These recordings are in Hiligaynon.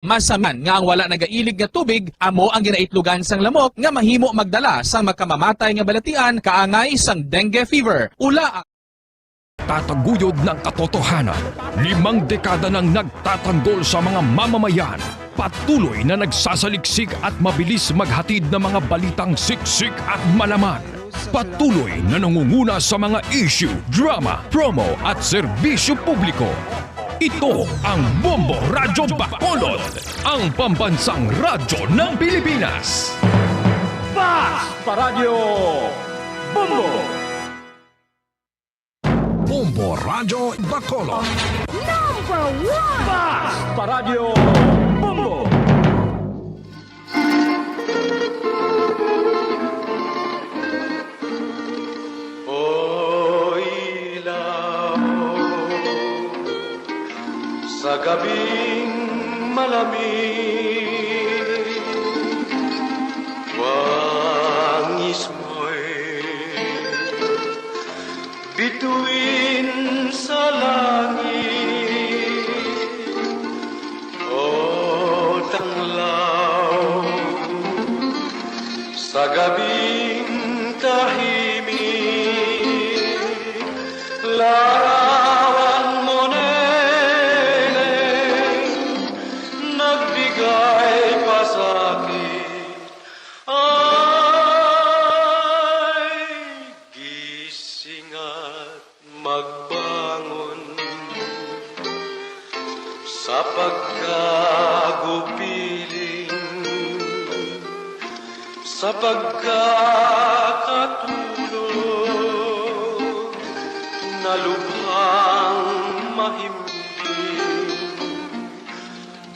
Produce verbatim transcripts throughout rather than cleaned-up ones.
Masaman nga ang wala nagailig nga tubig amo ang ginaitlogan sang lamok nga mahimo magdala sang makamamatay nga balatian kaangay sang dengue fever. Ula Tataguyod ng katotohanan. Limang dekada nang nagtatanggol sa mga mamamayan. Patuloy na nagsasaliksik at mabilis maghatid ng mga balitang siksik at malaman. Patuloy na nangunguna sa mga issue, drama, promo at serbisyo publiko. Ito ang Bombo Radyo Bacolod, ang pambansang radyo ng Pilipinas. Fast Paradyo Bombo! Bombo Radyo Bacolod. Number one! Fast Paradyo Bombo! O ilaw, sa gabing malamig, wangis mo'y bituin sa langit. O tanglaw, sa gabing tahimik, larawan mo, neneng, nagbigay pasakit. Ay, gising at magbangon sa pagkagupiling, sa pagkakatulog, na lubhang mahimbing.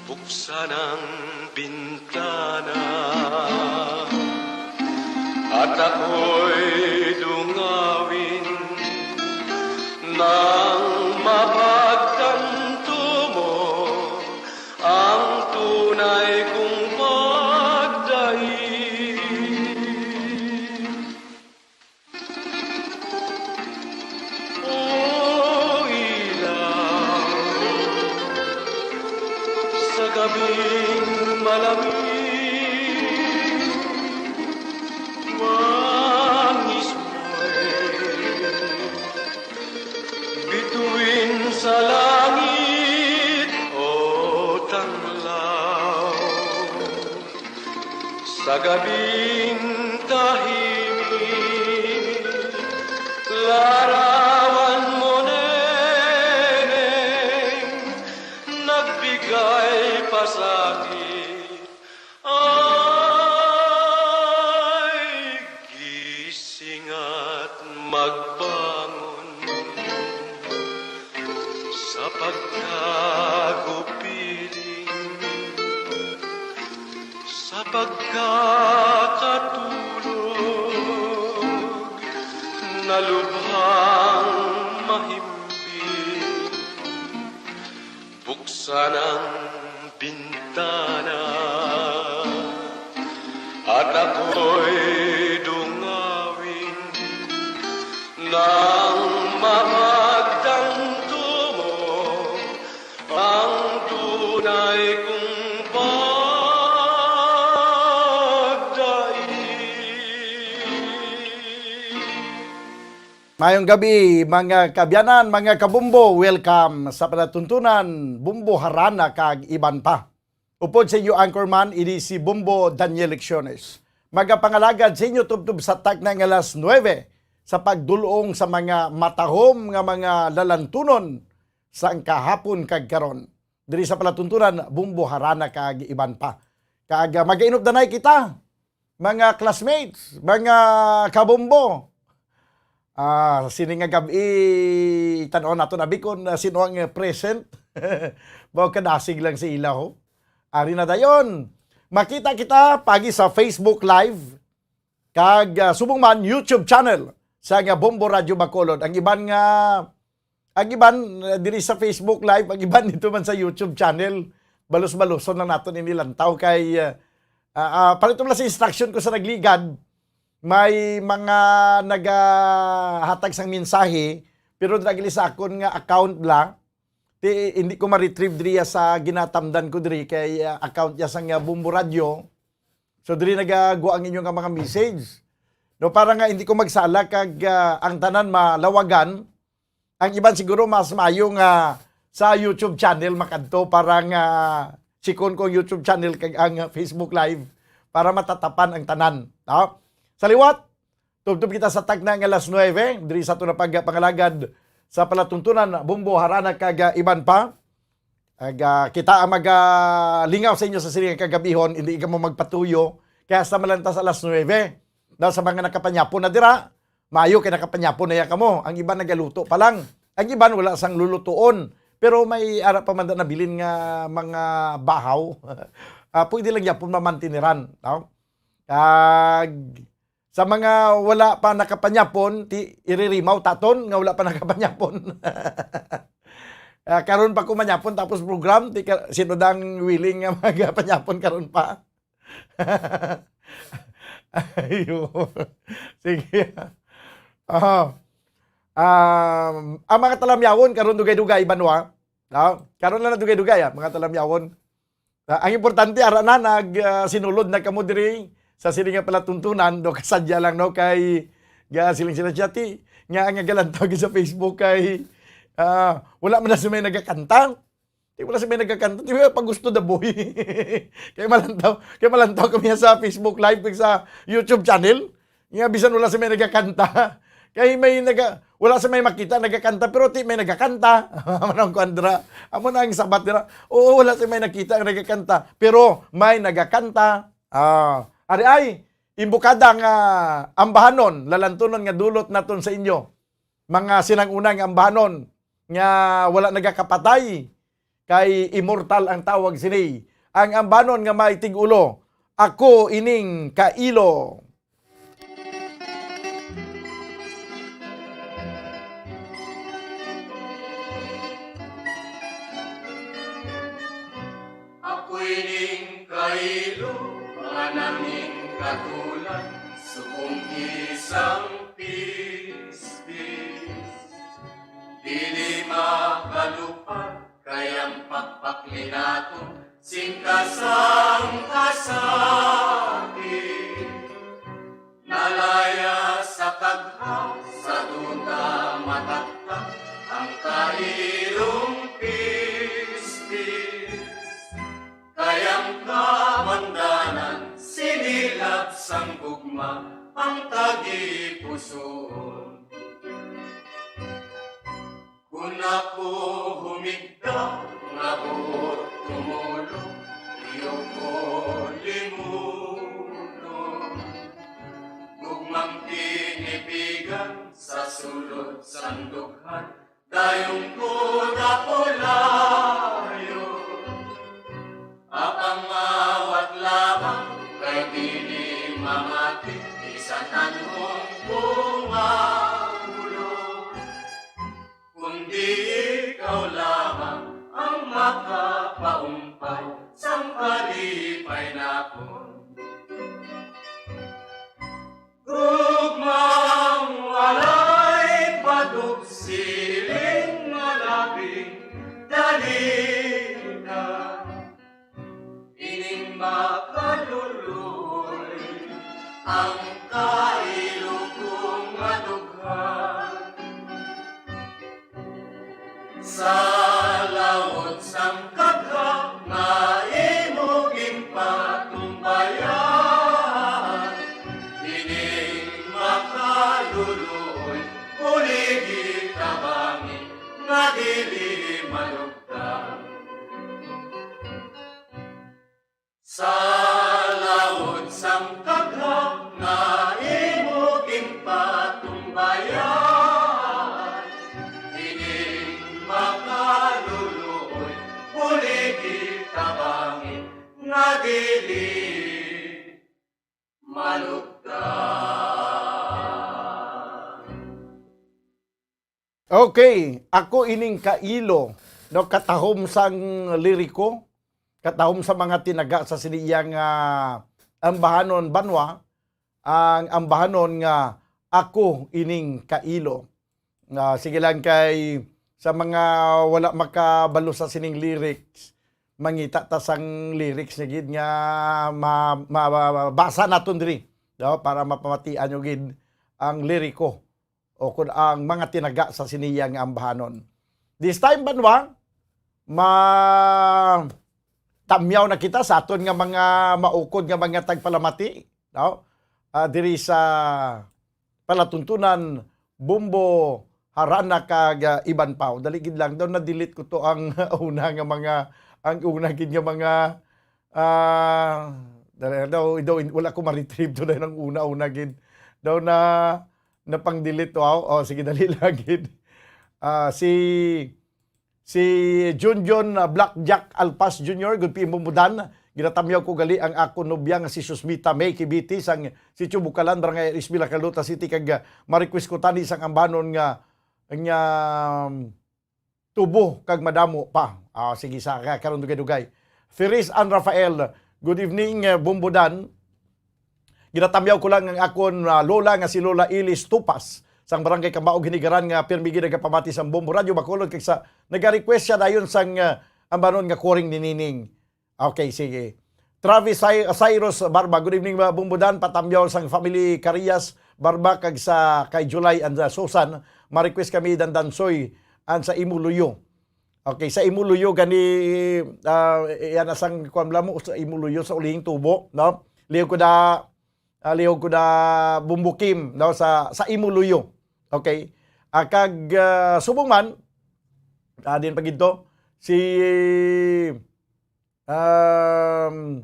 Buksan ang bintana at ako'y dungawin nang mapagtanto mo ang tunay kong pagdaig. O ilaw, sa gabing malamig, wangis mo'y bituin sa langit, o tanglaw. Sa gabing tahimik, larawan mo, neneng, nagbigay pasakit. Ay, gising at magbangon sa pagkagupiling, sa pagkakatulog, na lubhang mahimbing. Buksan ang bintana at ako'y dungawin nang mapagtanto mo ang tunay kong pagdaig. Mayong gabi, mga kaabyanan, mga kabombo. Welcome sa palatuntunan, Bombo, Harana kag iban pa. Upod sa inyo anchorman, ini si Bombo Daniel Lecciones. Magapangalagad sa inyo tubtob sa takna nga alas nuebe sa pagdul-ong sa mga matahom nga mga lalantunon sang kahapon kag karon. Diri sa palatuntunan, Bombo, Harana kag iban pa. Kag, ah, magainupdanay kita, mga classmates, mga kabombo. Ah, sini nga gab-i, tan-aw naton abi kon, ah, sino ang, eh, present. Mao kadasig lang sa ila, ho. Ari na dayon. Makita kita pagi sa Facebook Live kag, ah, subong man YouTube channel sa nga Bombo Radyo Bacolod. Ang iban nga, ang iban, ah, diri sa Facebook Live, ang iban dito man sa YouTube channel. Balos-baloson lang naton ini lantaw kay, ah, ah, ah, palit lang sa instruction ko sa nagligad, may mga nagahatag sang mensahe, pero dira gali sa akon nga account bla, Ti, hindi ko ma-retrieve diri sa ginatamdan ko diri kay, ah, account niya sang, ah, Bombo Radio. So, diri nagagwa ang inyo nga mga message. No, para nga hindi ko magsala kag, ah, ang tanan malawagan, ang iban siguro mas maayo nga sa YouTube channel makadto para nga sikon ko ang YouTube channel kag ang Facebook Live para matatapan ang tanan, no? Sa liwat, tubtob kita sa tagna nga alas nuebe, diri sa aton nga pagpangalagad sa palatuntunan, Bombo, Harana, kag, ah, iban pa. Ag, ah, kita ang mag, ah, lingaw sa inyo sa sining kagabihon, hindi kamo magpatuyo, kay hasta man lang ta sa alas nuebe. Daw sa mga nakapanyapon na dira, maayo kay nakapanyapon na ya kamo. Ang iban nagaluto pa lang. Ang iban wala sang lulutuon. Pero may ara pa man da nabilin nga mga bahaw. Ah, pwede lang yapon mamantiniran, no? Kag sa mga wala pa nakapanyapon, ti, iririmaw taton nga wala pa nakapanyapon. Ah, karon pa ko manyapon tapos program, ti ka, sino dang willing nga magpanyapon karon pa? Ayo. Sige. Ah. Um, ang mga talamyawon karon dugay-dugay, banwa. No? Karon lang na dugay-dugay, ah, mga talamyawon. Ah, ang importante, ara na, nag, ah, sinulod na kamo diri sa sini nga palatuntunan, do kasadya lang, no, kay ga siling sila siya, ti, nga ang galantaw sa Facebook kay, ah, wala man na si may nagakanta. Ti, wala si may nagakanta. Ti, pa gusto da boy. Kay malantaw, kay malantaw kami sa Facebook Live, kag sa YouTube channel. Nga bisan wala si may nagakanta. Kay may naga-, wala si may makita nagakanta, pero ti may nagakanta. Manong Kuandra. Amo na ang sabat nila. Oo, wala si may nakita ang nagakanta, pero may nagakanta. Ah, ari ay, imbukada nga ambahanon, lalantunon nga dulot naton sa inyo. Mga sinang-unang ambahanon nga wala nagakapatay, kay immortal ang tawag sini. Ang ambanon nga may tig-ulo, "Ako ining kailo." Ako ining kailo nga nangin katulan, subong isang pispis. Dili makalupad kay ang pagpakli nato sing kasang kasakit. Nalaya sa kagha, sa duta mataktak ang kailong pispis. Kay ang kabangdanan, sinilab sang gugma ang tagipusoon. Kon ako humigda nga buot tumulo, iyo ko limunon. Gugmang tinipigan sa sulod sang dughan, dayon ko napulayon. Apang maawat lamang kay dili mamati bisan anhon ko mahulo. Kundi ikaw lamang ang makapaumpay sang kalipay nakon. Gugmang walay batok, siling nga labing dali ka. Ining makaluloy ang kailo kong madughan. Sa laut sang kagha nga imo ginpatumbayan, ining makaluloy buligi tabangi nga dili malugtan. Sa laut sang kagha nga imo ginpatumbayan, ining makaluluoy buligi tabangi nga dili malugtan. Okay, ako ining kailo, no, katahom sang liriko, katahom sa mga tinaga sa sini iya nga ambahanon banwa, ang ambahanon nga Ako Ining Kailo. Ah, sige lang kay sa mga wala makabalo sa sining lyrics, mangita ta sang lyrics niya gid nga ma-, ma-, mabasa naton diri, no? Para mapamatian nyo gid ang liriko o kun ang mga tinaga sa siniya nga ambahanon. This time, banwa, ma-, tamyaw na kita sa aton nga mga maukod nga mga tagpalamati, no? Ah, diri sa palatuntunan, Bumbo, Harana, kag, ah, Iban Pao. Dali gid lang daw, na-delete ko to ang una nga mga, ang una gid nga mga, ah, dali daw, daw, wala ko ma-retrieve to na ang una-una gid. Daw na, napang-delete to, aw. Oh, sige, dali lang gid. Ah, si Si Junjun, uh, Blackjack Alpas Junior, good P M Bumbudan. Ginatamyaw ko gali ang akon nobya nga si Susmita May Kibiti sang Sitio Bukalan, Barangay Isbila, Calota City, kag, uh, ma-request ko tani sang ambanon nga, nga, um, tubo kag madamo pa. Ah, sige, sa ka-, karon dugay-dugay. Firis Ann Rafael, good evening, uh, Bumbudan. Ginatamyaw ko lang ang akon, ah, lola nga si Lola Ilis Tupas, sang Barangay Kambaog, Hinigaran, nga pirmi gid nagapamati sang Bombo Radyo Bacolod, kag sa, nagarequest siya dayon sang, ah, ambanon nga Kuring ni Nining. Okay, sige. Travis Cy-, Cyrus Barba, good evening, mga Bombodan, patamyaw sang family Carias Barba, kag sa kay July and, ah, Susan, ma-request kami Dandansoy and sa Imo Luyo. Okay, sa Imo Luyo gani, ah, yan na sang kuwan, bala mo, sa Imo Luyo, sa ulihing tubo, no? Lihog ko na, ah, lihog ko na Bumbukim, no? Sa, sa Imo Luyo. Okay. Ah, kag, ah, subong man, ah, din pa gid to, si, um,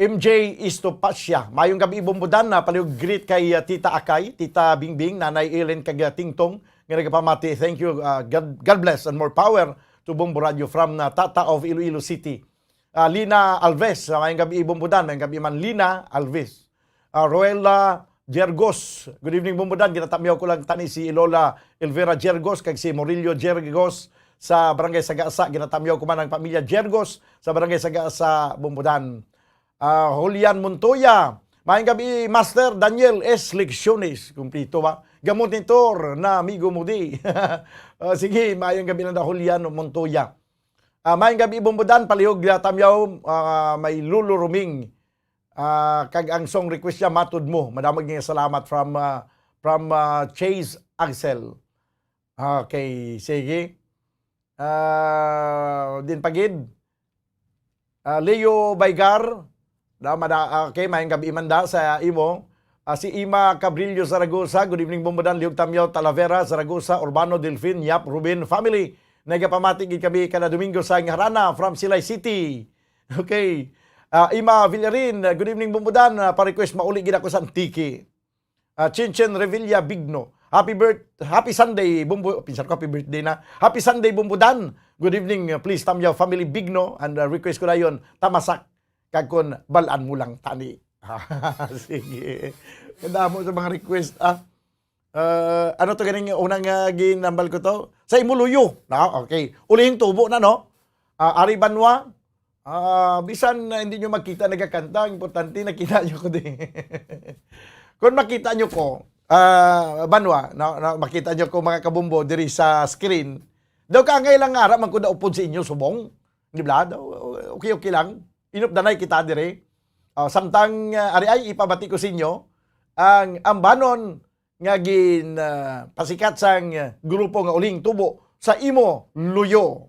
M J Estopacia. Mayong gabi, Bombodan. Na palihog greet kay, uh, Tita Akay, Tita Bingbing, Nanay Ellen, kag, uh, Tingtong, nga nagapamati. Thank you. Uh, God, God bless and more power to Bombo Radio from, uh, Tata of Iloilo City. Uh, Lina Alves, uh, mayong gabi, Bombodan. Mayong gabi man, Lina Alves. Uh, Roella Jergos. Good evening, Bombodan. Ginatamyaw ko lang tani si Lola Elvira Jergos kag si Murillo Jergos sa Barangay Sagasa. Ginatamyaw ko man ang pamilya Jergos sa Barangay Sagasa, Bombodan. Ah, Julian Montoya. Maayong gabi, Master Daniel S. Lecciones. Kumplito ba? Gamot ni Tor na amigo mo di. Ah, sige, maayong gabi na da, Julian Montoya. Ah, maayong gabi, Bombodan. Palihog na tamyaw, ah, may Lolo Ruming. Ah, kag ang song request niya, Matod Mo. Madamo nga salamat from, ah, from, ah, Chase Axel. Okay, sige. Ah, din pa gid. Ah, Leo Baygar, da, mada-, okay, maayong gabi man da sa imo. Ah, si Ima Cabrillo Zaragoza, good evening, Bombodan, Liog Tamyaw, Talavera, Zaragoza, Urbano, Delfin, Yap, Ruben, family. Nagapamati gid kami kada Domingo sa Harana from Silay City. Okay. Ah, Ima Villarin, good evening, Bombodan. Ah, pa-request, mauli gid ako sa Antique. Ah, Chinchin Revilla Bigno. Happy birth-, happy Sunday, Bumbu-, pinsan ko, happy birthday na. Happy Sunday, Bumbudan. Good evening, uh, please, Tamyaw family Bigno. And, uh, request ko dayon, Tamasak, kag kon bal-an mo lang tani. Sige. Kadamo sa mga request, ah. Uh, ano to ganing unang, uh, ginambal ko to? Sa Imuluyo. Na, okay. Ulihing tubo na, no? Ah, Ari Banwa, ah, bisan na hindi nyo makita nagakanta, ang importante nakita nyo ko din. Kung makita nyo ko, ah, Banwa, na, na, makita nyo ko, mga kabumbo, diri sa screen, daw kaangay lang nga ara man ko naupod sa inyo, subong. Di ba? Daw, okay, okay lang. Inupdanay kita diri. Ah, samtang, ah, ari ay ipabati ko sa inyo, ang ambanon nga gin, ah, pasikat sang, ah, grupo nga Uling Tubo sa Imo Luyo.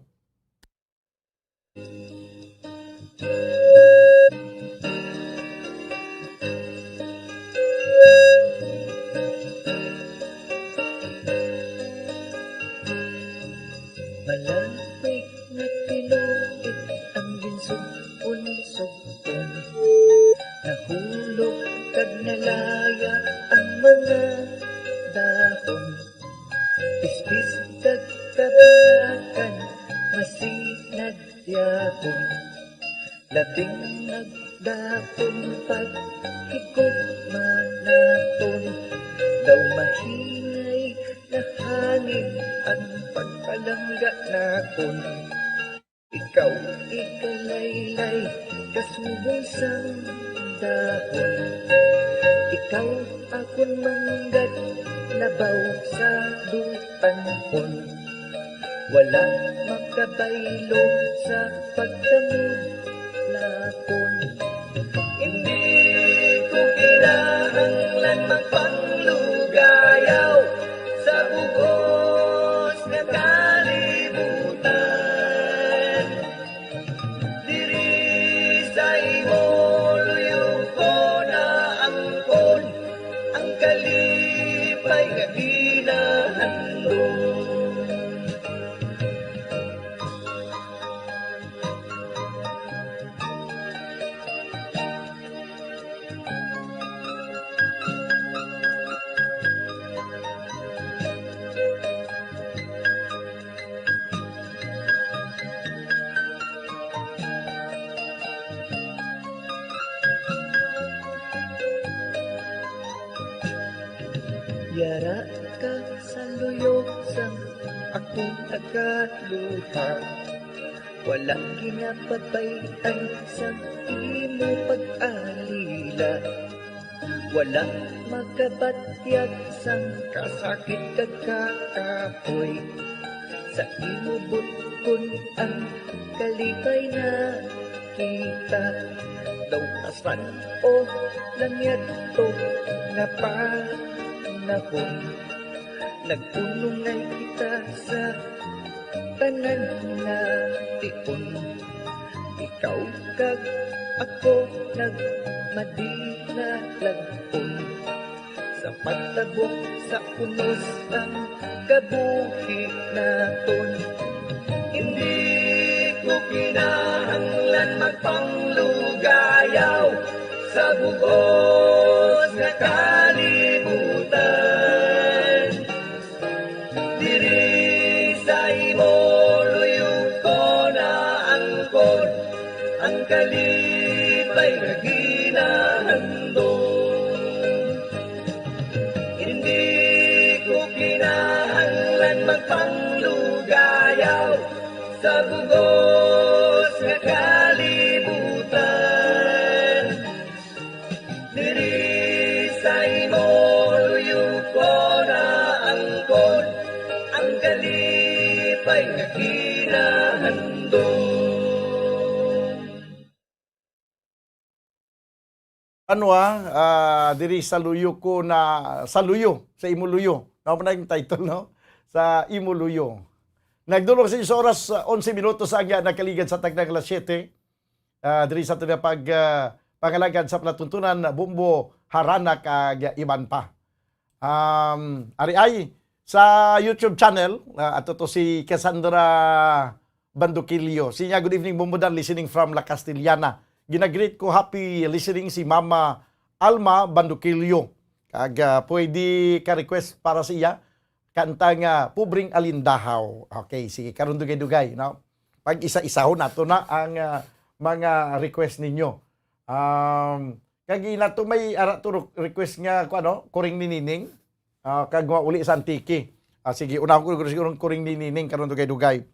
Malapit na tinuig ang ginsug-on-sugton. Nahulog kag nalaya ang mga dahon. Pispis kag kabakan, masinag Yabong labing nagdapon, paghigugma naton. Daw mahinay na hangin ang pagpalangga naton. Ikaw, ikalaylay, kasubong sang dahon. Ikaw, akon manggad, labaw sa dutanhon. Wala makabaylo sa pagtamod nakon. Hindi ko kinahanglan magpanglugayaw sa bugos nga kalibutan. Diri sa imo luyo ko naangkon ang kalipay nga ginahandom. Yara ka sa luyo sang akong nagaluha. Wala ginapabay-an sang imo pag-alila. Wala makabatyag sang kasakit kag kakapoy. Sa imo butkon ang kalipay na kita. Daw kasan-o lang yadto nga panahon. Nag-unungay kita sa tanan nga tion. Ikaw kag ako nagmadinalag-on sa pagtabok sa unos ang kabuhi naton. Hindi ko kinahanglan magpanglugayaw sa bugos nga kalibutan. Diri sa imo luyo ko naangkon ang kalipay nga ginahandom. Hindi ko kinahanglan magpanglugayaw sa bugos nga kalibutan. Diri sa imo luyo ko naangkon ang kalipay nga ginahandom. Ano, ah, ah, diri sa luyo ko na, sa luyo, sa imo luyo. Ano pa na yung title, no? Sa imo luyo. Nagdulong sa inyo sa oras, ah, onse minutos ang, ah, nakaligad sa tagna nga alas siyete. Ah, diri sa aton nga pag, ah, pangalagad sa palatuntunan, Bumbo, Harana, kag iban pa. Um, ari ay, sa YouTube channel, ah, ato to si Cassandra Banduquillo. Siya, "Good evening, Bumbo Dan, listening from La Castellana." Ginagreet ko, "Happy listening," si Mama Alma Banduquillo. Kag, ah, pwede ka request para sa iya, kanta nga Pobreng Alindahaw. Okay, sige, karon dugay-dugay, no? Pag isa-isahon nato na ang, ah, mga request ninyo. Um, kag ina to may ara to ro-, request nga, kung ano, Kuring ni Nining. Ah, kag wa uli sa Antique. Ah, sige, unahon ko siguro ang Kuring ni Nining karon dugay-dugay.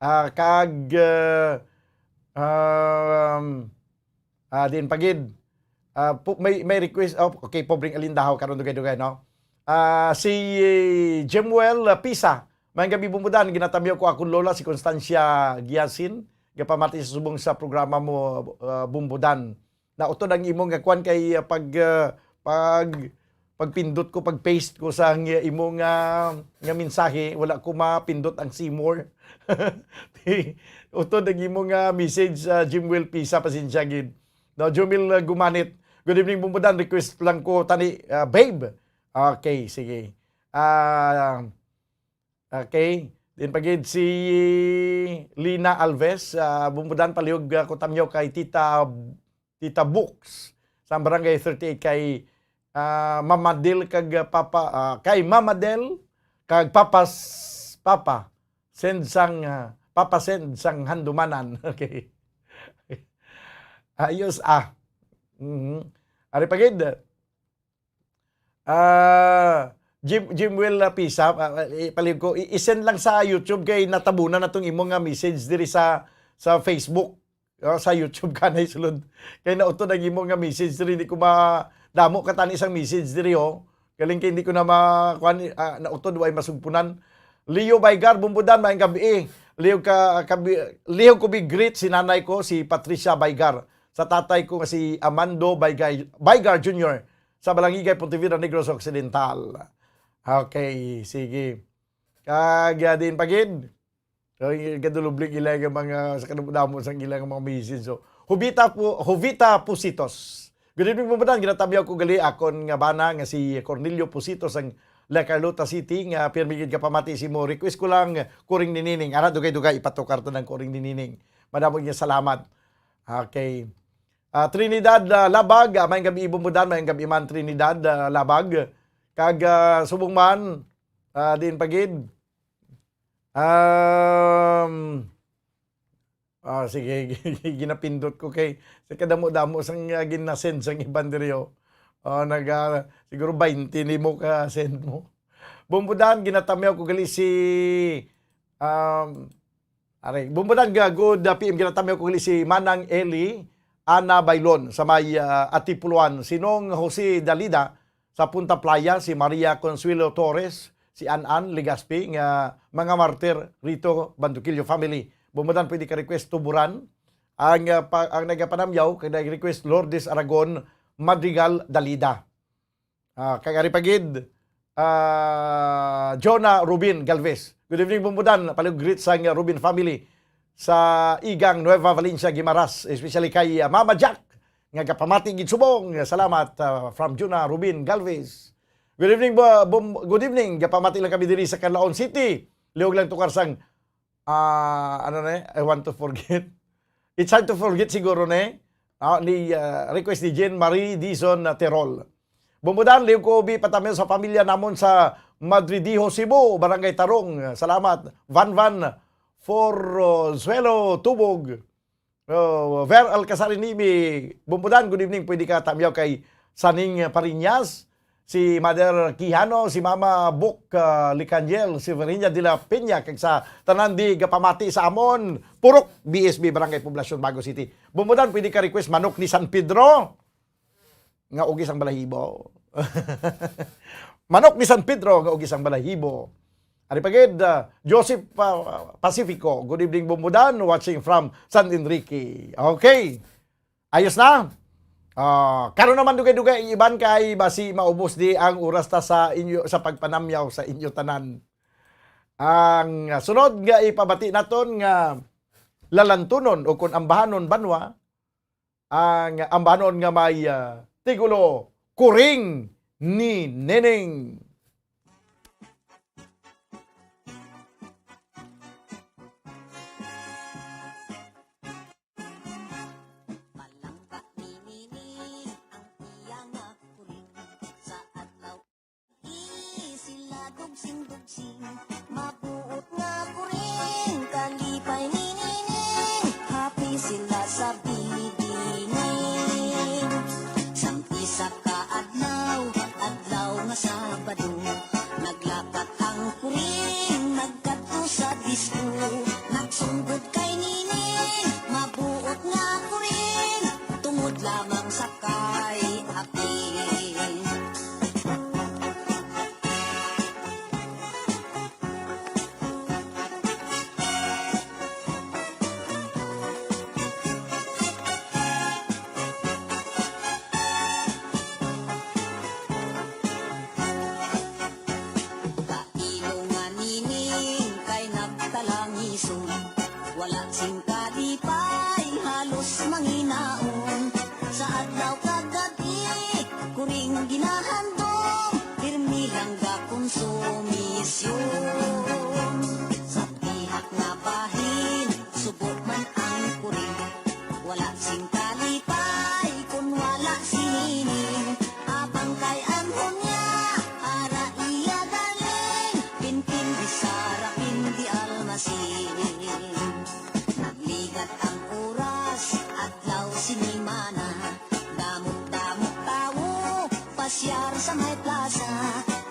Ah, kag, ah, um, ah, din pagid. Ah, pu-, may, may request. Oh, okay, Pobreng Alindahaw, karon dugay-dugay, no? Ah, si, eh, Jemuel, ah, Pisa, "Maayong gabi, Bumbo Dan. Ginatamyaw ko akong lola, si Constancia Giasin. Gapamati sa subong sa programa mo, ah, Bumbo Dan. Nautod ang imo nga kwan kay, ah, pag, ah, pag, pagpindot ko, pag-paste ko sa ang imo nga, nga mensahe, wala ko mapindot ang see more." Utod ang imo nga message, ah, Jemuel Pisa, pasensya gid. No, Jomil, uh, Gumanit. "Good evening, Bumbo Dan. Request lang ko tani, uh, Babe." Okay, sige. Ah, okay. Din pagid si Lina Alves, ah, "Bumbo Dan, palihog, uh, ko tamyaw kay Tita, Tita Books sa Barangay thirty-eight kay, ah, Mama Del kag, ah, Papa, ah, kay Mama Del kag Papas, Papa. Send sang, ah, Papa send sang handumanan." Okay. Ayos, ah. Mhm. Ari pagid. Ah, Jim, Jimwell, ah, Pisa, ah, ah, ipalihog ko, i-, i-send lang sa YouTube kay natabunan na tong imo nga message diri sa, sa Facebook. Oh, sa YouTube ka na isulod. Kay nautod ang imo nga message diri, hindi ko ma-, damo ka tani sang message diri, oh. Galing kay hindi ko na ma-, kuan, ah, nautod, way masugpunan. Leo Baygar, Bumbudan, maayong gabi. Leo ka, kabi, Leo ko bi greet si nanay ko, si Patricia Baygar, sa tatay ko nga si Amando Baygar, Baygar Junior, sa Balangigay, Pontevedra, Negros Occidental. Okay, sige. Kag, ah, diin pa gid? Ay, gadulubling ila nga mga, sa kadamo-damo sang ila nga mga message. So, Jovita po, Jovita Pusitos. Good evening, Bumbudan. Ginatamyaw ko gali akon nga bana nga si Cornelio Pusitos ang La Carlota City, nga pirmi gid kapamati sa imo. Request ko lang, Kuring ni Nining. Ana, dugay-dugay, ipatukar ta ng Kuring ni Nining. Madamo nga salamat. Okay. Ah, Trinidad, ah, Labag, ah, maayong gabi, Bumbudan, maayong gabi man, Trinidad, ah, Labag. Kag, ah, subong man, ah, diin pa gid? Um, ah, sige, ginapindot ko kay sa kadamo-damo sang, ah, ginasend sang iban diri, oh. Oh, naga, siguro twenty nimo ka send mo. Bumbudan, ginatamyaw ko gali si, um, Aray, Bumbudan, ga-, good, uh, P M, ginatamyaw ko gali si Manang Eli Ana Baylon sa may, uh, Atipuluan, Sinong Jose Dalida sa Punta Playa, si Maria Consuelo Torres, si An-an Legaspi, nga mga martir rito, Banduquillo family. Bumbudan, pwede ka request Tuburan. Ang, uh, pa-, ang nagapanamyaw, kay nag-request Lourdes Aragon, Madrigal Dalida. Ah, kag ari pa gid, ah, Jonah Rubin Galvez. Good evening, Bumbudan. Palihog greet sang Rubin family sa Igang, Nueva Valencia, Guimaras, especially kay, ah, Mama Jack, nga gapamati gid subong. Salamat, ah, from Jonah Rubin Galvez. Good evening, bu-, bum-, good evening. Gapamati lang kami diri sa Canlaon City. Lihog lang tukar sang Ah, ano na eh? I want to forget. It's hard to forget siguro na eh. Ah, ni, ah, request ni Jean Marie Dizon, ah, Terol. Bumbudan, liw ko bi patamyo sa pamilya namon sa Madridijo, Cebu, Barangay Tarong. Salamat. Van Van for, uh, Suelo Tubog. Oh, Ver Alcazar Nibi, Bumbudan, good evening. Pwede ka tamyaw kay Saning Pariñas, si Mother Quijano, si Mama Buk, ah, Licaniel, si Verinia de la Peña, kag sa tanan di gapamati sa amon, Purok B S B, Barangay Poblacion, Bago City. Bumbudan, pwede ka request Manok ni San Pedro nga ugis ang balahibo. Manok ni San Pedro nga ugis ang balahibo. Ari pa gid, ah, Joseph, ah, Pacifico, good evening, Bumbudan, watching from San Enrique. Okay. Ayos na. Ah, karon naman dugay-dugay ang iban kay basi maubos di ang oras ta sa inyo, sa pagpanamyaw sa inyo tanan. Ang sunod nga ipabati naton nga lalantunon o kun ambahanon banwa, ang ambahanon nga may, ah, titulo, Kuring ni Neneng. Palangga ni Nini ang iya nga kuring sa adlaw. Sila dugsing-dugsing, mabuot nga kuring, kalipay ni Nini, happy sila sa bidingin. Sang isa ka adlaw, adlaw nga Sabado, naglakat ang kuring, nagkadto sa disco, nagsunggod kay Nini, mabuot nga kuring, tungod lamang sa kay Apin. Kailo nga nining kay nagtalangison, wala sing kalipay, halos manginaon. Sa adlaw kag gab-i, kuring ginahandom, pirmi lang gakonsumisyon. Sa dihak nga bahin, subo man ang kuring, wala sing kalipay kun wala si Nining. Apang kay anhon niya, ara iya darling, pinpin di Sara, pin di Almasin. Nagligat ang oras, adlaw, sinimana, damot-damot tawo, pasyar sa may plaza.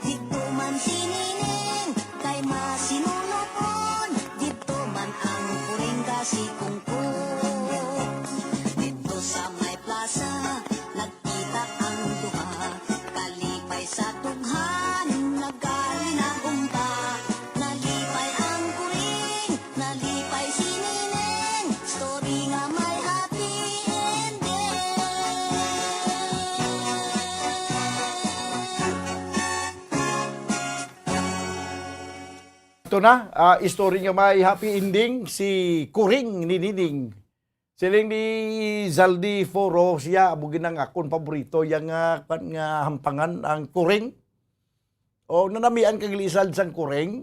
Didto man si Nining kay masinulopon, didto man ang kuring kasikungkot. Ito na, ah, istorya nga may happy ending, si Kuring ni Nining. Siling ni Zaldi Foro, siya, amo gid ang akon paborito, yang, ah, kwan nga hampangan, ang Kuring. O, nanamian kag lisad sang Kuring.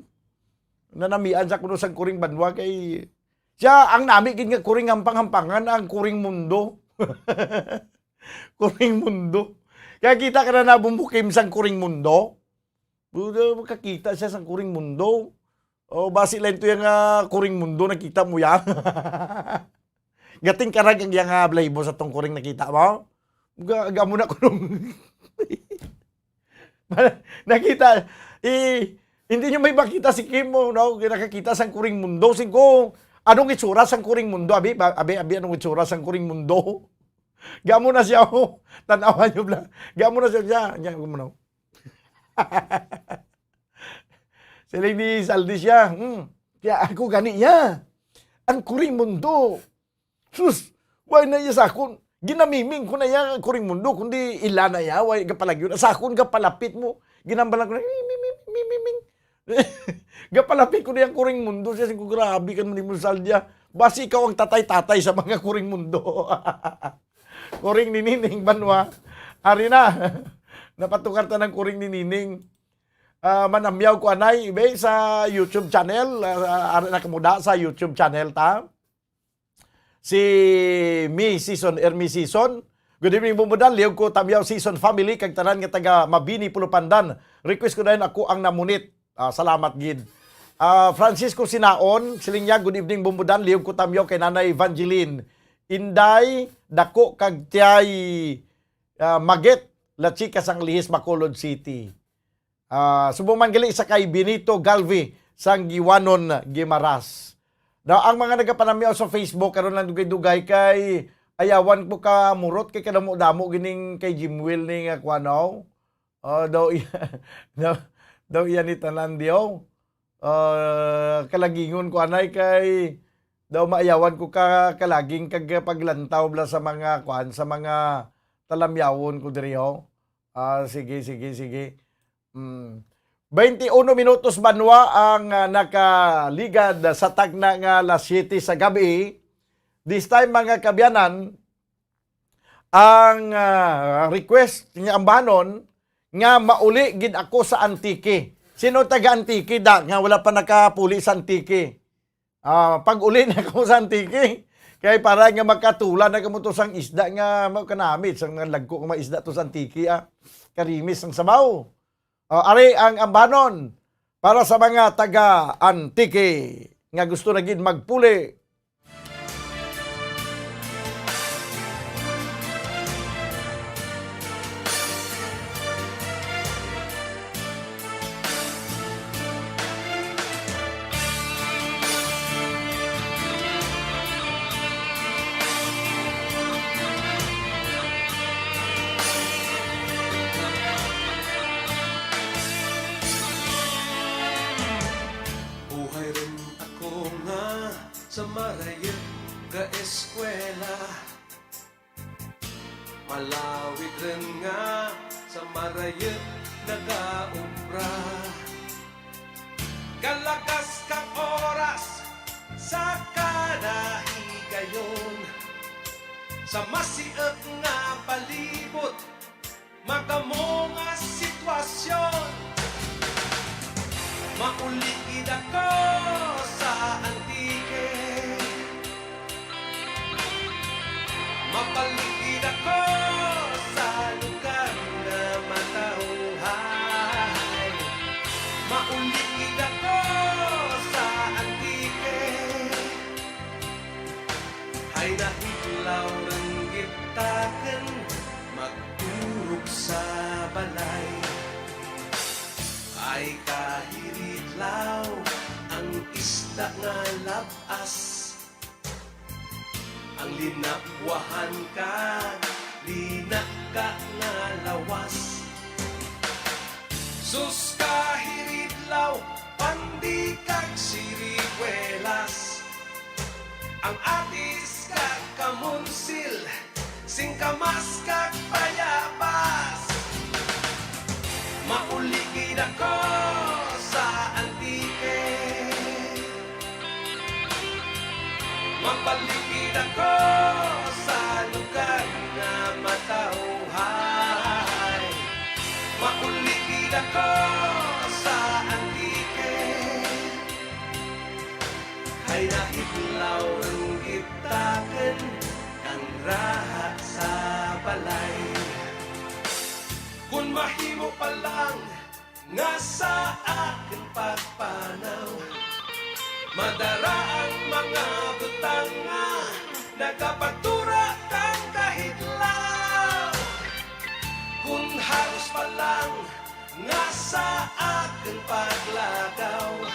Nanamian sa kuno sang Kuring banwa kay siya, ang nami gid nga Kuring hampang-hampangan, ang Kuring Mundo. Kuring Mundo. Kaya kita ka na nabumbukim sang Kuring Mundo? Buda, makakita siya sang Kuring Mundo. O, basi lang ito yung, ah, Kuring Mundo, nakita mo yan? Gating karag ang iyang, ah, balahibo sa tong Kuring nakita mo? Ga, ga mo na kulong. Nakita, eh, hindi nyo may makita si Kim, oh, no? Nakakita sang Kuring Mundo. Sing ko, anong itsura sang Kuring Mundo? Abi, ba, abi, abi, anong itsura sang Kuring Mundo? Gamo na siya, oh. Tanawan nyo bla. Gamo na siya, siya. Siya, gamo na. Siling ni Saldi siya, hmm. Kaya ako gani niya. Ang Kuring Mundo. Sus, why na iya sa akon? Ginamiming ko na iya ang Kuring Mundo, kundi ila na iya, why gapalagyo na. Sa akon, gapalapit mo. Ginambalan ko na, ming, ming, ming, ming, ming, ming. Gapalapit ko na iya ang Kuring Mundo. Siya, sing ko, grabe ka naman mo, Saldi, ah. Basi ikaw ang tatay-tatay sa mga Kuring Mundo. Kuring ni Nining Banwa. Ari na. Napatukar ta ng Kuring ni Nining. Ah, manamyaw ko anay, ibe, sa YouTube channel. Ah, ari na kamuda sa YouTube channel ta. Si Mi Season, Ermi Season. Good evening, Bumbudan. Liyog ko tamyaw Season family kag tanan nga taga Mabini, Pulupandan. Request ko dayon Ako ang Namunit. Ah, salamat gid. Ah, Francisco Sinaon, siling niya, "Good evening, Bumbudan. Liyog ko tamyaw kay Nanay Evangeline Inday, Dako kag Tiyay, ah, Maget, La Chica sang Lihis, Bacolod City." Ah, subong man gali sa kay Benito Galvi sang Giwanon, Guimaras. Daw ang mga nagapanamyaw sa Facebook karon lang dugay-dugay kay ayawan ko ka murot kay kadamo-damo gining kay Jimwell ni nga kuan, oh. Ah, daw iya, daw, daw iya ni tanan diyo. Ah, kalagingon ko anay kay daw maayawan ko ka kalaging kag paglantaw bla sa mga kuan, sa mga talamyawon ko diri, oh. Ah, sige, sige, sige. Mm. Twenty-one minutos, Banwa, ang, ah, nakaligad sa tagna nga alas siyete sa gabi. This time, mga kabyanan, ang, ah, request nga ambanon nga mauli gid ako sa Antique. Sino taga Antique da nga wala pa nakapuli sa Antique? Ah, pag-uli na ko sa Antique. Kay para nga makatula na kamo to sang isda nga mao kanami, sang mga lagko nga mga isda to sa Antique, ah. Karimis ang sabaw. Ah, ari ang ambanon para sa mga taga Antique nga gusto na gid magpuli. Buhay rin ako nga sa marayot nga eskwela. Malawid rin nga sa marayot nagaobra. Kalagas kang oras sa kada higayon, sa masiot nga palibot, madamo nga sitwasyon. Mauli gid ako sa Antique. Mapaligid ako sa lugar nga matawhay. Mauli gid ako sa Antique. Hay nahidlaw rin gitaken magturog sa balay. Ay kahiridlaw ang isda nga lab-as. Ang linabwahan kag linaka nga lawas. Sus, kahiridlaw, pandi kag siriguelas. Ang atis kag kamonsil, singkamas kag bayabas. Mauli gid ako sa Antique. Ako sa lugar nga matawhay, mauli gid ako sa Antique. Ay nahidlaw ang gitakon kang raha sa balay. Kun mahimo pa lang nga sa akon pagpanaw, madara ang mga butang nga nagapagtura kang kahidlaw. Kun halos pa lang nga sa akon paglagaw,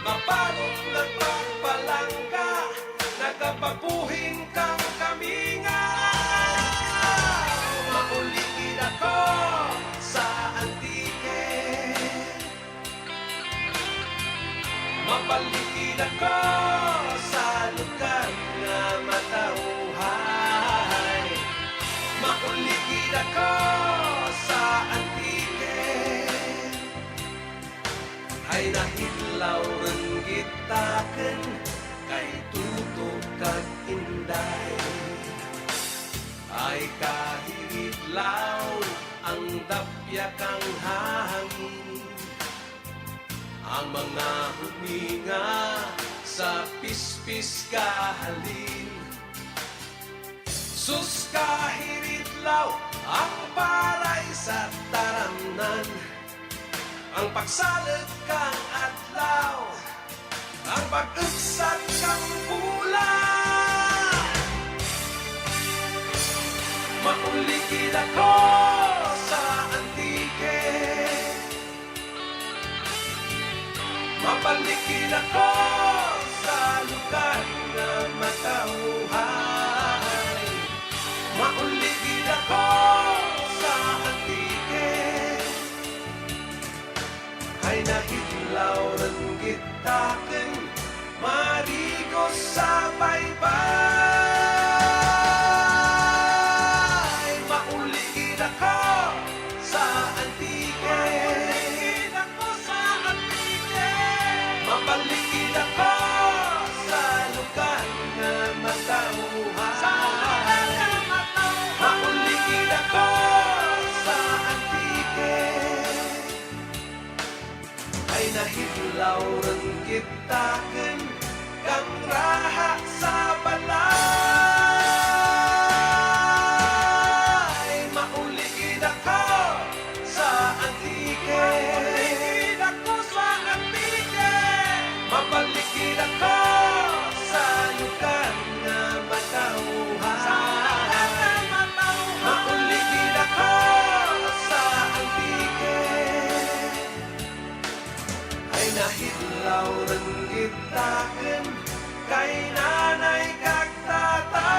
mabalon nagpagpalangga, nagapagbuhin kang kamingaw. Mauli gid ako sa Antique. Mabalik gid ako sa lugar nga matawhay. Mauli gid ako sa Antique. Ay nahidlaw ron gitakon kay tutok kag inday. Ay kahidlaw ang dapya kang hangin. Ang mga huminga sa pispis kahalin. Sus, kahiritlaw ang paray sa taramnan. Ang pagsalog kang adlaw, ang pag-ugsat kang bulan. Mauli gid ako sa Antique. Mabalik gid ako sa lugar nga matawhay. Mauli gid ako sa Antique. Ay nahidlaw ron gitakon, marigos sa baybay. Mauli gid ako sa Antique. Mauli gid ako sa Antique. Mabalik gid ako sa lugar nga matawhay. Sa lugar nga matawhay. Mauli gid ako sa Antique. Ay nahidlaw ron gitakon kang raha sa balay. Mauli gid ako sa Antique. Mauli gid ako sa Antique. Mabalik gid ako sa lugar nga matawhay. Sa lugar nga matawhay. Mauli gid ako sa Antique. Ay nahidlaw ron gitakon kay nanay kag tatay.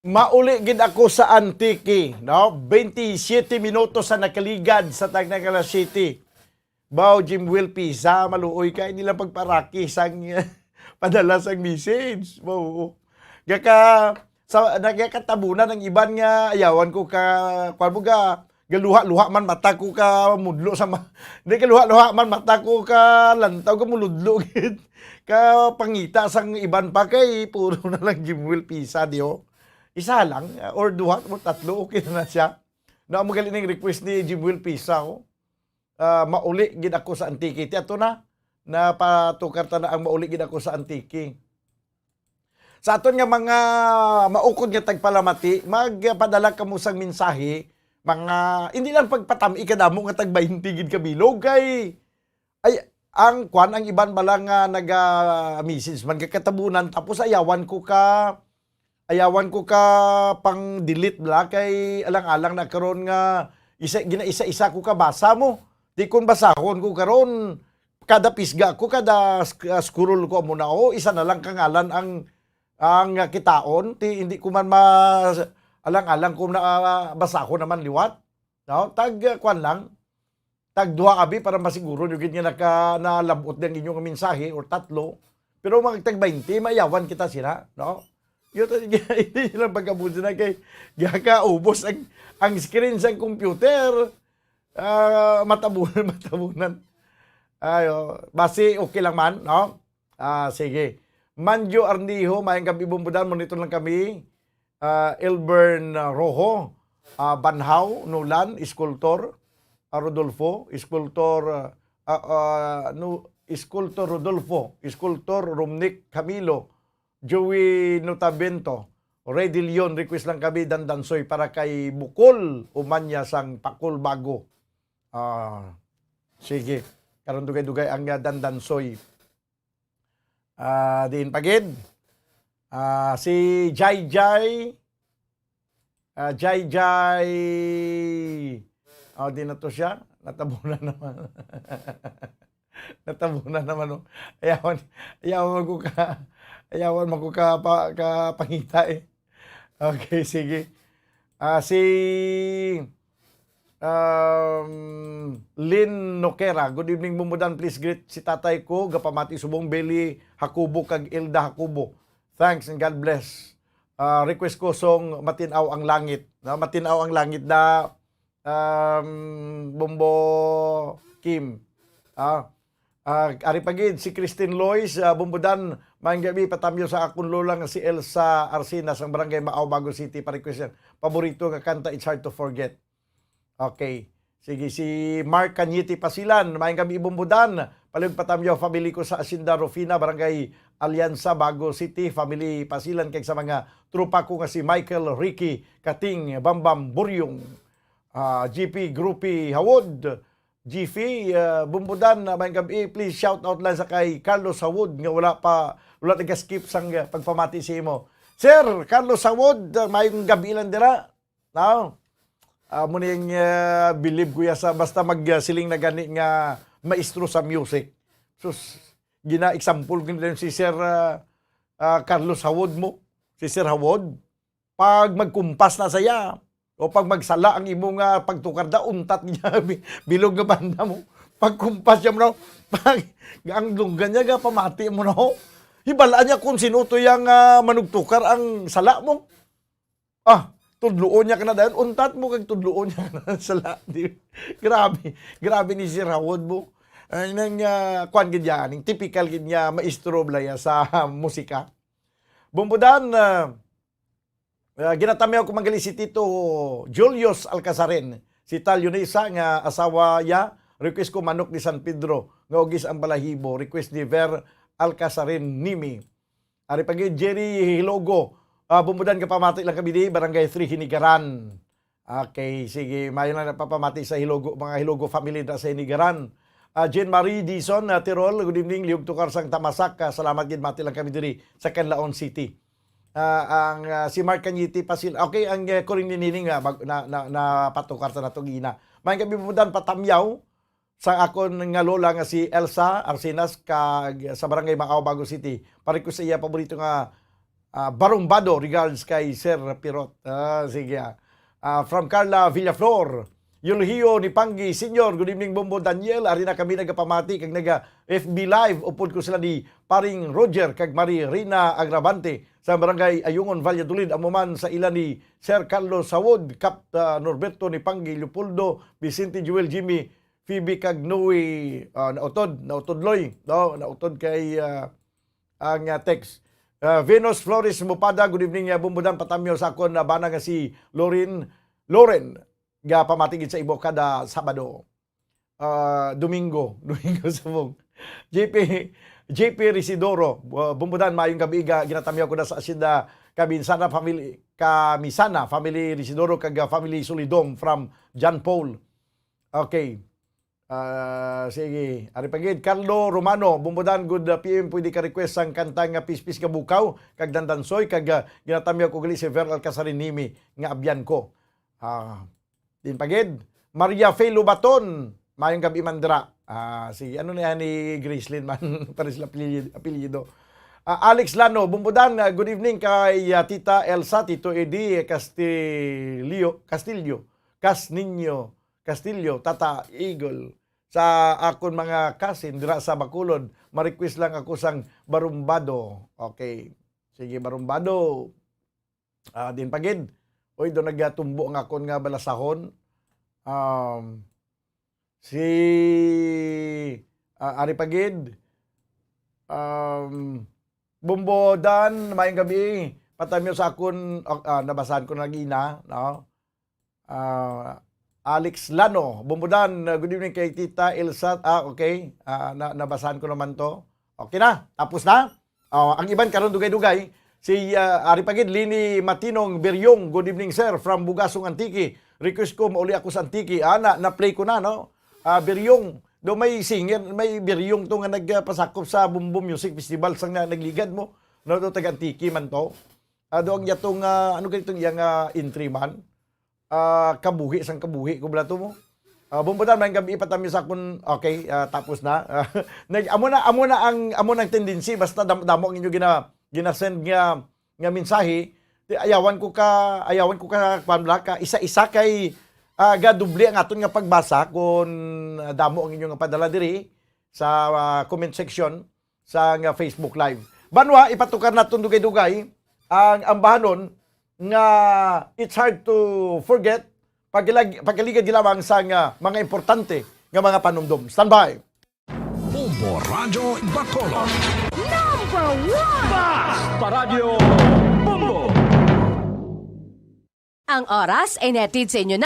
Mauli gid ako sa Antique, no? Twenty-seven minutos ang nakaligad sa tagna nga alas siyete. Baw, Jim Will Pisa, maluoy ka, hindi lang pagparaki sang padala sang message. Baw, gaka, sa, nagakatabunan ang iban nga ayawan ko ka, kwan mo ga, galuha-luha man mata ko ka mudlo sa ma-, hindi, galuha-luha man mata ko ka lantaw ka muludlo gid. Ka pangita sang iban pa kay puro na lang Jim Will Pisa, di, oh. Isa lang, or duha, or tatlo, okay na na siya. Na, magaling ang request ni Jim Will Pisa, oh. Ah, mauli gid ako sa Antique. Ti ato na, napatukar ta na ang mauli gid ako sa Antique. Sa aton nga mga maukod nga tagpalamati, magpadala kamo sang mensahe, mga, hindi lang pagpatam-i kadamo nga tag twenty gid ka bilog, kay, ay, ang kwan, ang iban bala nga naga-message man kay katabunan, tapos ayawan ko ka, ayawan ko ka pang-delete bala, kay alang-alang na karon nga isa, ginaisa-isa ko ka basa mo. Di kon basahon ko karon, kada pisga ko, kada sc-, ah, scroll ko amo na, oh, isa na lang ka ngalan ang, ang, ah, kitaon. Ti, hindi ko man ma-, alang-alang ko na, ah, basahon naman liwat. No? Tag, ah, kwan lang. tag duha abi para masiguro nyo gid nga naka-, nalab-ot ang inyong mensahe or tatlo. Pero mga tag twenty, mayawan kita sila, no? Yun, hindi nilang pagkabuti na kay gakaubos ang, ang screen sa computer. Ah, matabunan, matabunan. Ayo, basi okay lang man, no? Ah, sige. Manjo Arnijo, maayong gabi, Bumbudan, monitor lang kami. Ah, Elbern, ah, Rojo, ah, Banhaw, Nulan, Eskultor, ah, Rodolfo, Eskultor, ah, ah, ah, no, Eskultor Rodolfo, Eskultor Romnick Camilo, Joey Notavento, Ray De Leon, request lang kami, Dandansoy, para kay Bukol, Umanya sang Pakol Bago. Ah, sige. Karon dugay-dugay ang, ah, Dandansoy. Ah, diin pa gid? Ah, si Jai Jai. Ah, Jai Jai. Oh, di na to siya. Natabunan naman. Natabunan naman, oh. Ayawan, ayawan ko ka, ayawan mo ko ka, pa, ka pangita, eh. Okay, sige. Ah, si, um, Lynn Noquera, "Good evening, Bumbudan. Please greet si tatay ko, gapamati subong Belly Jacobo kag Ilda Jacobo. Thanks and God bless." Ah, request ko song Matin-aw ang Langit. No? Matin-aw ang Langit na, um, Bumbo Kim. Ah, ah, ari pa gid si Christine Lois, ah, "Bumbudan, maayong gabi, patamyo sa akon lola nga si Elsa Arsinas, ang barangay Maaw, Bago City, pa-request yan. Paborito nga kanta, It's Hard to Forget." Okay. Sige, si Mark Cañete Pasilan, "Maayong gabi, Bumbudan. Palihog patamyo family ko sa Hacienda Rufina, Barangay Alianza, Bago City, family Pasilan, kag sa mga tropa ko nga si Michael, Ricky, Kating, Bambam, Buryong, ah, G P Grupi Hawod, G P, ah, Bumbudan, ah, maayong gabi. Please shout out lang sa kay Carlos Hawod nga wala pa, wala nag-skip sang, ah, pagpamati sa imo." Sir Carlos Hawod, ah, maayong gabi lang dira. Now, ah, mo ning, ah, believe ko ya sa basta mag, ah, siling na gani nga maestro sa music. Sus, gina-example ko din si Sir, ah, ah, Carlos Hawod mo. Si Sir Hawod, pag magkumpas na saya, o pag magsala ang imo nga pagtukar da, untat niya, bi-, bilog nga banda mo. Pagkumpas niya mo na, pag, ang lunggan niya, ga pamati mo na, ho. Hibalaan niya kung sino to yang, ah, manugtukar ang sala mo. Ah, tudloon niya ka na dayon, untat mo kag tudloon niya ka na sa lati. Grabe, grabe ni Sir Hawod mo. Ay, nang, ah, kwan gid yan, ang typical gid nga maestro bala ya sa musika. Bumbudan, ah, ah, ginatamyaw ko manggali si Tito Julius Alcasarin, si Tal Yunisa nga asawa ya, request ko Manok ni San Pedro, nga ugis ang balahibo, request ni Ver Alcasarin Nimi. Ari pa gid, Jerry Hilogo. Ah, Bumbudan, gapamati lang kami di Barangay three Hinigaran. Okay, sige. Mayo lang nagpapamati sa Hilogo, mga Hilogo family na sa Hinigaran. Ah, Jean Marie Dizon, ah, Tirol, good evening. Liog tukar sang Tamasak. Ah, salamat gid, mati lang kami diri sa Canlaon City. Ah, ang, ah, si Mark Cañete Pasil. Okay, ang, eh, kuring ni Nining, ah, bag-, na, na, napatukar sa nato gina. May kami Bumbudan, patamyaw sa akon nga lola nga si Elsa Arsinas kag sa Barangay Maaw, Bago City. Pare ko sa iya paborito nga, ah, barumbado. Regards kay Sir Pirot. Ah, sige, ah. Ah, from Carla Villaflor. Yulhio ni Panggi, "Senyor, good evening, Bombo Daniel. Ari na kami nagapamati kag naga F B Live. Upod ko sila ni Paring Roger kag Mari Rina Agravante sa Barangay Ayungon, Valladolid. Amo man sa ila ni Sir Carlos Sawod, Kap, ah, Norberto ni Panggi, Leopoldo, Vicente, Joel, Jimmy, Phoebe kag Noe, ah, nautod, nautod Loy, no? Nautod kay, ah, ang, ah, text. Ah, Venus Flores Mupada, good evening, ah, Bumbudan, patamyo sa akon na bana nga si Loren, Loren, nga pamati gid sa imo kada Sabado. Ah, Domingo, Domingo subong. J P, J P Residoro, ah, Bumbudan, maayong gabi, ga-, ginatamyaw ko na sa asyenda, Kaminsana family, Kamisana family Residoro, kag, ah, family Solidom from John Paul. Okay. Ah, sige. Ari pa gid, Carlo Romano, Bumbudan, good, ah, P M, pwede ka request sang kanta nga Pispis nga Bukaw kag Dandansoy, kag, ah, ginatamyaw ko gali si Ver Alcasarin Nimi nga abyan ko. Ah, din pa gid, Maria Fe Lubaton, maayong gabi man dira. Ah, sige, ano na yan ni Gracelyn man, pares sila apelyido, apelyido. Ah, Alex Lano, Bumbudan, ah, good evening kay, ah, Tita Elsa, Tito Eddie Castillo, Castillo, Casniño, Castillo, Tata Eagle, sa akon mga kasin dira sa Bacolod. Ma-request lang ako sang Barumbado. Okay. Sige, Barumbado. Ah, din pa gid. Uy, do nagatumbo ang akon nga balasahon. Um, si, ah, ari pa gid. Um, Bombo Dan, mayong gabi. Patamyo sa akon, ah, ah, nabasahan ko na gina, no? Ah, Alex Lano, Bombo Dan, uh, good evening kay Tita Elsa. Ah, okay. Ah, na, nabasahan ko naman to. Okay na, tapos na. Ah, ang iban karon dugay-dugay. Si, ah, ari pa gid, Lini Matinong Biryong, good evening, sir, from Bugasong, Antique. Request ko, mauli ako sa Antique. Ah, na, na-play ko na, no? Ah, Biryong, do may singer, may Biryong to nga nagpasakop sa Bombo Music Festival sa nga nagligad mo. No, do taga Antique man to. Ah, do ang yatong, ah, ano ganito, yang, ah, entry man? Ah, kabuhi sang kabuhi ko bala to mo. Ah, Bombo Dan, mayong gabi, patamyo sa akon, okay, ah, tapos na. Ah, nag-, amo na, amo na ang, amo na ang tendency, basta dam-, damo ang inyo gina-, ginasend nga, nga mensahe, di, ayawan ko ka, ayawan ko ka, kwan bala, ka isa-isa kay, ah, gadoble ang aton nga pagbasa kung, ah, damo ang inyo nga padala diri sa, ah, comment section sa nga Facebook Live. Banwa, ipatukar naton dugay-dugay ang ambahanon nga it's hard to forget, pagkilag-, pagkaligad lamang sa nga mga importante nga mga panumdom. Standby! Bombo Radyo Bacolod. Number one! Bas! Paradyo Bombo! Ang oras ay nahatid sa inyo na.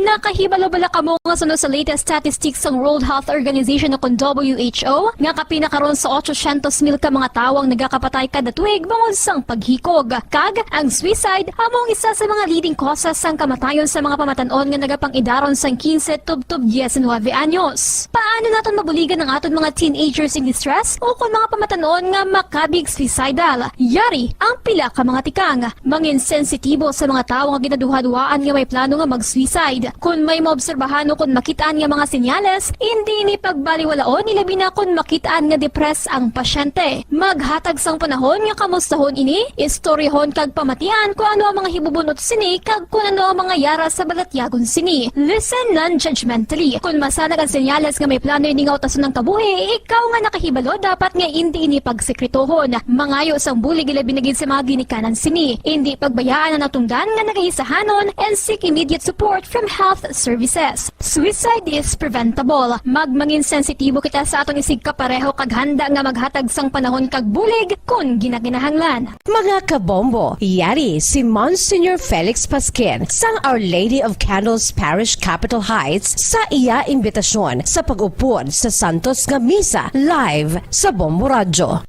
Nakahibalo bala kamo nga suno sa latest statistics sang World Health Organization o kon W H O, nga kapin na karon sa otsosyentos mil ka mga tawo ang nagakapatay kada tuig bangod sang paghikog? Kag ang suicide amo ang isa sa mga leading causes sang kamatayon sa mga pamatan-on nga nagapangidaron sang quince tubtob diecinuebe anyos. Paano naton mabuligan ang aton mga teenagers in distress o kon mga pamatan-on nga makabig suicidal? Yari ang pila ka mga tikang. Mangin sensitibo sa mga tawo nga ginaduhaduhaan nga may plano nga mag-suicide. Kon may maobserbahan o kon makit-an nga mga senyales, indi ini pagbaliwalaon, ilabi na kon makit-an nga depressed ang pasyente. Maghatag sang panahon nga kamustahon ini, istoryahon kag pamatian kon ano ang mga hibubun-ot sini kag kon ano ang mga yara sa balatyagon sini. Listen non-judgmentally. Kon masanag ang senyales nga may plano ini nga utason ang kabuhi, ikaw nga nakahibalo dapat nga indi ini pagsekretohon. Mangayo sang bulig, ilabi na gid sa mga ginikanan sini. Indi pagbayaan ang natungdan nga nagahisahanon and seek immediate support from health services. Suicide is preventable. Magmangin sensitibo kita sa aton isigkapareho kag handa nga maghatag sang panahon kag bulig kon ginakinahanglan. Mga kabombo, yari si Monsignor Felix Pasquin sang Our Lady of Candles Parish, Capitol Heights, sa iya imbitasyon sa pag-upod sa santos nga misa live sa Bombo Radyo.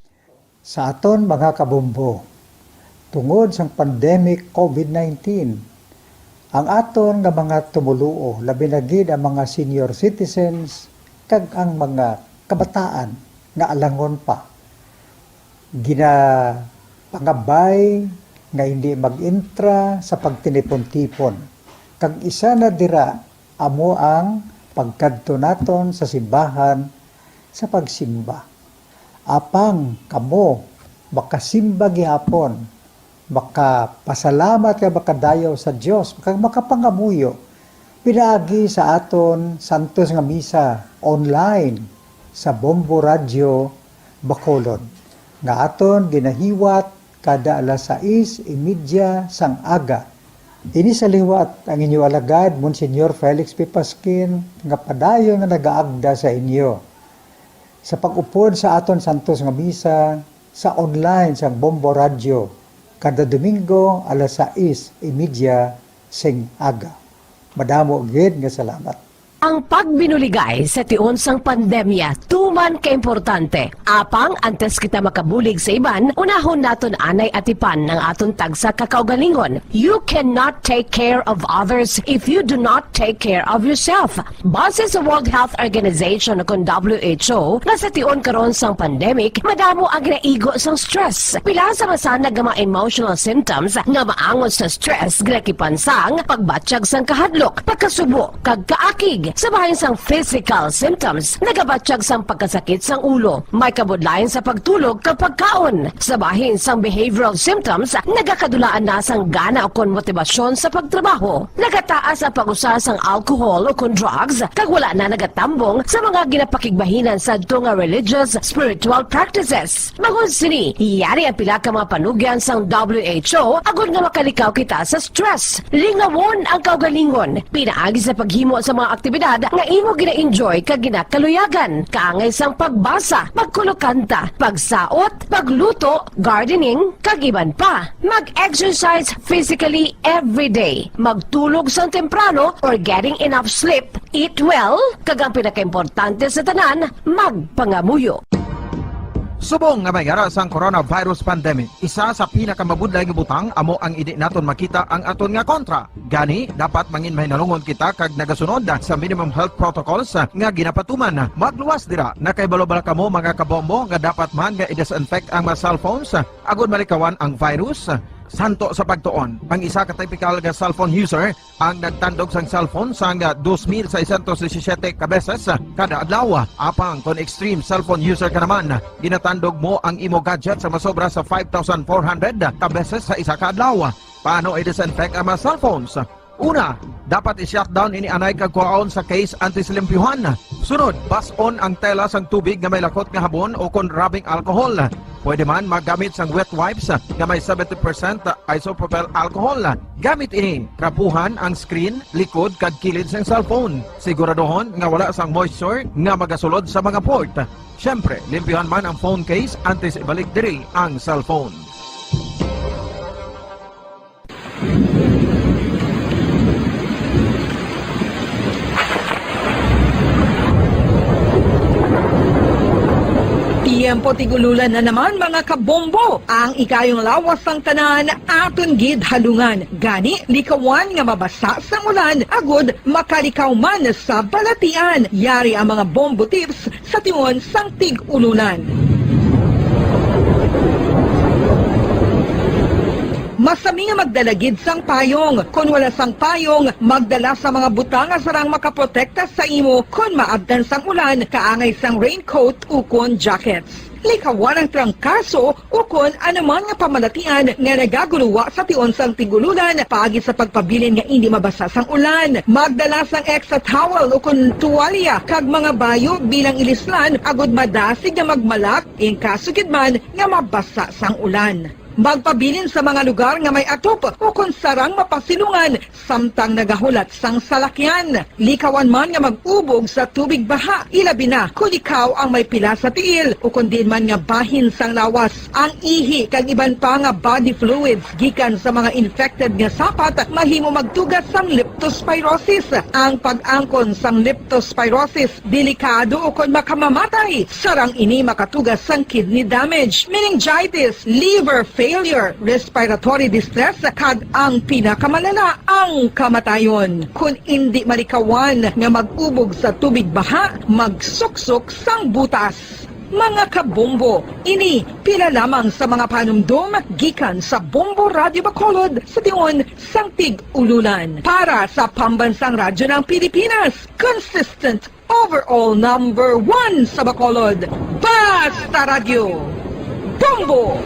Sa aton mga kabombo, tungod sang pandemic COVID nineteen, ang aton nga mga tumoluo, labi na gid ang mga senior citizens kag ang mga kabataan nga alangon pa, ginapangabay nga hindi mag-intra sa pagtinipon-tipon, kag isa na dira amo ang pagkadto naton sa simbahan sa pagsimba. Apang kamo makasimba gihapon, makapasalamat kag makadayaw sa Dios, kag makapangamuyo pinaagi sa aton santos nga misa online sa Bombo Radyo Bacolod, nga aton ginahiwat kada alas sais y media sang aga. Ini sa liwat ang inyo alagad, Monsignor Felix P. Pasquin, nga padayon nga nagaagda sa inyo sa pag-upod sa aton santos nga misa sa online sang Bombo Radyo kada Domingo alas sais y media sing aga. Madamo gid nga salamat. Ang pagbinuligay sa tion sang pandemya tuman ka importante. Apang antes kita makabulig sa iban, unahon naton anay atipan ang aton tagsa ka kaugalingon. You cannot take care of others if you do not take care of yourself. Base sa World Health Organization o kon W H O, nga sa tion karon sang pandemic, madamo ang ginaigo sang stress. Pila sa masanag nga mga emotional symptoms nga maangot sa stress ginakipan sang pagbatyag sang kahadlok, pagkasubo, kag kaakig. Sa bahin sang physical symptoms, nagabatyag sang pagkasakit sang ulo, may kabudlayan sa pagtulog kag pagkaon. Sa bahin sang behavioral symptoms, nagakadulaan na sang gana ukon motibasyon sa pagtrabaho. Nagataas ang pag-usar sang alcohol ukon drugs, kag wala na nagatambong sa mga ginapakigbahinan sadto nga religious, spiritual practices. Bangod sini, yari ang pila ka mga panugyan sang W H O agod nga makalikaw kita sa stress. Lingawon ang kaugalingon pinaagi sa paghimo sa mga aktibidad nga imo gina-enjoy kag ginakaluyagan, kaangay sang pagbasa, pagkulokanta, pagsaot, pagluto, gardening, kag iban pa. Mag-exercise physically every day. Magtulog sang temprano or getting enough sleep. Eat well, kag ang pinakaimportante sa tanan, magpangamuyo. Subong nga may ara sang coronavirus pandemic, isa sa pinakamabudlay nga butang amo ang hindi naton makita ang aton nga kontra. Gani, dapat mangin mahinalungon kita kag nagasunod sa minimum health protocols nga ginapatuman. Magluwas dira, nakahibalo bala kamo, mga kabombo, nga dapat man nga i-disinfect ang mga cellphones agod malikawan ang virus? Santo sa pagtuon, ang isa ka typical nga cellphone user ang nagtandog sang cellphone sang dos mil seiscientos disisiete ka beses kada adlaw. Apang kon extreme cellphone user ka naman, ginatandog mo ang imo gadget sa masobra sa five thousand four hundred ka beses sa isa ka adlaw. Paano i-disinfect ang mga cellphones? Una, dapat i-shutdown ini anay kag kuhaon sa case antes limpyuhan. Sunod, bas-on ang tela sang tubig nga may lakot nga habon o kon rubbing alcohol. Pwede man maggamit sang wet wipes nga may seventy percent isopropyl alcohol. Gamit ini, trapuhan ang screen, likod, kag kilid sang cellphone. Siguraduhon nga wala sang moisture nga magasulod sa mga port. Siyempre, limpyuhan man ang phone case antes ibalik diri ang cellphone. Tiyempo tig-ululan na naman, mga kabombo. Ang ikayong lawas sang tanan aton gid halungan. Gani, likawan nga mabasa sang ulan agud makalikaw man sa balatian. Yari ang mga bombo tips sa tion sang tig-ululan. Masami nga magdala gid sang payong. Kon wala sang payong, magdala sa mga butang nga sarang makaprotekta sa imo kon maabtan sang ulan, kaangay sang raincoat ukon jackets. Likawan ang trangkaso ukon anuman nga pamalatian nga nagaguluwa sa tion sang tig-ululan paagi sa pagpabilin nga indi mabasa sang ulan. Magdala sang extra towel ukon tuwalya kag mga bayo bilang ilislan agud madasig nga magmalak in kaso gid man nga mabasa sang ulan. Magpabilin sa mga lugar nga may atop ukon sarang mapasilungan samtang nagahulat sang salakyan. Likawan man nga mag-ubog sa tubig baha, ilabi na kon ikaw ang may pila sa tiil ukon diin man nga bahin sang lawas. Ang ihi kag iban pa nga body fluids gikan sa mga infected nga sapat mahimo magtuga sang leptospirosis. Ang pag-angkon sang leptospirosis delikado ukon makamamatay. Sarang ini makatuga sang kidney damage, meningitis, liver failure, respiratory distress, kag ang pinakamalala, ang kamatayon. Kon indi malikawan nga mag-ubog sa tubig baha, magsuksok sang butas. Mga kabombo, ini pila lamang sa mga panumdom gikan sa Bombo Radyo Bacolod sa tion sang tig-ululan. Para sa Pambansang Radyo ng Pilipinas, consistent overall number one sa Bacolod, Basta Radyo, Bombo!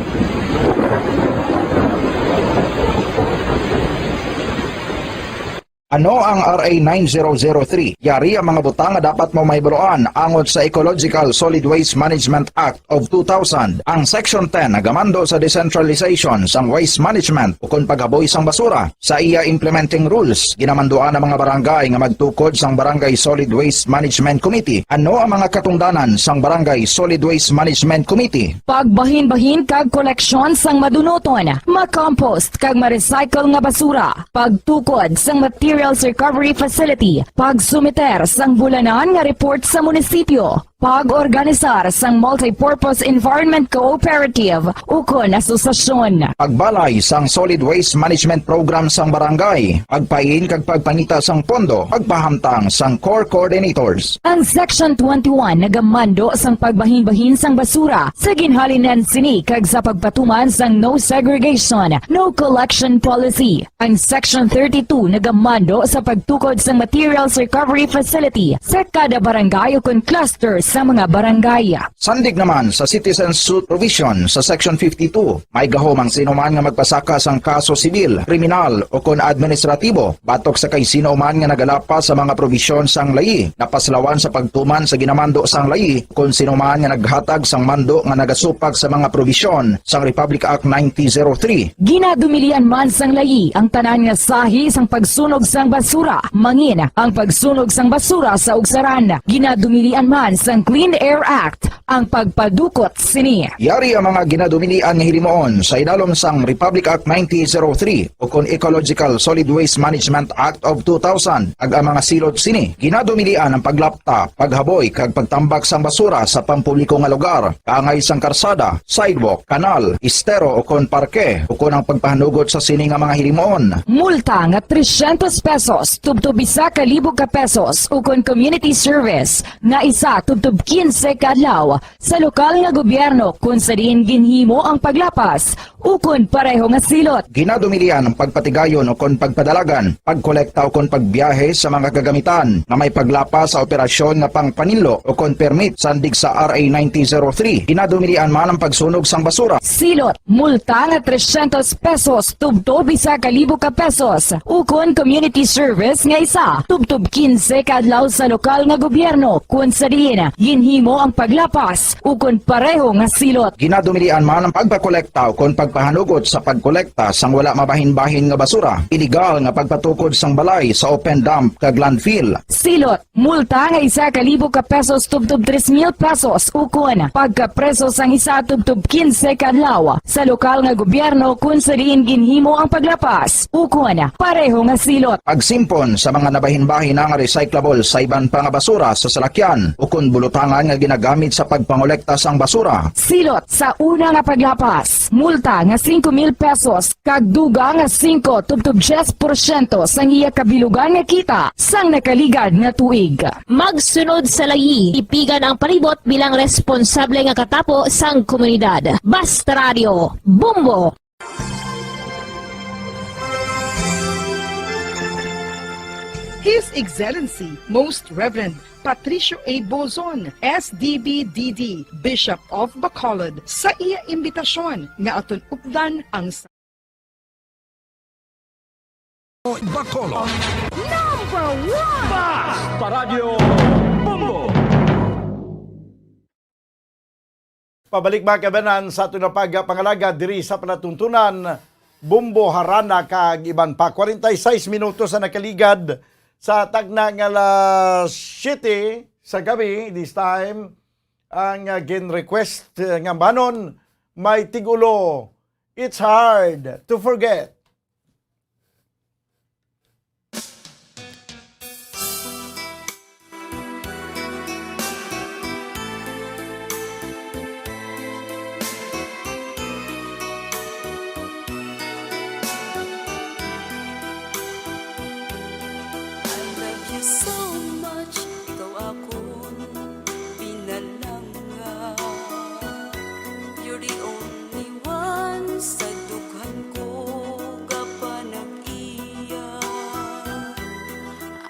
Ano ang R A nine zero zero three? Yari ang mga butang nga dapat mo mahibaluan angot sa Ecological Solid Waste Management Act of two thousand. Ang Section ten nagamando sa decentralization sang waste management ukon paghaboy sang basura. Sa iya implementing rules, ginamanduan ang mga barangay nga magtukod sang Barangay Solid Waste Management Committee. Ano ang mga katungdanan sang Barangay Solid Waste Management Committee? Pagbahinbahin kag koleksyon sang madunuton, makompost kag ma-recycle nga basura, pagtukod sang materials recovery facility, pagsumiter sang bulanan nga report sa munisipyo, Pag-organisar sang Multipurpose Environment Cooperative ukon Asosasyon. Pagbalay sang Solid Waste Management Program sang Barangay. Pagpain kag pagpangita sang pondo. Pagpahamtang sang Core Coordinators. Ang Section twenty-one nagamando sang pagbahinbahin sang basura sa ginhalinan sini kag sa pagpatuman sang no segregation, no collection policy. Ang Section thirty-two nagamando sa pagtukod sang materials recovery facility sa kada barangay ukon cluster sa mga barangay. Sandig naman sa citizen suit provision sa Section fifty-two, may gahom ang sinuman nga magpasaka sang kaso sibil, kriminal, ukon administratibo batok sa kay sino man nga nagalapas sa mga probisyon sang layi, napaslawan sa pagtuman sa ginamando sang layi, kon sino man nga naghatag sang mando nga nagasupak sa mga probisyon sang Republic Act nineteen oh three. Ginadumilian man sang layi ang tanan nga sahi sang pagsunog sang basura, mangin ang pagsunog sang basura sa ugsaran. Ginadumilian man sang Clean Air Act ang pagpadukot sini. Yari ang mga ginadumilian nga hilimuon sa idalom sang Republic Act nineteen oh three ukon Ecological Solid Waste Management Act of two thousand, ag ang mga silot sini. Ginadumilian ang paglapta, paghaboy, kag pagtambak sang basura sa pampubliko nga lugar, kaangay sang karsada, sidewalk, kanal, estero, ukon parke, ukon ang pagpahanugot sa sini nga mga hilimuon. Multa nga trescientos pesos tubtob isa ka libo ka pesos, ukon community service nga isa tubtob quince ka adlaw sa lokal nga gobyerno kon sa diin ginhimo ang paglapas ukon pareho nga silot. Ginadumilian ang pagpatigayon ukon pagpadalagan, pagkolekta ukon pagbiyahe sa mga kagamitan nga may paglapas sa operasyon nga pangpaninlo ukon permit sandig sa R A nineteen oh three. Ginadumilian man ang pagsunog sang basura. Silot, multa nga trescientos pesos tubtob isa ka libo ka pesos, ukon community service nga isa tubtob quince ka adlaw sa lokal nga gobyerno kon sa diin ginhimo ang paglapas ukon pareho nga silot. Ginadumilian man ang pagpakolekta ukon pagpahanugot sa pagkolekta sang wala mabahin-bahin nga basura, iligal nga pagpatukod sang balay sa open dump kag landfill. Silot, multa nga isa ka libo ka pesos tubtob tres mil pesos, ukon pagkapreso sang isa tubtob quince ka adlaw sa lokal nga gobyerno kon sa diin ginhimo ang paglapas, ukon pareho nga silot. Pagsimpon sa mga nabahin-bahin nga recyclable sa iban pa nga basura sa salakyan ukon bulutangan nga ginagamit sa pagpangolekta sang basura. Silot sa una nga paglapas, multa nga singko mil pesos kag dugang nga singko tubtob diyes porsyento sang iya kabilugan nga kita sang nakaligad nga tuig. Magsunod sa layi, tipigan ang palibot bilang responsable nga katapo sang komunidad. Basta Radio, Bombo! His Excellency Most Reverend Patricio A. Bozon, S D B D D, Bishop of Bacolod, sa iya imbitasyon nga aton updan ang Bacolod. Number one! Basta Radyo Bombo! Pabalik, mga kabanan, sa aton nga pagpangalagad diri sa palatuntunan, Bombo, Harana, kag iban pa. Kwarenta y seis minutos ang nakaligad sa tagna nga alas siyete sa gabi, this time, ang, ah, gin-request, eh, nga banon, may tigulo, It's Hard to Forget. I love you so much, ikaw akon pinalangga. You're the only one sa dughan ko gapanag-iya.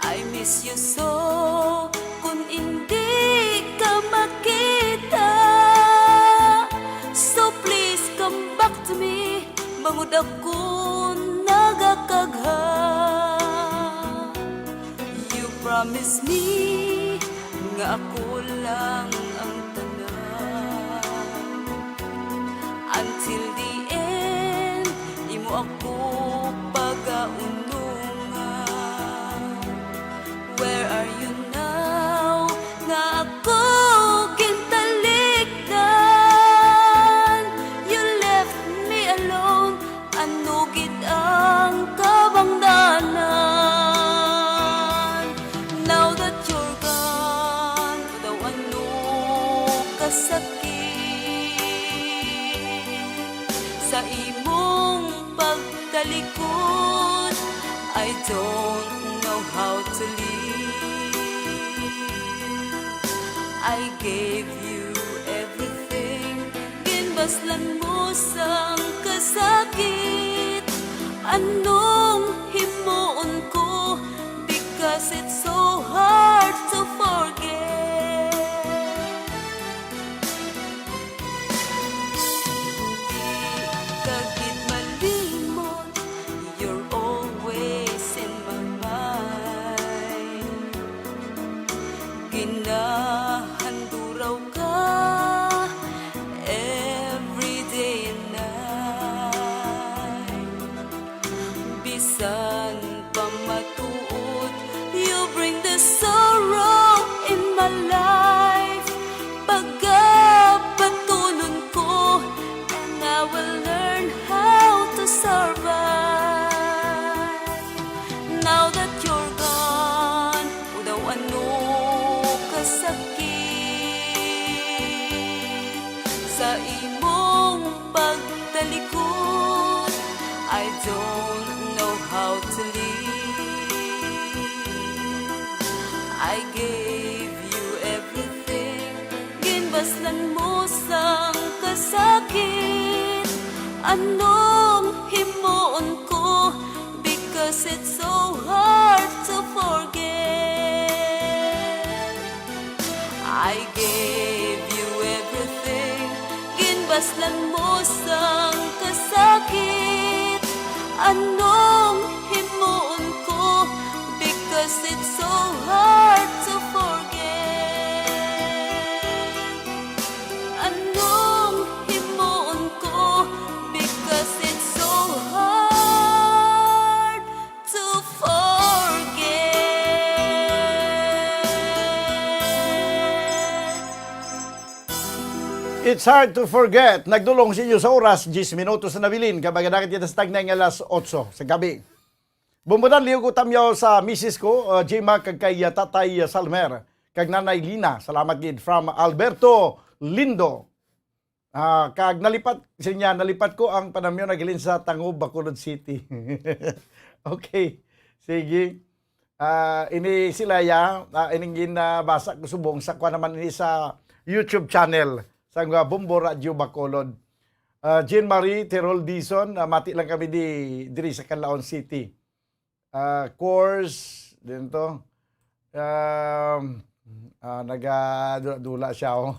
I miss you so, kun indi ka makita. So please come back to me, bangod ako nagakagha. You promise me nga ako lang ang tanan. Until the end, imo ako pagaunungan. Where are you now? Nga ako gintalikdan. You left me alone. Ano gid ang kabangdanan? Now that you're gone, daw ano Sa imong pagtalikod, I don't know how to live. I gave you everything, ginbaslan mo sang kasakit. Anong himuon ko, because it's so hard to forget. Di ka gid malimot, you're always in my mind. Ginahanduraw ka every day and night. Bisan pa matuod, you bring the sorrow in my life. Pagabatunon ko, and I will learn how to survive. Now that you're gone, daw ano kasakit sa imong pagtalikod. I don't know how to live. I gave you everything, ginbaslan mo sang kasakit. Anong himuon ko, because it's so hard to forget. I gave you everything, ginbaslan mo sang kasakit. Anong himuon ko, because it's so hard to forget. Anong himuon ko, because it's so hard to forget. It's hard to forget. Nagdulong sa inyo sa oras, diyes minutos na nabilin. Kay magadakit kita sa tagnay nga alas otso sa gabi. Bumbudan, liog ko tamyaw sa misis ko, uh, Jima, kag kay, uh, Tatay, uh, Salmer, kag Nanay Lina. Salamat gid. From Alberto Lindo. Ah, kag nalipat, siya niya, nalipat ko ang panamyo nagilin sa Tangob, Bacolod City. Okay. Sige. Ah, ini sila ya, ah, ining ginabasa ko subong sa kuan naman ini sa YouTube channel sang, ah, Bombo Radio Bacolod. Ah, Jean Marie Terol Dizon, ah, mati lang kami di, diri sa Canlaon City. Ah, course, din to. Um, ah, nagadula-dula siya, oh.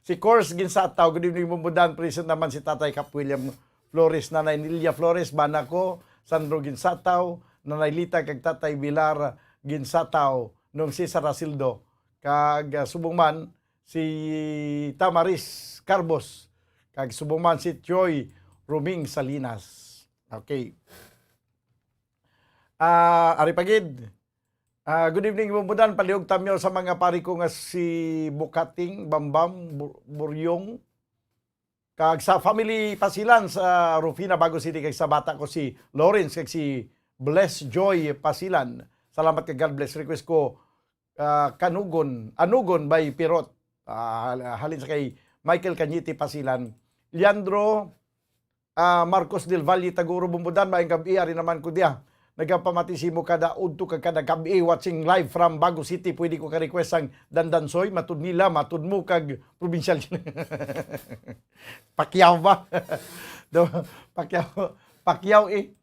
Si Course Ginsataw, good evening, Bumbudan. Present naman si Tatay Cap William Flores, Nanay Nilia Flores, bana ko, Sandro Ginsataw, Nanay Lita, kag Tatay Bilar Ginsataw, nung si Sarasildo, kag, ah, subong man si Tamaris Carbos, kag subong man si Troy Roming Salinas. Okay. Ah, ari pa gid. Ah, good evening, Bumbudan. Palihog tamyaw sa mga pari ko nga si Bukating, Bambam, Bu-, Buryong. Kag sa family Pasilan sa Rufina, Bago City, kag sa bata ko si Lawrence, kag si Bless Joy Pasilan. Salamat kag God bless. Request ko, ah, Kanugon, Anugon by Pirot. Ah, hal-, halin sa kay Michael Cañete Pasilan. Leandro, ah, Marcos del Valle Taguro, Bumbudan, maayong gab-i, ari naman ko diya. Nagapamati sa imo kada udto kag kada gab-i, watching live from Bago City. Pwede ko ka-request sang Dandansoy, Matud Nila, Matud Mo, kag Probinsyal. Pacquiao ba? Do, Pacquiao, Pacquiao eh.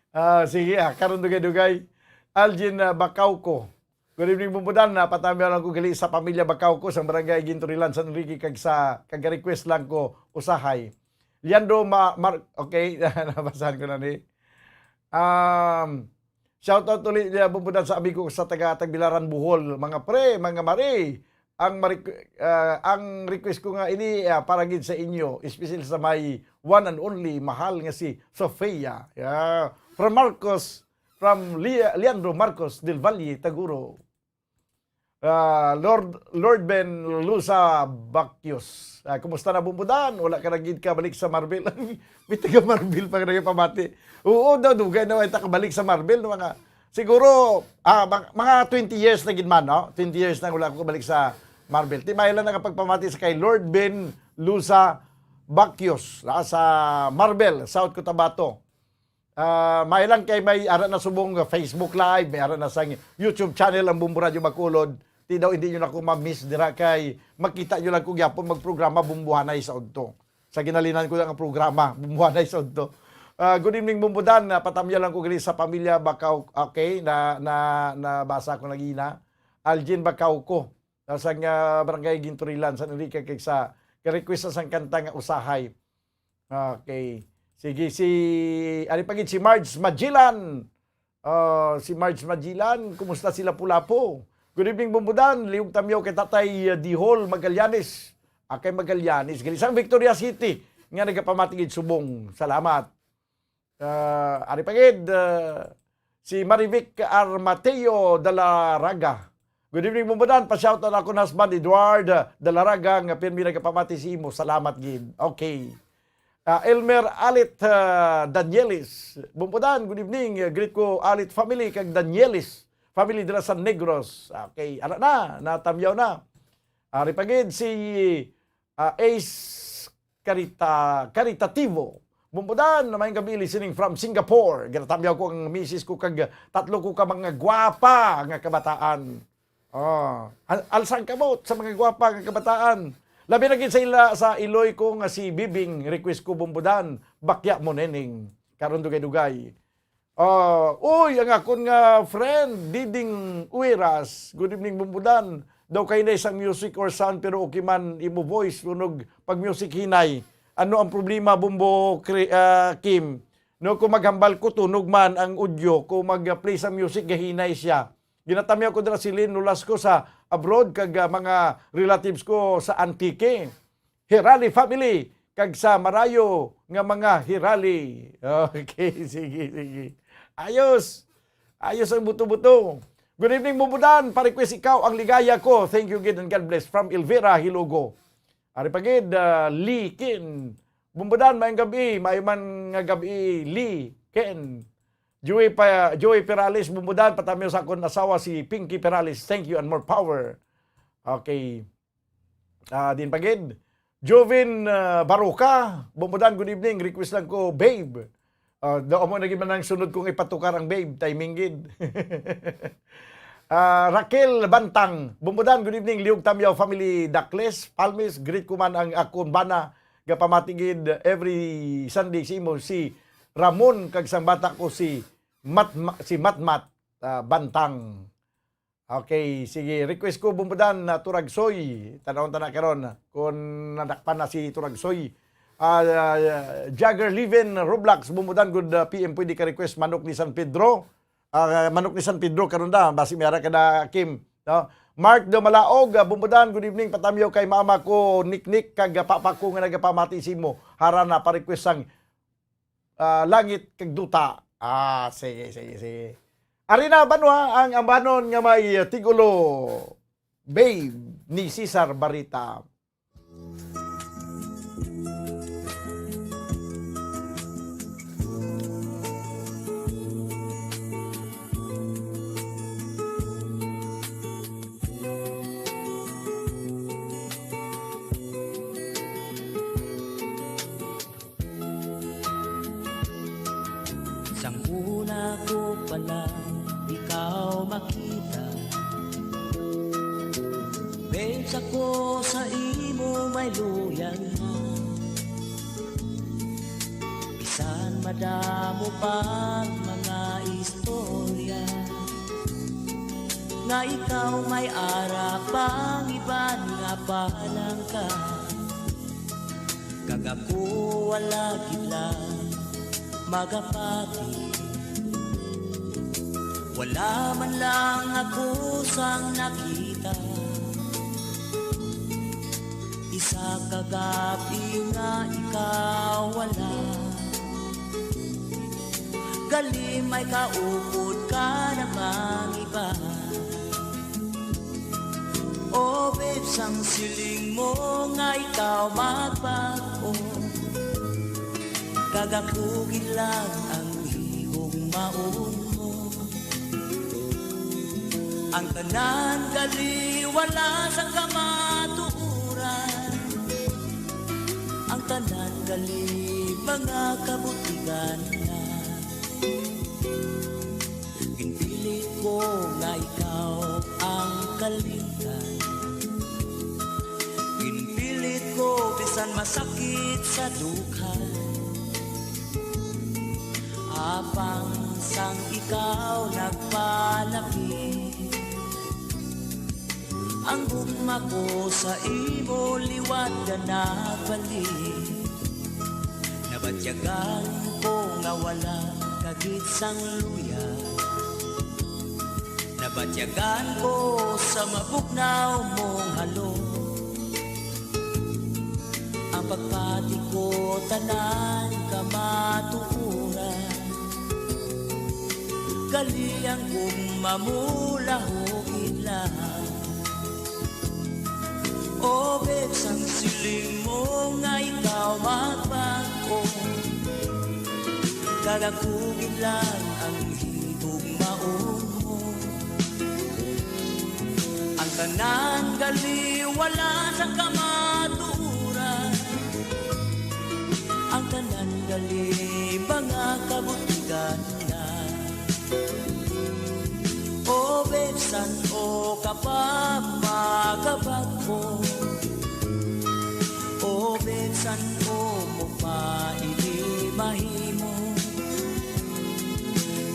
Ah, sige, ah, karon dugay-dugay. Algin, ah, Bacauco. Good evening, Bumbudan. Napatamyaw lang ko gali sa pamilya Bacauco sa Barangay Ginturilan, San Enrique, kag sa, kag request lang ko usahay. Leandro Ma-, Mar-, okay, nabasahan ko na ni. Um, shout out ulit, uh, Bumbudan, sa amigo ko sa taga Tagbilaran, Bohol. Mga pre, mga mare, ang ma-requ-, ah, ang request ko nga ini, ah, para gid sa inyo, especially sa my one and only mahal nga si Sofia. Yeah. From Marcos, from Lia-, Leandro Marcos del Valle, Taguro. Ah, Lord, Lord Ben Lusa Bakyos. Ah, kumusta na, Bumbudan? Wala ka na gid ka balik sa Marbel? May taga Marbel pa ka nagpamati. Oo daw, dugay na wala ta kabalik sa Marbel, no, mga, siguro, ah, mga, mga twenty years na gid man, no? Twenty years na wala ko kabalik sa Marbel. Timayon lang nakapagpamati sa kay Lord Ben Lusa Bakyos, ah, sa Marbel, South Cotabato. Ah, may lang kay may ara na subong nga Facebook Live, may ara na sang YouTube channel ang Bombo Radyo Bacolod. Di daw hindi nyo na ako ma-miss dira kay makita nyo lang ko gyapon magprograma Bumbuhanay sa udto. Sa ginalinan ko lang ang programa, Bumbuhanay sa udto. Ah, good evening, Bumbudan. Ah, patamya lang ko gali sa pamilya Bakaw. Okay, na, na, nabasa ko na gina. Algin Bacauco, ah, sang, ah, Barangay Ginturilan, San Enrique, kag sa ka-request sa sang kanta nga Usahay. Okay. Sige, si, ari pa gid, si Marge Magellan. Ah, si Marge Magellan, kumusta si Lapu-Lapu? Good evening, Bumbudan. Liog tamyaw kay Tatay, ah, Dihol Magallanes. Ah, kay Magallanes. Gali sang Victoria City nga nagapamati gid subong. Salamat. Ah, ari pa gid, ah, si Marivic R. Mateo Dalaraga. Good evening, Bumbudan. Pa-shoutout akon husband, Edward, ah, Dalaraga, nga pirmi nagapamati si imo. Salamat gid. Okay. Ah, Elmer Alit, ah, Danielis. Bumbudan, good evening. Ah, greet ko Alit family kag Danielis family dira sa Negros. Okay, ara na, natamyaw na. Ari pa gid si, ah, Ace Carita-, Caritativo. Bumbudan, maayong gabi, listening from Singapore. Ginatamyaw ko ang misis ko kag tatlo ko ka mga gwapa nga kabataan. Oh, al-, alsang kamot sa mga gwapa nga kabataan. Labi na gid sa ila, sa iloy ko nga si Bibing, request ko Bumbudan, Bakya Mo Neneng. Karon dugay-dugay. Ah, uy, ang akon nga friend, Diding Ueras. Good evening, Bumbudan. Daw kay na isang music or sound, pero okay man imo voice, tunog pag music hinay. Ano ang problema, Bumbo Kri-, ah, Kim? No, kung maghambal ko, tunog man ang audio. Kung mag-play sa music, gahinay siya. Ginatamyaw ko dira si Lynn Nolasco sa abroad, kag, ah, mga relatives ko sa Antique. Hirali family, kag sa marayo nga mga Hirali. Okay, sige, sige. Ayos. Ayos ang buto-buto. Good evening, Bumbudan. Pa-request Ikaw ang Ligaya Ko. Thank you, gid, and God bless. From Elvira Hilogo. Ari pa gid, ah, Lee Kin. Bumbudan, maayong gabi. Maayo man nga gabi, Lee Ken. Joey pa, Joey Perales, Bumbudan, patamyaw sa akon asawa si Pinky Perales. Thank you and more power. Okay. Ah, din pa gid. Jovin, ah, Baroka, Bumbudan, good evening. Request lang ko, babe. Ah, daw mo na gid man ang sunod kong ipatukar ang babe. Timing gid. Ah, Raquel Bantang, Bumbudan, good evening. Liog Tamyaw family, Dakles, Palmis, greet ko man ang akon bana, gapamati gid every Sunday si imo, si Ramon, kag sang bata ko si Matma-, si Matmat, ah, Bantang. Okay, sige. Request ko, Bumbudan, na Turagsoy. Tanawon ta na karon kung nadakpan na si Turagsoy. Ah, ah, Jagger Livin Roblox, Bumbudan, good, ah, P M, pwede ka request Manok ni San Pedro. Ah, Manok ni San Pedro, karon da, basi may ara ka na, Kim. No? Mark de Malaog, ah, Bumbudan, good evening. Patamyaw kay mama ko, Niknik, kag, ah, papa ko nga nagapamati simo. Hara na, pa-request sang, ah, Langit kag Duta. Ah, sige, sige, sige. Ari na, banwa, ang ambanon nga may tigulo, Babe, ni Cesar Barita. Sang una ko pa lang ikaw makita, babes, ako sa imo may luyag na. Bisan madamo pang mga istorya, nga ikaw may ara pang iban nga palangka. Kag ako wala gid lang magapati. Wala man lang ako sang nakita. Isa ka gab-i nga ikaw wala. Gali may kaupod ka namang iba. Oh, babes, ang siling mo nga ikaw magbag-o, kag ako gid lang ang higugmaon mo. Ang tanan gali wala sang kamatuoran. Ang Tanan gali mga kabutigan na. Ginpilit ko nga ikaw ang kalimtan. Ginpilit ko bisan masakit sa dughan. Apang sang ikaw nagpalapit, ang gugma ko sa imo liwat ka nagbalik. Nabatyagan ko nga wala ka gid sang luya. Nabatyagan ko sa mabugnaw mong halong. Ang pagpati ko tanan kamatuoran. Gali ang gugma mo lahugid lang. O babes, ang siling mo nga ikaw magbag-o, kag ako gid lang ang higugmaon mo. Ang tanan gali wala sa kamatuoran. Ang tanan gali mga kabutigan na. O babes, san-o ka pa magabag-o? O babes, san-o mo pa ini mahimo?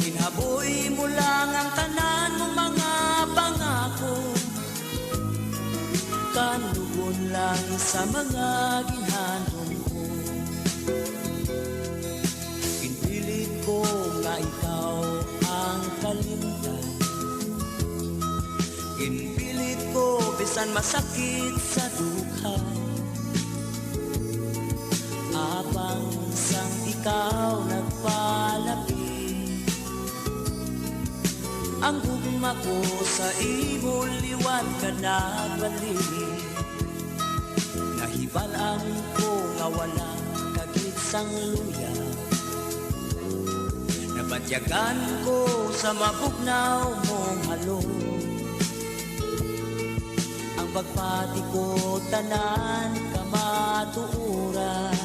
Ginhaboy mo lang ang tanan mo mga pangako. Kanugon lang sa mga ginhandom ko. Ginpilit ko nga ikaw ang kalimtan. Ginpilit ko bisan masakit sa dughan. Apang sang ikaw nagpalapit, ang gugma ko sa imo liwat ka nagbalik. Nahibal-an ko nga wala ka gid sang luya. Nabatyagan ko sa mabugnaw mong halong. Ang pagpati ko tanan kamatuoran.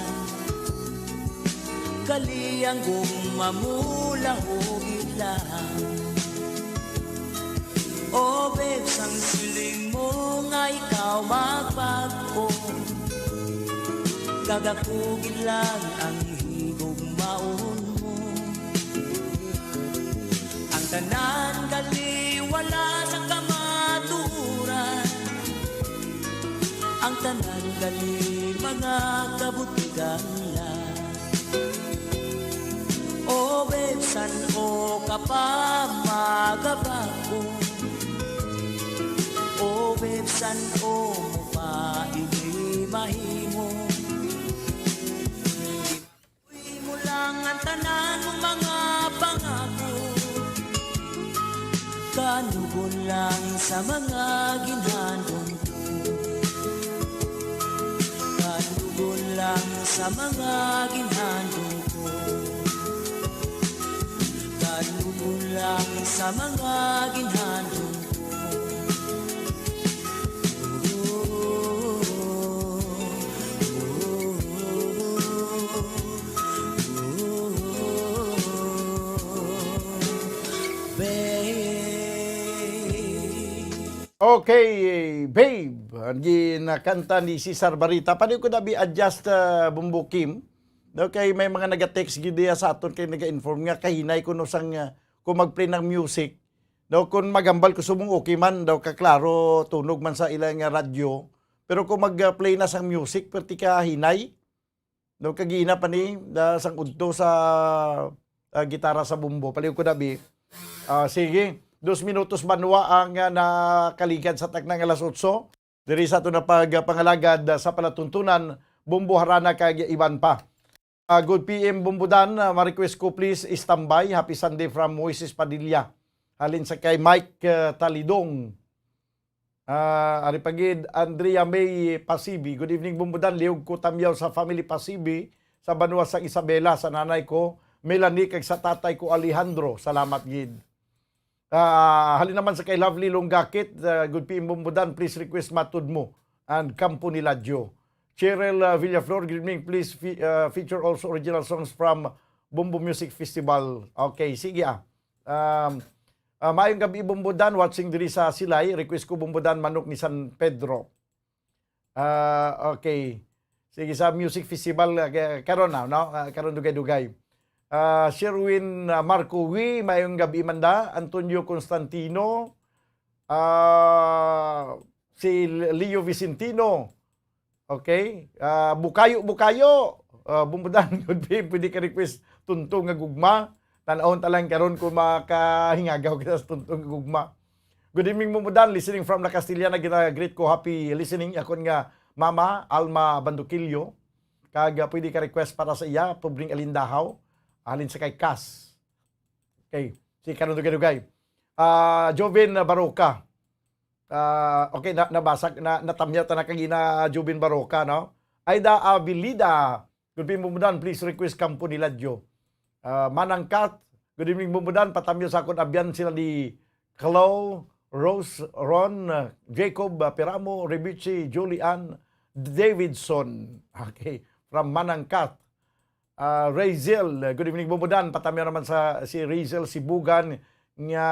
Gali ang gugma mo lahugid lang. O babes, ang siling mo nga ikaw magbag-o, kag ako gid lang ang higugmaon mo. Ang tanan gali wala sa kamatuoran. Ang tanan gali mga kabutigan lang. O babes, san-o ka pa magabag-o? O babes, san-o mo pa ini mahimo? Imo lang ang tanan mo mga pangako. Kanugon lang sa mga ginhandom ko. Kanugon lang sa mga ginhandom ko. Kanugon lang sa mga ginhandom ko. Babe. Okay, Babe. Ang ginakanta ni Cesar Barita. Pwede ko na bi-adjust, ah, Bumbo Kim? No, kay may mga naga-text gid diya sa aton kay naga-inform nga kahinay kuno sang, ah, kung mag-play ng music. No, kung magambal ko sumong okay man daw kaklaro, tunog man sa ila nga radyo. Pero kung mag-play na sang music, perti ka hinay. No, kagina pa ni, da, sang udto sa, ah, gitara sa bumbo. Paliw ko na, bi. Ah, sige, dos minutos banwa ang, ah, nakaligad sa takna nga alas otso. Diri sa aton na pagpangalagad, ah, sa palatuntunan, Bumbo Harana kag iban pa. Ah, good P M Bumbo Dan, ah, ma-request ko please standby. Happy Sunday from Moises Padilla. Halin sa kay Mike, ah, Talidong. Ah, ari pa gid, Andrea May Pasibi. Good evening, Bumbo Dan. Liog ko tamyaw sa family Pasibi sa banwa sa Isabela, sa nanay ko, Melanie, kag sa tatay ko, Alejandro. Salamat gid. Ah, halin naman sa kay Lovely Longgakit, ah, good P M Bumbo Dan, please request Matud Mo and Kampo ni Ladyo. Cheryl, uh, Villaflor, good evening. Please fe-, uh, feature also original songs from Bombo Music Festival. Okay, sige, ah. Um, ah, maayong gabi, Bombo Dan. Watching diri sa Silay. Request ko, Bombo Dan, Manok ni San Pedro. Ah, okay. Sige, sa music festival, ah, ka-, karon na, no? Ah, karon dugay-dugay. Ah, Sherwin, ah, Marco, wi, maayong gabi, Manda. Antonio Constantino, ah, si Leo Vicentino. Okay? Ah, Bukayo, Bukayo. Ah, Bombo Dan, good day. Pwede ka request Tunto nga Gugma. Tan-awon ta lang karon kung makahingagaw kita sa Tunto nga Gugma. Good evening, Bombo Dan. Listening from La Castellana. Gina-greet ko, happy listening. Akon nga mama, Alma Banduquillo. Kag, ah, pwede ka request para sa iya, Pobreng Alindahaw. Halin sa kay Cas. Okay. Si karon dugay-dugay. Ah, Joven Baroka. Ah, okay, na, nabasa, na, natamyaw ta na kagina, Jubin Baroka, no? Aida Abilida, good evening, Bombo Dan, please request Kampo ni Ladyo. Ah, Manang Kat, good evening, Bombo Dan, patamyaw sa akon abyan sila ni Chloe, Rose, Ron, Jacob, ah, Piramo, Rebichi, Julian, Davidson. Okay, from Manang Kat. Ah, Rayzel, good evening, Bombo Dan. Patamyaw naman sa si Rayzel Sibugan nga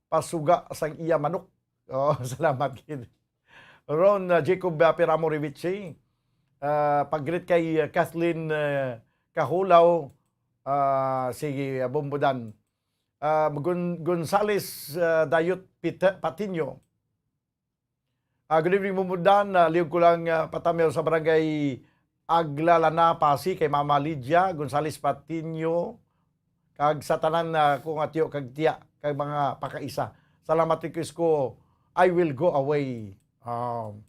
pasuga sang iya manok. Oh, salamat gid. Ron, ah, Jacob, ah, Piramo Rivici. Ah, pag-greet kay, ah, Kathleen, ah, Kahulaw. Ah, sige, ah, Bombo Dan. Ah, Gon-, Gonzales, ah, Dayot Pit-, Patiño. Ah, good evening, Bombo Dan. Ah, lihog ko lang, ah, patamyaw sa barangay Aglalana, Pasi, kay Mama Lydia Gonzales Patiño, kag sa tanan, ah, ko nga tiyo kag tiya, kag mga pakaisa. Salamat, request ko, I Will Go Away. Um,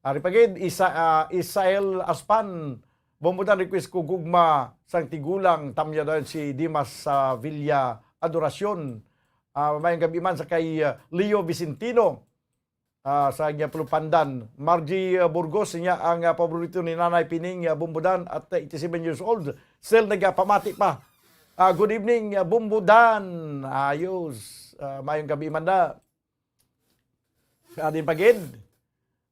ari pa gid, Isa-, ah, Isael Aspan, Bombo Dan, request ko, Gugma sang Tigulang, tamyaw dayon si Dimas sa Villa Adoracion. Ah, maayong gabi man sa kay, ah, Leo Vicentino. Ah, sa Giamplo Pandan. Margie, ah, Burgos, niya ang, ah, paborito ni Nanay Pining, ah, Bombo Dan at, ah, eighty-seven years old. Still nagapamati pa. Ah, good evening, ah, Bombo Dan. Ayos. Ah, maayong gabi, Manda. Sa din pagid.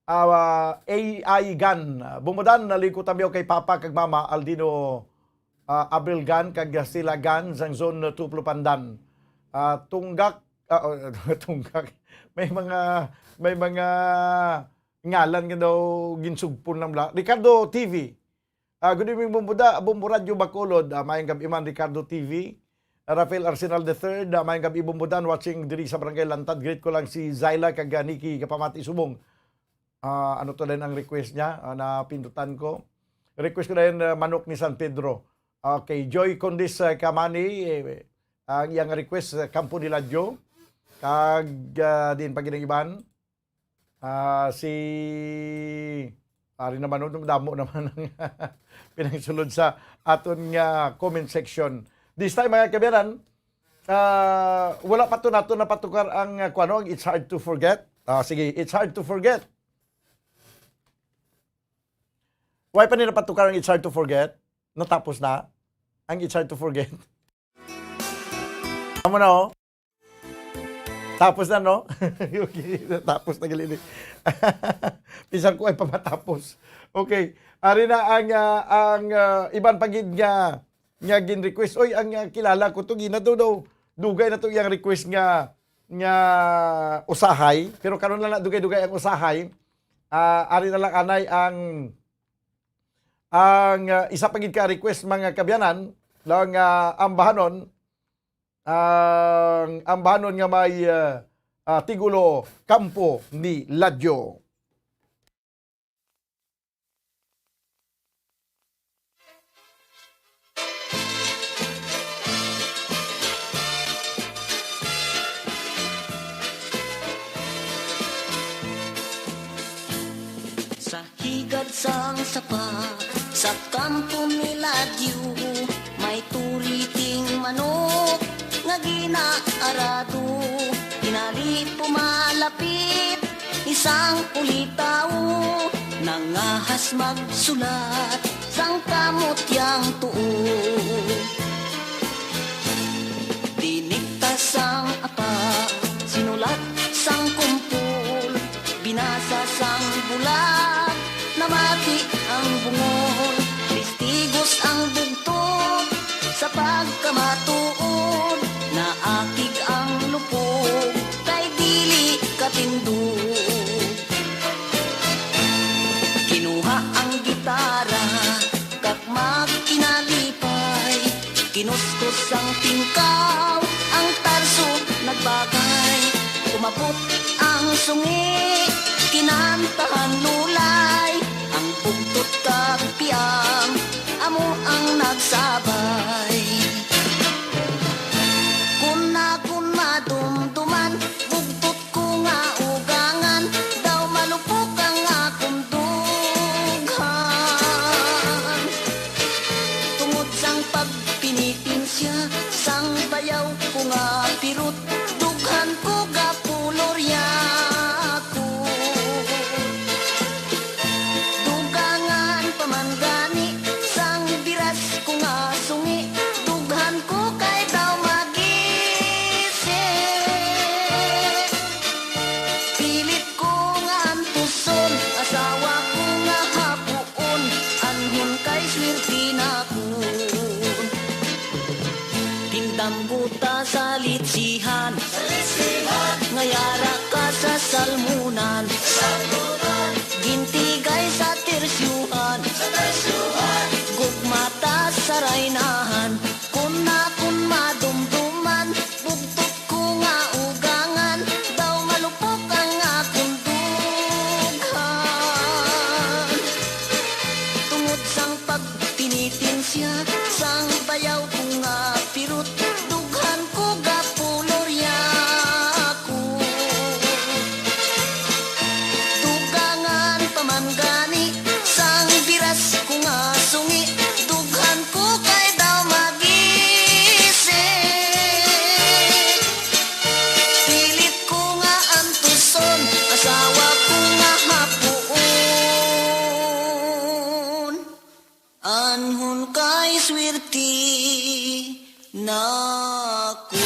Ah, A I Gan. Ah, Bombo Dan, naliko tamyaw kay Papa kag Mama, Aldino, ah, Abel Gan, kag Sila Gan, sang Zone two Plupandan. Ah, Tunggak, ah, oh, Tunggak. May mga, may mga ngalan nga daw ginsugpon lang bla. Ricardo T V. Ah, good evening, Bombo Da-, Bombo Radyo Bacolod. Ah, maayong gabi man, Ricardo T V. Ah, Rafael Arsenal the third, ah, maayong gabi, Bombo Dan, watching diri sa Barangay Lantad. Greet ko lang si Zyla kag, ah, Nikki Kapamati Subong. Ah, ano to din ang request niya? Ah, napindutan ko. Request ko na yun, ah, Manok ni San Pedro. Okay, Joy Condis, ah, Kamani, eh, ang iyang request, ah, Kampo ni Ladyo. Kag, ah, diin pa gid ang iban? Ah, si, ari naman, no, damo naman ang pinangsulod sa aton nga comment section. This time, mga kabiyanan, ah, wala pa to nato napatukar ang, ah, kuwano, ang It's Hard to Forget. Ah, sige, It's Hard to Forget. Why pa nila patukar ang It's Hard to Forget? Natapos na ang It's Hard to Forget. Amo na, oh. Tapos na, no? Okay, tapos na gali ni. Bisan ko ay pamatapos. Okay. Ari na ang, ah, ang, ah, iban pa gid nga, nga gin-request. Oy, ang, ah, kilala ko to, gina daw daw. Dugay na to iyang request nga, nga usahay. Pero karon lang na dugay-dugay ang usahay. Ah, ari na lang anay ang, ang, ah, isa pa gid ka request, mga kabiyanan, lang, ah, ambahanon, ang ambahanon nga may, ah, ah, tigulo Kampo ni Ladyo. Sa higad sang sapa, sa kampo ni Ladyo, may turiting manok nga ginaarado. Tinali pumalapit isang ulitaw, nangahas magsulat sang kamot yang tuo. Dinikta sang apa, sinulat sang kumpol, binasa sang bulag, namati Kinuskus ang tingkaw, ang tarso nagbagay. Umabot ang sungi, kinantahan lulay. Ang bugtot kag piang, amo ang nagsabay. Kun akon madumduman, bugtot ko nga ugangan, daw malupok ang akon dughan. Tungod sang pagpinitensya, sang bayaw ko nga pirot, dughan ko gapulorya ko. Dugangan pa man gani, sang biras ko nga sungi, dughan ko kay daw magisi. Pilit ko nga antuson, asawa ko nga hapuon, anhon kay swerte na ko. Tindang buta sa litsihan, nga yara ka sa salmunan, gintigay sa tersyuhan, gugmata sa raynahan. Kun akon madumduman, bugtot ko nga ugangan, daw malupok ang akon dughan. Tungod sang pagtinitensya, sang bayaw ko nga pirot, dughan ko gapulorya ko. Dugangan pa man gani, sang biras ko nga sungi, dughan ko kay daw magisi. Pilit ko nga antuson, asawa ko nga hapuon, anhon kay swerte na ko.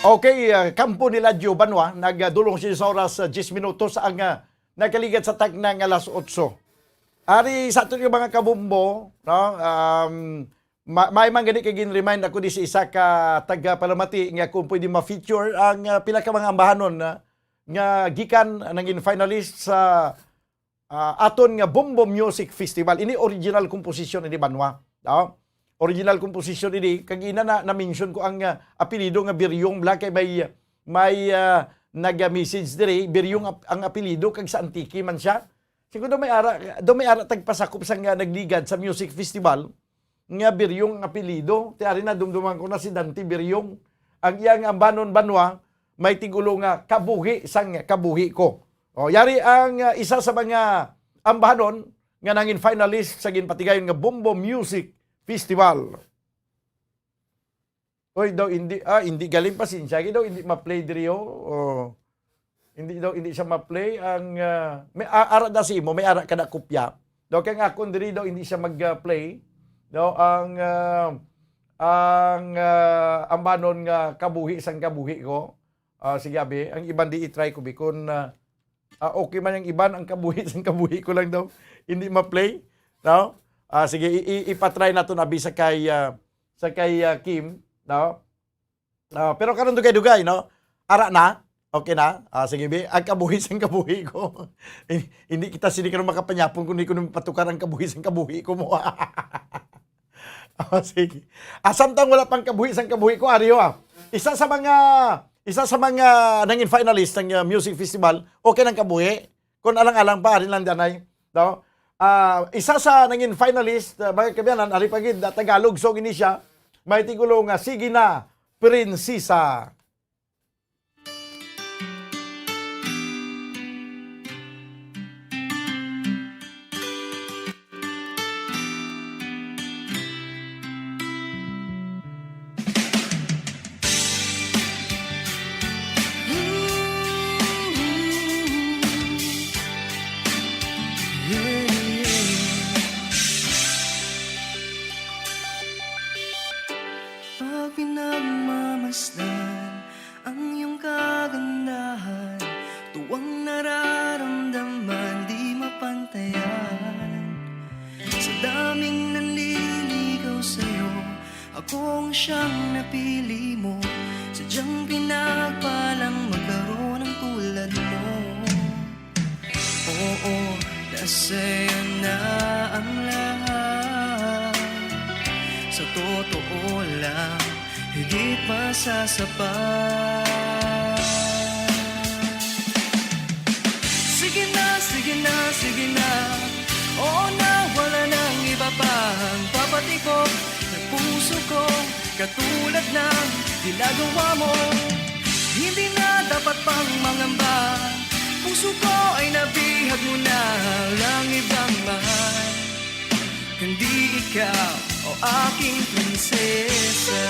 Okay, ah, kampo ni Ladyo Banwa, nagdulong siya sa oras, ah, diyes minutos ang, ah, nagkaligat sa takna nga alas otso. Ari sa aton nga mga kabumbo, no? Um, ma-, may man gani kay gin-remind ako di sa isa ka taga Palamati nga kung pwede ma-feature ang, ah, pila ka mga ambahanon na, nga gikan nangin finalist sa, ah, aton nga Bombo Music Festival. Ini original composition ini, Banwa. No? Original composition ini, kag ina na, na-mention ko ang, ah, apelyido nga Biryong Bla kay may, may, ah, nag-message diri, Biryong ap-, ang apelyido kag sa Antique man siya. Siguro daw may ara, daw may ara tagpasakop sang, ah, nagligad sa music festival nga Biryong ang apelyido. Ti ari na, dumduman ko na si Dante Biryong. Ang iyang ambanon, Banwa, may tigulo nga Kabuhi sang Kabuhi Ko. O, yari ang, ah, isa sa mga ambahanon nga nangin finalist sa ginpatigayon nga Bombo Music Festival. Oy, daw hindi, ah, hindi galing, pasensya, daw hindi ma-play diri, oh. Oh. Hindi daw, hindi siya ma-play ang, ah, may, ah, ara da sa imo, may ara ka na kopya. Daw kay ang akon diri daw hindi siya mag-, ah, play. Daw ang, ah, ang, ah, ambanon nga Kabuhi sang Kabuhi Ko. Ah, sige, abi, ang iban di i-try ko, bi, kun, ah, ah, okay man ang iban, ang Kabuhi sang Kabuhi Ko lang daw hindi ma-play, no? Ah, sige, i-, i-, ipa-try nato na, bi, sa kay, ah, sa kay, ah, Kim, no? Ah, pero karon dugay-dugay, no? Ara na? Okay na? Ah, sige, bi. Ang Kabuhi sang Kabuhi Ko. Hindi kita sini karon makapanyapon kung di ko na mapatukar ang Kabuhi sang Kabuhi Ko mo. Oh, sige. Ah, samtang wala pang Kabuhi sang Kabuhi Ko, ari, ah. Isa sa mga, isa sa mga nangin finalist ng, ah, music festival, okay nang Kabuhi. Kung alang-alang pa, ari lang danay. No? Ah, isa sa nangin finalist, ah, mga kaabyanan, ari pa gid, ah, Tagalog song ini siya. May tigulo nga, Sige Na, Prinsesa. Pag pinagmamasdan ang iyong kagandahan, tuwang nararamdaman di mapantayan. Sa daming nanliligaw sa'yo, ako ang siyang napili mo. Sadyang pinagpalang magkaroon ng tulad mo. Oo, Sa'yo na ang lahat. Sa totoo lang, higit pa sa sapat. Sige na, sige na, sige na. Oo na, wala nang iba pang papatibok. Ang puso ko, katulad ng ginagawa mo. Hindi na dapat pang mangamba. Puso ko ay nabihag mo na lang ibang mahal, kundi ikaw, o aking prinsesa.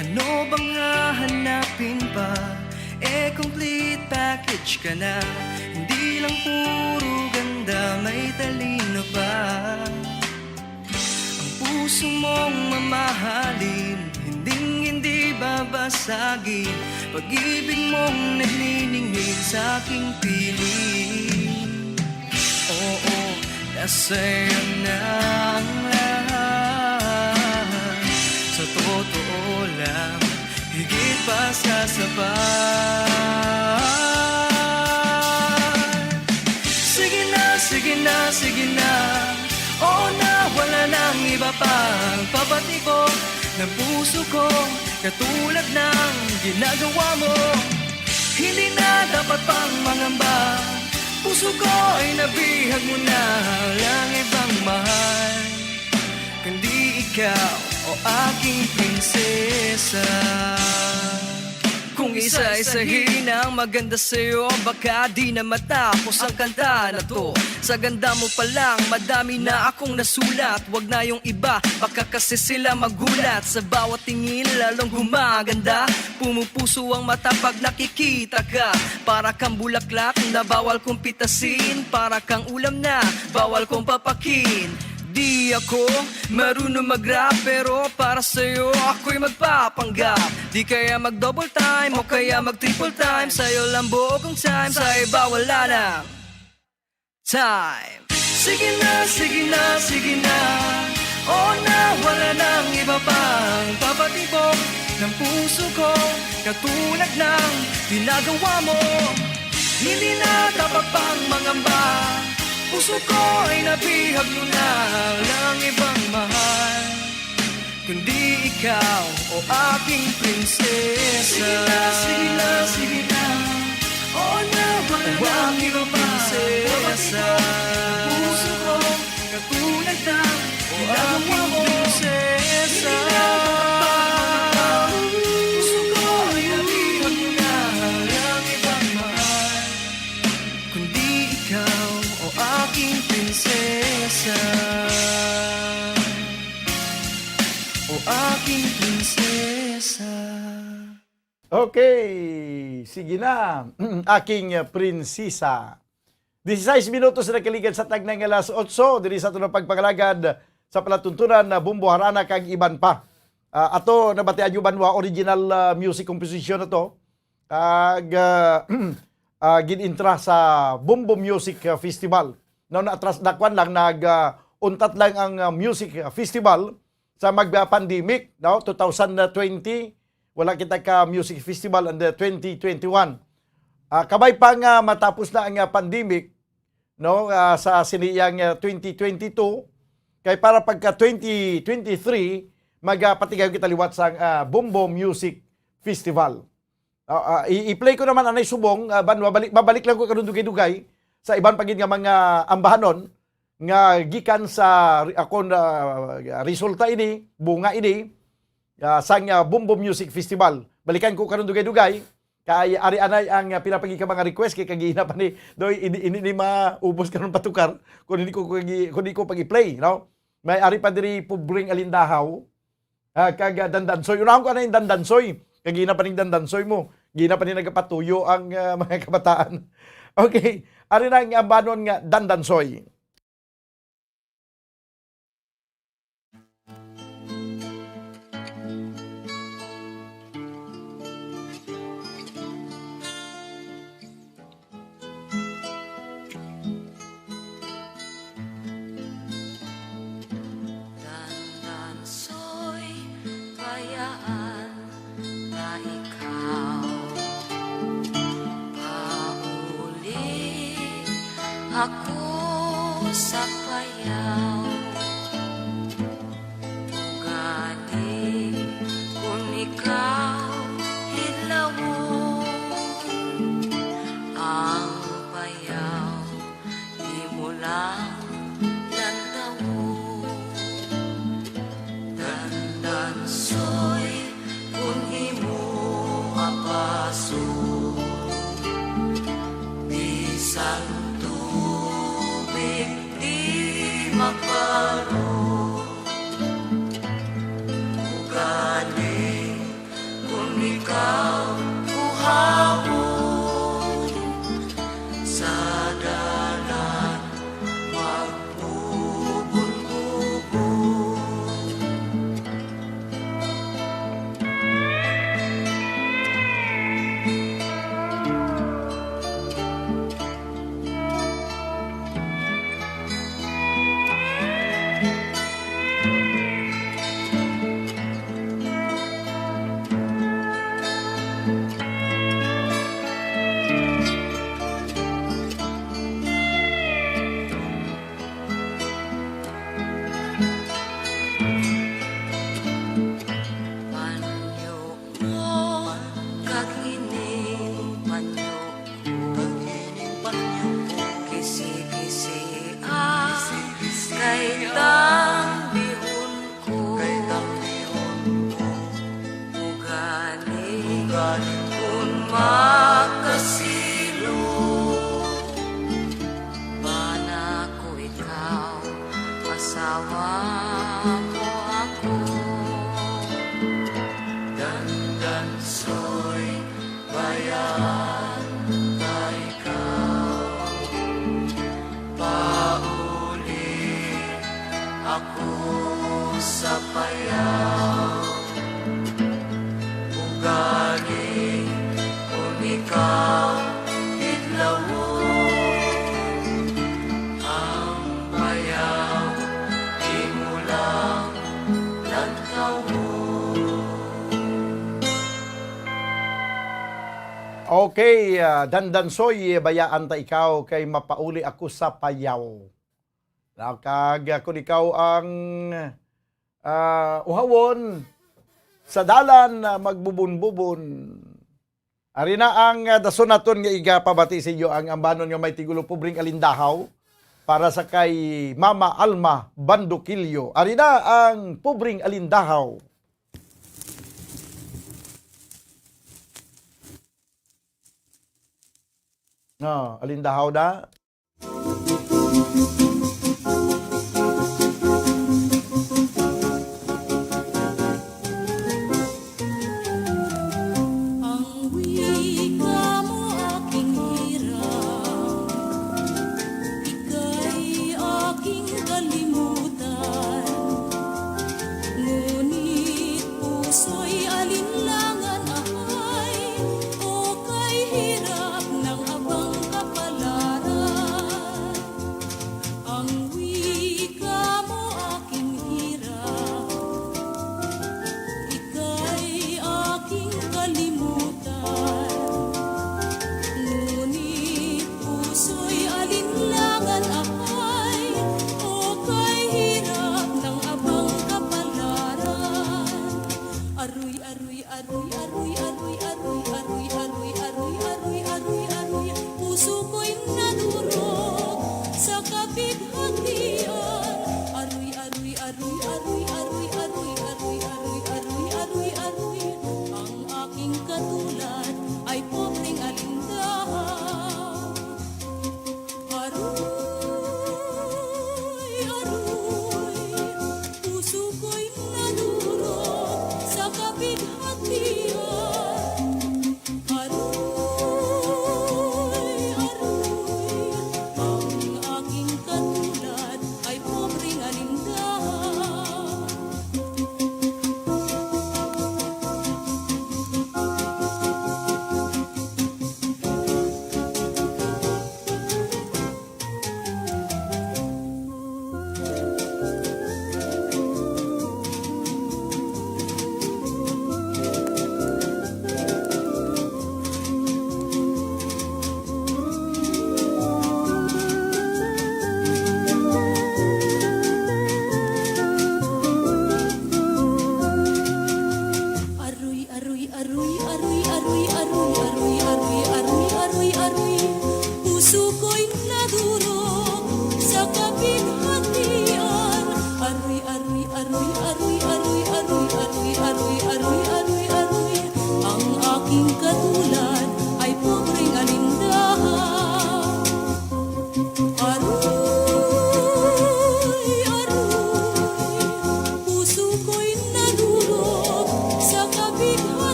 Ano bang hahanapin pa? Eh, complete package ka na. Hindi lang puro ganda, may talino pa. Ang puso mong mamahalin, hinding-hindi babasagin. Pag-ibig mong nagniningning sa aking piling. Oo, nasa'yo na ang lahat. Sa totoo lang, higit pa sa sapat. Sige na, sige na, sige na. Oo na, wala nang iba pang papatibok ng puso ko, katulad ng ginagawa mo. Hindi na dapat pang mangamba. Puso ko ay nabihag mo na lang ibang mahal, kundi ikaw, o aking prinsesa. Kung isa-isahin ang maganda sa'yo, baka di na matapos ang kanta na to. Sa ganda mo pa lang, madami na akong nasulat. Wag na yung iba, baka kasi sila magulat. Sa bawat tingin, lalong gumaganda. Pumupuso ang mata pag nakikita ka. Para kang bulaklak na bawal kong pitasin. Para kang ulam na bawal kong papakin. Di ako marunong mag-rap, pero para sa'yo ako'y magpapanggap. Di kaya mag-double time o kaya mag-triple time. Sa'yo lang buo kong time, sa iba wala na time. Sige na, sige na, sige na. Oo na, wala nang iba pang papatibok ng puso ko, katulad ng ginagawa mo. Hindi na dapat pang mangamba. Puso ko ay nabihag mo na lang ibang mahal, kundi ikaw, o aking prinsesa. Sige na, sige na, sige na. Oo na, wala O na aking iba pa. Prinsesa. Puso ko, katulad ng O ginagawa aking mo. Prinsesa. Hindi na dapat pang mangamba. Puso ko ay nabihag mo na lang ibang mahal, kundi ikaw, o aking prinsesa. O aking prinsesa. Okay, sige na, aking prinsesa. Dieciséis minutos na nakaligad sa tagna nga alas otso, diri sa aton pagpangalagad sa palatuntunan na Bumbo Harana kag iban pa. Ah, ato nabatian yung banwa, original, ah, music composition na to. Kag, ah, ah, gin-intra sa Bumbo Music, ah, Festival. No, naatras, nakuan lang, nag, ah, untat lang ang, ah, music, ah, festival sa mag-, ah, pandemic, no? Two thousand twenty, wala kita ka music festival, and the twenty twenty-one. Ah, kabay pa nga matapos na ang, ah, pandemic, no, ah, sa siniyang, ah, twenty twenty-two, kay para pagka twenty twenty-three, magapatigayon kita liwat sang, ah, Bombo Music Festival. Ah, ah, i-, i-play ko naman anay subong, ah, ban-, mabalik, mabalik lang ko karon dugay-dugay sa iban pa gid nga mga ambahanon nga gikan sa re-, akon, ah, resulta ini, bunga ini, ah, sang, ah, Bombo Music Festival. Balikan ko karon dugay-dugay. Kay ari anay ang, ah, pila pa gid ka mga request kay kagina pa ni Doy, ini, ini ni maubos karon patukar kung hindi ko, kung hindi ko pag-i-play, no? May ari pa diri Pobreng Alindahaw, ah, kag, ah, Dandansoy. Unahon ko anay ang Dandansoy. Kagina pa ning Dandansoy mo. Gina pa ni nagapatuyo ang, ah, mga kabataan. Okay. Ari na ang ambanon nga Dandansoy. Ako sa payaw, ugaling kun ikaw hidlawon, ang payaw imo lang lantawon. Dandansoy, kun imo apaso, bisan tubig di makalo. Ugaling kun ikaw buhaton, sa dalan magbubon-bubon. Panyo mo kag ining panyo ko, kisi-kisi, ah, kay tambihon ko. Ugaling kun makasilo, bana ko ikaw, asawa mo ako. Dandansoy, bayaan ta ikaw. Pauli ako sa payaw. Ugaling kun ikaw hidlawon, ang payaw imo lang lantawon. Okay, ah, Dandansoy, bayaan ta ikaw kay mapauli ako sa payaw. Na kag, ah, kun ikaw ang, ah, uhawon sa dalan, ah, magbubon-bubon. Ari na ang, ah, dason naton nga igapabati sa inyo ang ambanon nga may tigulo, Pobreng Alindahaw, para sa kay Mama Alma Bandukilyo. Ari na ang Pobreng Alindahaw. No, Alindahaw na. Ang wika mo aking hirap, ika'y aking kalimutan. Ngunit puso'y alinlangan, ahay, o kay hirap ng abang kapalaran.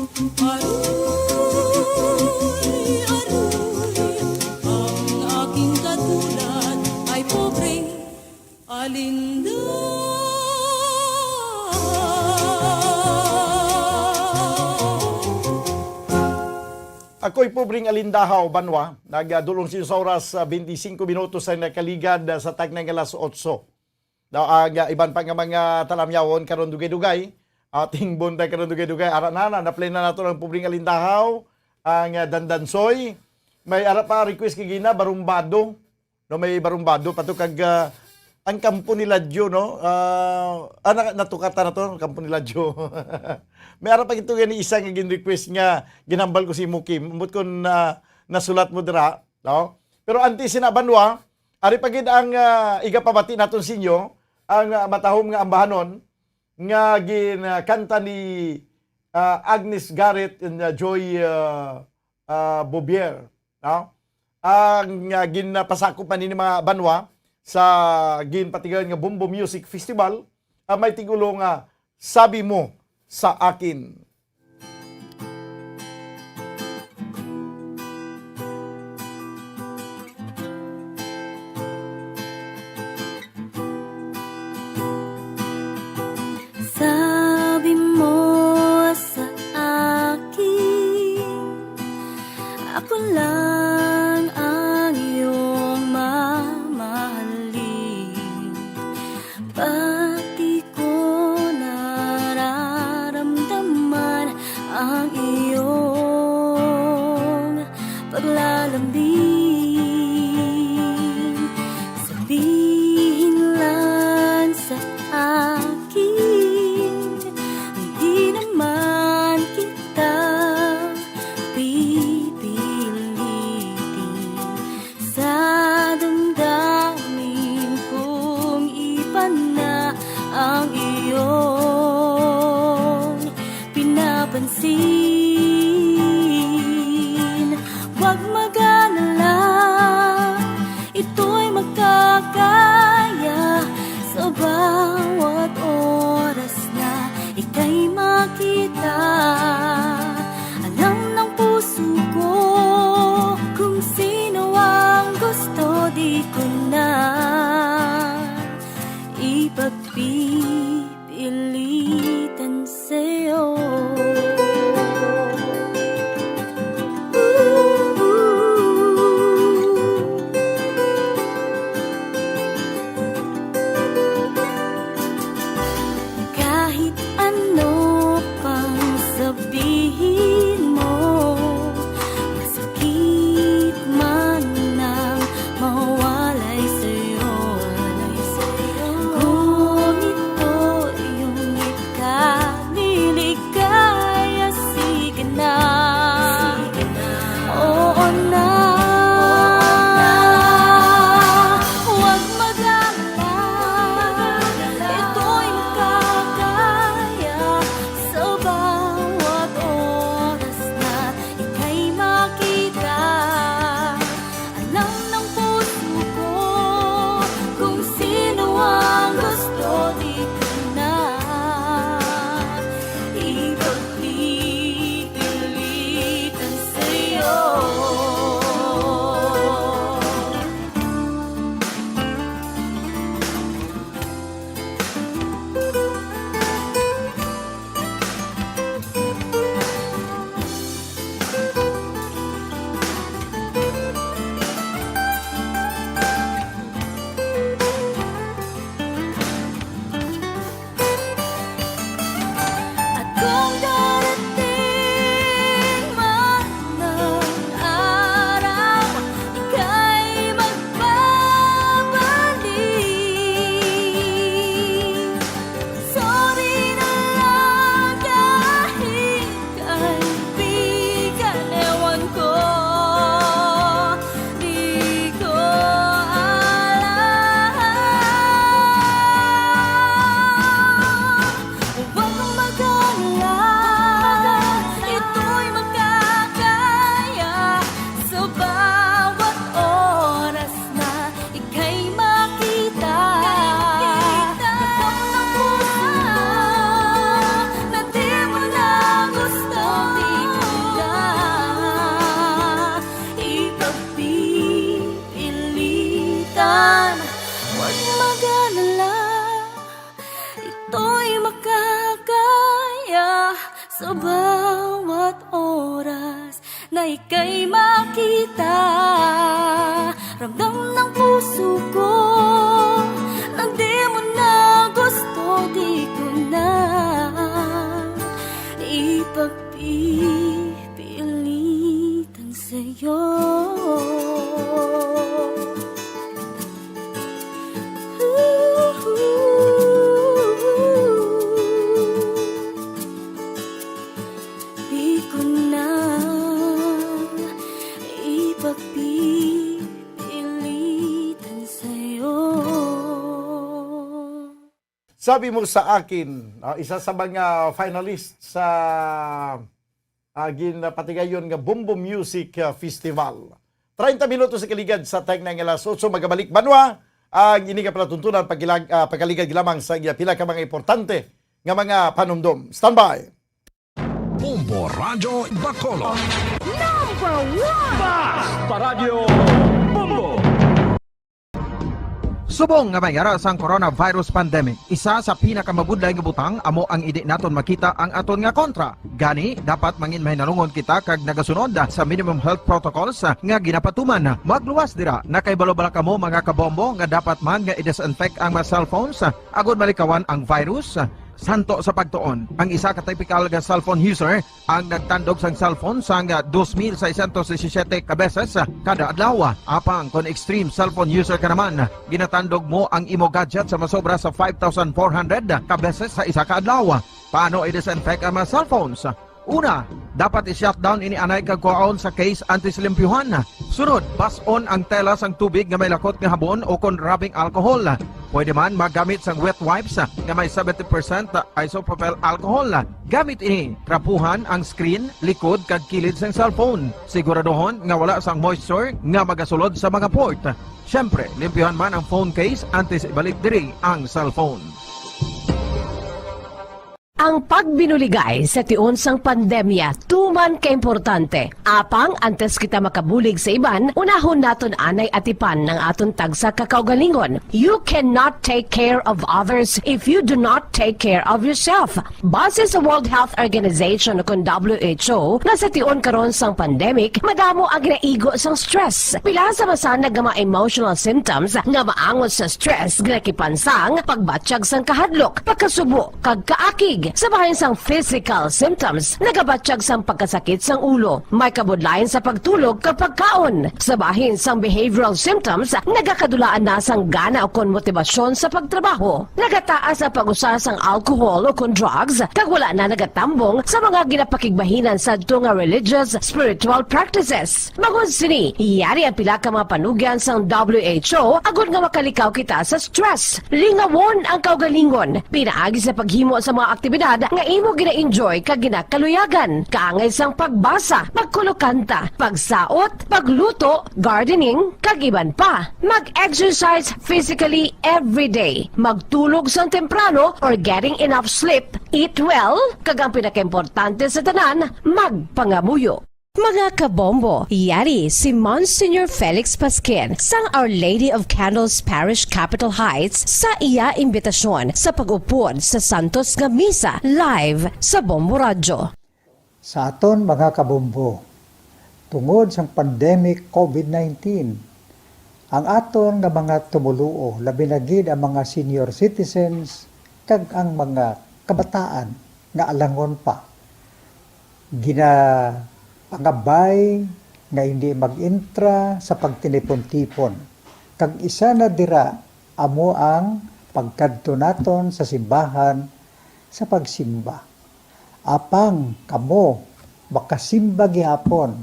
Aruy, aruy, ang aking katulad ay pobreng alindaw. Ako'y pobreng alindahaw, banwa. Nagdulong sini sa oras, ah, twenty-five minutos ang nakaligad, ah, sa tagnang alas otso. Daw ang, ah, iban pa nga mga talamyawon karon dugay-dugay. Ating buntag karon dugay-dugay. Ara na, na, na-play na nato ang pobreng alindahaw, ang, ah, dandansoy. May ara pa request kay Gina, barumbado. No, may barumbado pa to kag, ah, ang kampo ni Ladyo, no? Ah, ah, na, natukatan na to, kampo ni Ladyo. May ara pa gito gani isa nga gin-request nga ginhambal ko si Mukim. Ambot kung, ah, nasulat mo dira, no? Pero antes sina, banwa, ari pa gid ang, ah, igapabati naton sa inyo, ang, ah, matahom nga ambahanon nga gin, ah, kanta ni, ah, Agnes Garrett and, ah, Joy, ah, ah, Bouvier, no? Ang, ah, ginpasakop man ini, mga banwa, sa ginpatigayon nga Bombo Music Festival, ah, may tigulo nga Sabi Mo sa Akin. Sabi mo sa akin, ako lang ang iyong mamahalin. Pati ko nararamdaman ang iyong paglalambing. Sabihin lang sa akin, hindi naman kita pipilitin. Sa damdamin kong ipana ang iyong pinapansin. Huwag mag-alala, ito'y makakaya. Sa bawat oras na ika'y makita, alam ng puso ko kung sino ang gusto, di ko na ipagpipilitan sa'yo. Sa bawat oras na ika'y makita, ramdam ng puso ko na di mo na gusto, di ko na ipagpipilitan sa'yo. Di ko na ipagpipilitan sa'yo. Sabi mo sa akin, ah, isa sa mga finalist sa, ah, ginapatigayon nga Bombo Music, ah, Festival. Treinta minutos sa kaligad sa tagna nga alas otso, magabalik banwa ang ini nga palatuntunan pagkilag-, ah, pagkaligad lamang sa iya pila ka mga importante nga mga panumdom. Standby. Bombo Radyo Bacolod. Number one! Basta Radyo Bombo! Subong nga may ara sang coronavirus pandemic, isa sa pinakamabudlay nga butang amo ang indi naton makita ang aton nga kontra. Gani, dapat mangin mahinalungon kita kag nagasunod sa minimum health protocols nga ginapatuman. Magluwas dira, nakahibalo bala kamo, mga kabombo, nga dapat man nga i-disinfect ang mga cellphones agod malikawan ang virus? Santo sa pagtuon, ang isa ka typical nga cellphone user ang nagtandog sang cellphone sang dos mil seiscientos disisiete ka beses kada adlaw. Apang kon extreme cellphone user ka naman, ginatandog mo ang imo gadget sa masobra sa five thousand four hundred ka beses sa isa ka adlaw. Paano i-disinfect ang mga cellphones? Una, dapat i-shutdown ini anay kag kuhaon sa case antes limpyuhan. Sunod, bas-on ang tela sang tubig nga may lakot nga habon o kon rubbing alcohol. Pwede man magamit sang wet wipes nga may seventy percent isopropyl alcohol. Gamit ini, trapuhan ang screen, likod, kag kilid sang cellphone. Siguraduhon nga wala sang moisture nga magasulod sa mga port. Siyempre, limpyuhan man ang phone case antes ibalik diri ang cellphone. Ang pagbinuligay sa tion sang pandemya tuman ka importante. Apang antes kita makabulig sa iban, unahon naton anay atipan ang aton tagsa ka kaugalingon. You cannot take care of others if you do not take care of yourself. Base sa World Health Organization, kon W H O, nga sa tion karon sang pandemic, madamo ang ginaigo sang stress. Pila sa masanag nga mga emotional symptoms nga maangot sa stress, ginakipansang pagbatyag sang kahadlok, pagkasubo, kag kaakig. Sa bahin sang physical symptoms, nagabatyag sang pagkasakit sang ulo, may kabudlayan sa pagtulog kag pagkaon. Sa bahin sang behavioral symptoms, nagakadulaan na sang gana ukon motibasyon sa pagtrabaho. Nagataas ang pag-usa sang alcohol ukon drugs, kag wala na nagatambong sa mga ginapakigbahinan sadto nga religious, spiritual practices. Bangod sini, yari ang pila ka mga panugyan sang W H O agod nga makalikaw kita sa stress. Lingawon ang kaugalingon pinaagi sa paghimo sa mga aktibidad nga imo gina-enjoy kag ginakaluyagan, kaangay sang pagbasa, pagkulokanta, pagsaot, pagluto, gardening, kag iban pa. Mag-exercise physically every day. Magtulog sang temprano or getting enough sleep. Eat well, kag ang pinakaimportante sa tanan, magpangamuyo. Mga kabombo, yari si Monsignor Felix Pasquin sang Our Lady of Candles Parish, Capitol Heights, sa iya imbitasyon sa pag-upod sa santos nga misa live sa Bombo Radyo. Sa aton mga kabombo, tungod sang pandemic COVID nineteen, ang aton nga mga tumoluo, labi na gid ang mga senior citizens kag ang mga kabataan nga alangon pa, ginapangabay nga hindi mag-entra sa pagtinipon-tipon, kag isa na dira amo ang pagkadto naton sa simbahan sa pagsimba. Apang kamo makasimba gihapon,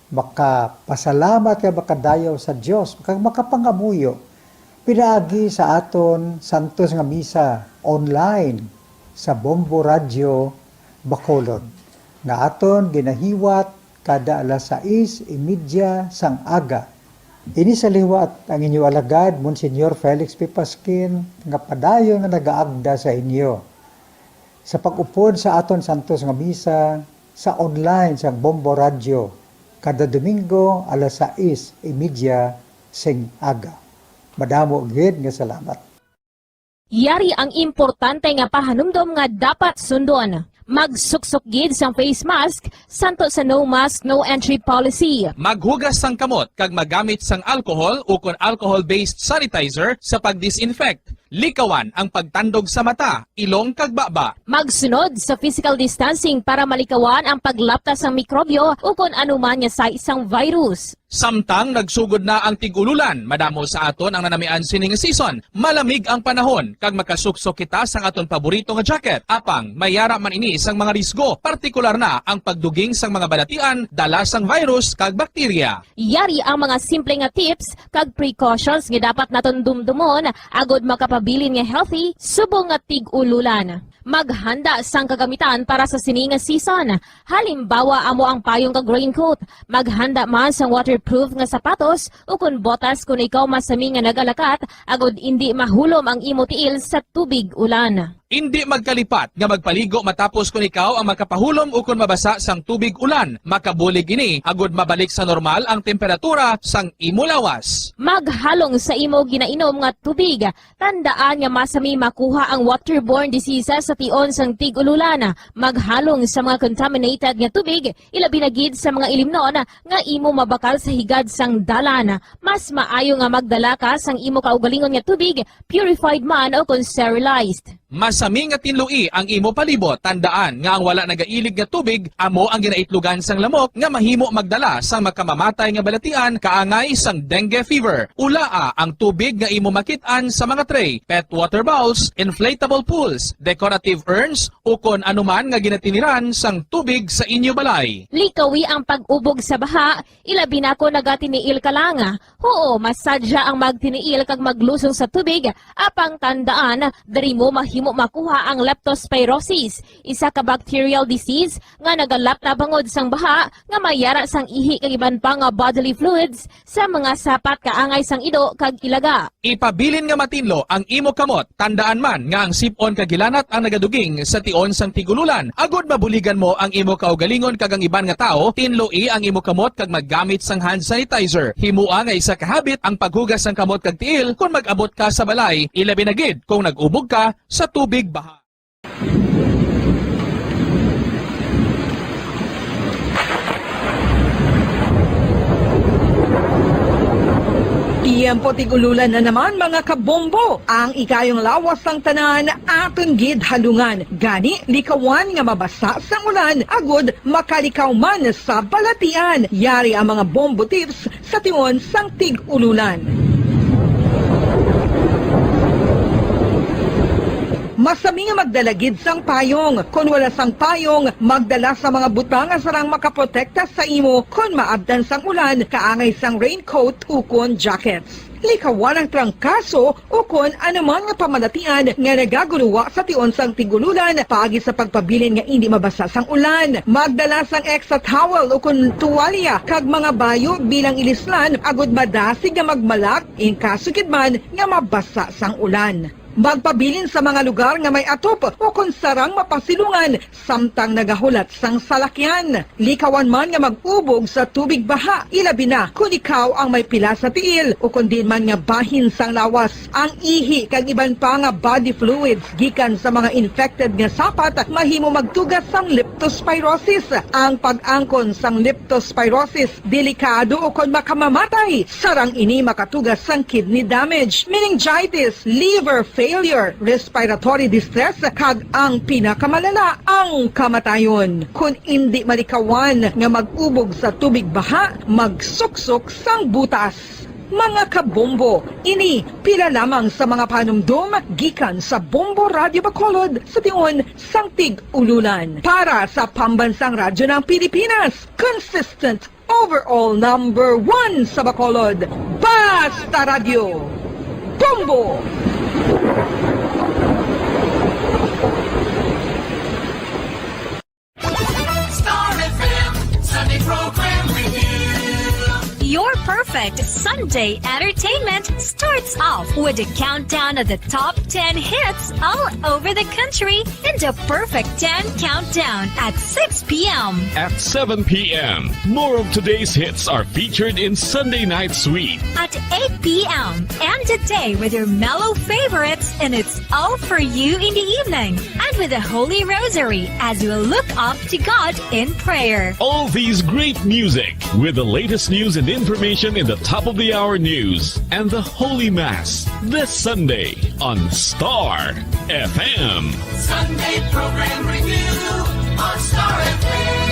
makapasalamat kag makadayaw sa Dios, kag makapangamuyo pinaagi sa aton santos nga misa online sa Bombo Radyo Bacolod, nga aton ginahiwat kada alas sais y media sang aga. Ini sa liwat ang inyo alagad, Monsignor Felix P. Pasquin, nga padayon nga nagaagda sa inyo sa pag-upod sa aton santos nga misa sa online sang Bombo Radyo kada Domingo alas sais y media sing aga. Madamo gid nga salamat. Yari ang importante nga pahanumdom nga dapat sundon. Magsuksok gid sang face mask, santo sa no mask, no entry policy. Maghugas sang kamot kag magamit sang alcohol ukon alcohol-based sanitizer sa pag-disinfect. Likawan ang pagtandog sa mata, ilong kag baba. Magsunod sa physical distancing para malikawan ang paglapta sang mikrobyo ukon anuman nga size sang virus. Samtang nagsugod na ang tig-ululan, madamo sa aton ang nanamian sini nga season. Malamig ang panahon, kag makasuksok kita sang aton paborito nga jacket. Apang, may yara man ini sang mga risgo, partikular na ang pagduging sang mga balatian, dala sang virus kag bakterya. Yari ang mga simple nga tips kag precautions nga dapat naton dumdumon agud makapabilin nga healthy subong nga tig-ululan. Maghanda sang kagamitan para sa sini nga season. Halimbawa, amo ang payong kag raincoat. Maghanda man sang waterproof nga sapatos ukon botas kon ikaw masami nga nagalakat, agud indi mahulom ang imo tiil sa tubig ulan. Indi magkalipat nga magpaligo matapos kon ikaw ang makapahulom ukon mabasa sang tubig ulan. Makabulig ini agud mabalik sa normal ang temperatura sang imo lawas. Maghalong sa imo ginainom nga tubig. Tandaan nga masami makuha ang waterborne diseases sa tion sang tig-ululan. Maghalong sa mga contaminated nga tubig, ilabi na gid sa mga ilimnon nga imo mabakal sa higad sang dalan. Mas maayo nga magdala ka sang imo kaugalingon nga tubig, purified man o kon sterilized. Masami nga tinloi ang imo palibot. Tandaan nga ang wala nagailig nga tubig amo ang ginaitlogan sang lamok nga mahimo magdala sang makamamatay nga balatian kaangay sang dengue fever. Ulaa ang tubig nga imo makit-an sa mga tray, pet water bowls, inflatable pools, decorative urns, ukon anuman nga ginatiniran sang tubig sa inyo balay. Likawi ang pag-ubog sa baha, ilabi na kon nagatiniil ka lang. Huo, masadya ang magtiniil kag maglusong sa tubig, apang tandaan, diri mo mahimo makuha ang leptospirosis, isa ka bacterial disease nga nagalapta bangod sang baha nga may yara sang ihi kag iban pa nga bodily fluids sa mga sapat kaangay sang ido kag ilaga. Ipabilin nga matinlo ang imo kamot. Tandaan man nga ang sip-on kag hilanat ang nagaduging sa tion sang tig-ululan. Agod mabuligan mo ang imo kaugalingon kag ang iban nga tawo, tinloi ang imo kamot kag maggamit sang hand sanitizer. Himoa nga isa ka habit ang paghugas sang kamot kag tiil kon mag-abot ka sa balay, ilabi na gid kon nag-ubog ka sa tubig baha. Tiyempo tig-ululan na naman, mga kabombo. Ang ikayong lawas sang tanan aton gid halungan. Gani, likawan nga mabasa sang ulan, agud makalikaw man sa balatian. Yari ang mga bombo tips sa tion sang tig-ululan. Masami nga magdala gid sang payong. Kon wala sang payong, magdala sa mga butang nga sarang makaprotekta sa imo kon maabtan sang ulan, kaangay sang raincoat ukon jackets. Likawan ang trangkaso ukon anuman nga pamalatian nga nagaguluwa sa tion sang tig-ululan, paagi sa pagpabilin nga indi mabasa sang ulan. Magdala sang extra towel ukon tuwalya kag mga bayo bilang ilislan agud madasig nga magmalak in kaso gid man nga mabasa sang ulan. Magpabilin sa mga lugar nga may atop ukon sarang mapasilungan samtang nagahulat sang salakyan. Likawan man nga mag-ubog sa tubig baha, ilabi na kon ikaw ang may pila sa tiil ukon diin man nga bahin sang lawas. Ang ihi kag iban pa nga body fluids gikan sa mga infected nga sapat mahimo magtuga sang leptospirosis. Ang pag-angkon sang leptospirosis delikado ukon makamamatay. Sarang ini makatuga sang kidney damage, meningitis, liver failure, respiratory distress, kag ang pinakamalala, ang kamatayon. Kon indi malikawan nga mag-ubog sa tubig baha, magsuksok sang butas. Mga kabombo, ini pila lamang sa mga panumdom gikan sa Bombo Radyo Bacolod sa tion sang tig-ululan. Para sa Pambansang Radyo ng Pilipinas, consistent overall number one sa Bacolod, Basta Radyo, Bombo! Star F M, Sunday Program Review. Your perfect Sunday Day Entertainment starts off with a countdown of the top ten hits all over the country and a perfect ten countdown at six p.m. At seven p.m., more of today's hits are featured in Sunday Night Sweet. At eight p.m., end the day with your mellow favorites, and it's all for you in the evening. And with the Holy Rosary as you look up to God in prayer. All these great music with the latest news and information in the top of the hour news and the Holy Mass this Sunday on Star F M. Sunday Program Review on Star F M.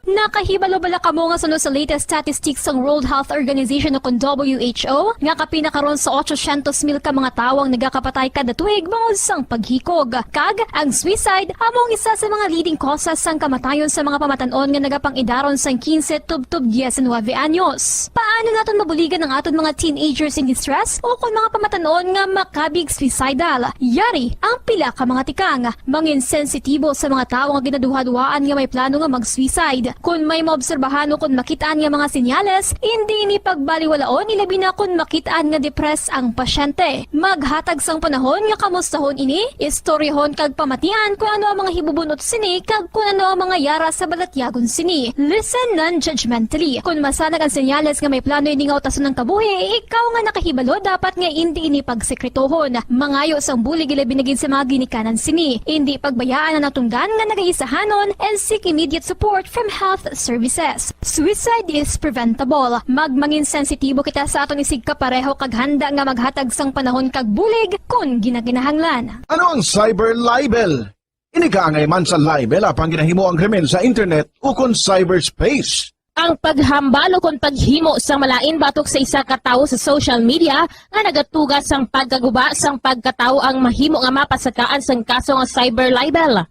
Nakahibalo bala kamo nga suno sa latest statistics sang World Health Organization o kon W H O nga kapin na karon sa ochocientos mil ka mga tawo ang nagakapatay kada tuig bangod sang paghikog? Kag ang suicide amo ang isa sa mga leading causes sang kamatayon sa mga pamatan-on nga nagapang-idaron sang quince tubtob diecinuebe anyos. Paano naton mabuligan ang aton mga teenagers in distress o kon mga pamatan-on nga makabig suicidal? Yari ang pila ka mga tikang. Mangin sensitibo sa mga tawo nga ginaduhaduhaan nga may plano nga mag-suicide. Kon may maobserbahan o kon makit-an nga mga senyales, indi ini pagbaliwalaon, ilabi na kon makit-an nga depressed ang pasyente. Maghatag sang panahon nga kamustahon ini, istoryahon kag pamatian kon ano ang mga hibubun-ot sini kag kon ano ang mga yara sa balatyagon sini. Listen non-judgmentally. Kon masanag ang senyales nga may plano ini nga utason ang kabuhi, ikaw nga nakahibalo dapat nga indi ini pagsekretohon. Mangayo sang bulig, ilabi na gid sa mga ginikanan sini. Indi pagbayaan ang natungdan nga nagaisahanon and seek immediate support from health services. Suicide is preventable. Magmangin sensitibo kita sa aton isigkapareho kag handa nga maghatag sang panahon kag bulig kon ginakinahanglan. Ano ang cyber libel? Ini kaangay man sa libel apang ginahimo ang krimen sa internet ukon cyberspace. Ang paghambal ukon paghimo sang malain batok sa isa ka tawo sa social media nga nagatuga sang pagkaguba sang pagkatawo ang mahimo nga mapasakaan sang kaso nga cyber libel.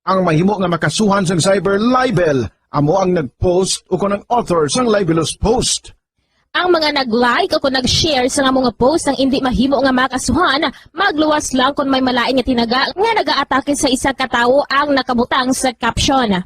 Ang mahimo nga makasuhan sang cyber libel amo ang nag-post ukon ang author sang libelous post. Ang mga nag-like ukon nag-share sang amo nga post ang indi mahimo nga makasuhan, magluwas lang kon may malain nga tinaga nga nagaatake sa isa ka tawo ang nakabutang sa caption.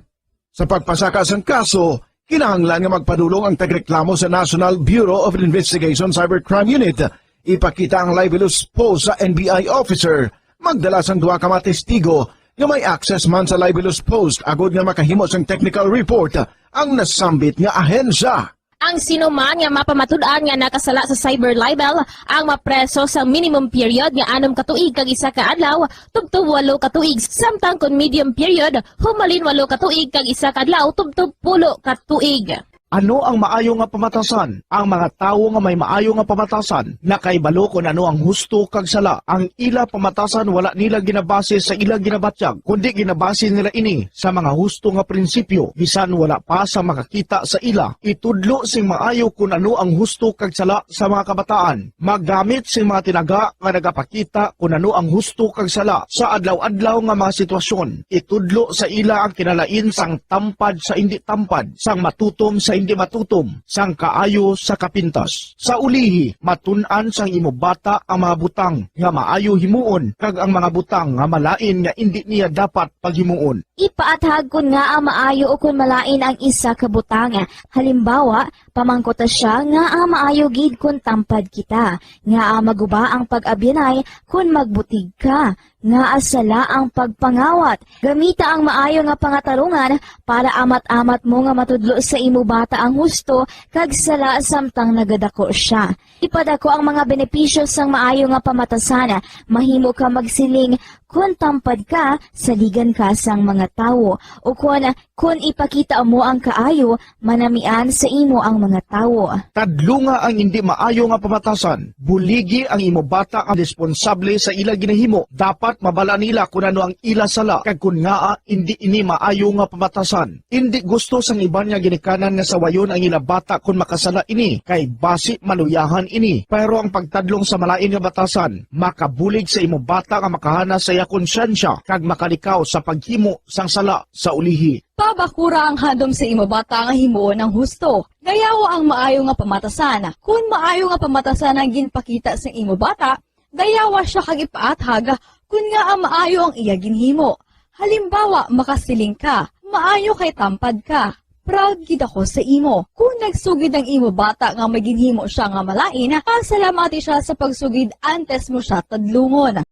Sa pagpasaka sang kaso, kinahanglan nga magpadulong ang tagreklamo sa National Bureau of Investigation Cybercrime Unit. Ipakita ang libelous post sa N B I officer. Magdala sang duha ka mga testigo nga may access man sa libelous post agod nga makahimo sang technical report ang nasambit nga ahensya. Ang sino man nga mapamatud-an nga nakasala sa cyber libel ang mapreso sa minimum period nga anom ka tuig kag isa ka adlaw tubtob walo ka tuig, samtang kon medium period, humalin walo ka tuig kag isa ka adlaw tubtob pulo ka tuig. Ano ang maayo nga pamatasan? Ang mga tawo nga may maayo nga pamatasan nakahibalo kon ano ang husto kag sala. Ang ila pamatasan wala nila ginabase sa ila ginabatyag, kundi ginabase nila ini sa mga husto nga prinsipyo. Bisan wala pa sa makakita sa ila, itudlo sing maayo kon ano ang husto kag sala sa mga kabataan. Maggamit sing mga tinaga nga nagapakita kon ano ang husto kag sala sa adlaw-adlaw nga mga sitwasyon. Itudlo sa ila ang kinalain sang tampad sa indi tampad, sang matutom sa indi matutom, sang kaayo sa kapintas. Sa ulihi, matun-an sang imo bata ang mga butang nga maayo himuon kag ang mga butang nga malain nga indi niya dapat paghimuon. Ipaathag kon ngaa maayo o kon malain ang isa ka butang. Halimbawa, pamangkuta sia ngaa maayo gid kon tampad kita, ngaa maguba ang pag-abyanay kon magbutig ka, ngaa sala ang pagpangawat. Gamita ang maayo nga pangatarungan para amat-amat mo nga matudlo sa imo bata ang husto kag sala samtang nagadako sia. Ipadako ang mga benepisyo sang maayo nga pamatasan. Mahimo ka magsiling, "Kon tampad ka, saligan ka sang mga tawo," o kon, "Kon ipakita mo ang kaayo, manamian sa imo ang mga tawo." Tadlunga ang indi maayo nga pamatasan. Buligi ang imo bata ang responsable sa ila ginahimo. Dapat mabal-an nila kon ano ang ila sala kag kon ngaa indi ini maayo nga pamatasan. Indi gusto sang iban nga ginikanan nga sawayon ang ila bata kon makasala ini, kay basi maluyahan ini. Pero ang pagtadlong sa malain nga batasan makabulig sa imo bata nga makahana sa iya konsyensya kag makalikaw sa paghimo sang sala sa ulihi. Pabakura ang handom sa imo bata nga himuon ang husto. Dayawa ang maayo nga pamatasan. Kon maayo nga pamatasan ang ginpakita sa imo bata, dayawa sia kag ipaathag kon ngaa maayo ang iya ginhimo. Halimbawa, makasiling ka, "Maayo kay tampad ka." Proud gid ako sa imo. Kung nagsugid ang imo bata nga may ginhimo siya nga malain, pasalamati siya sa pagsugid antes mo siya tadlungon.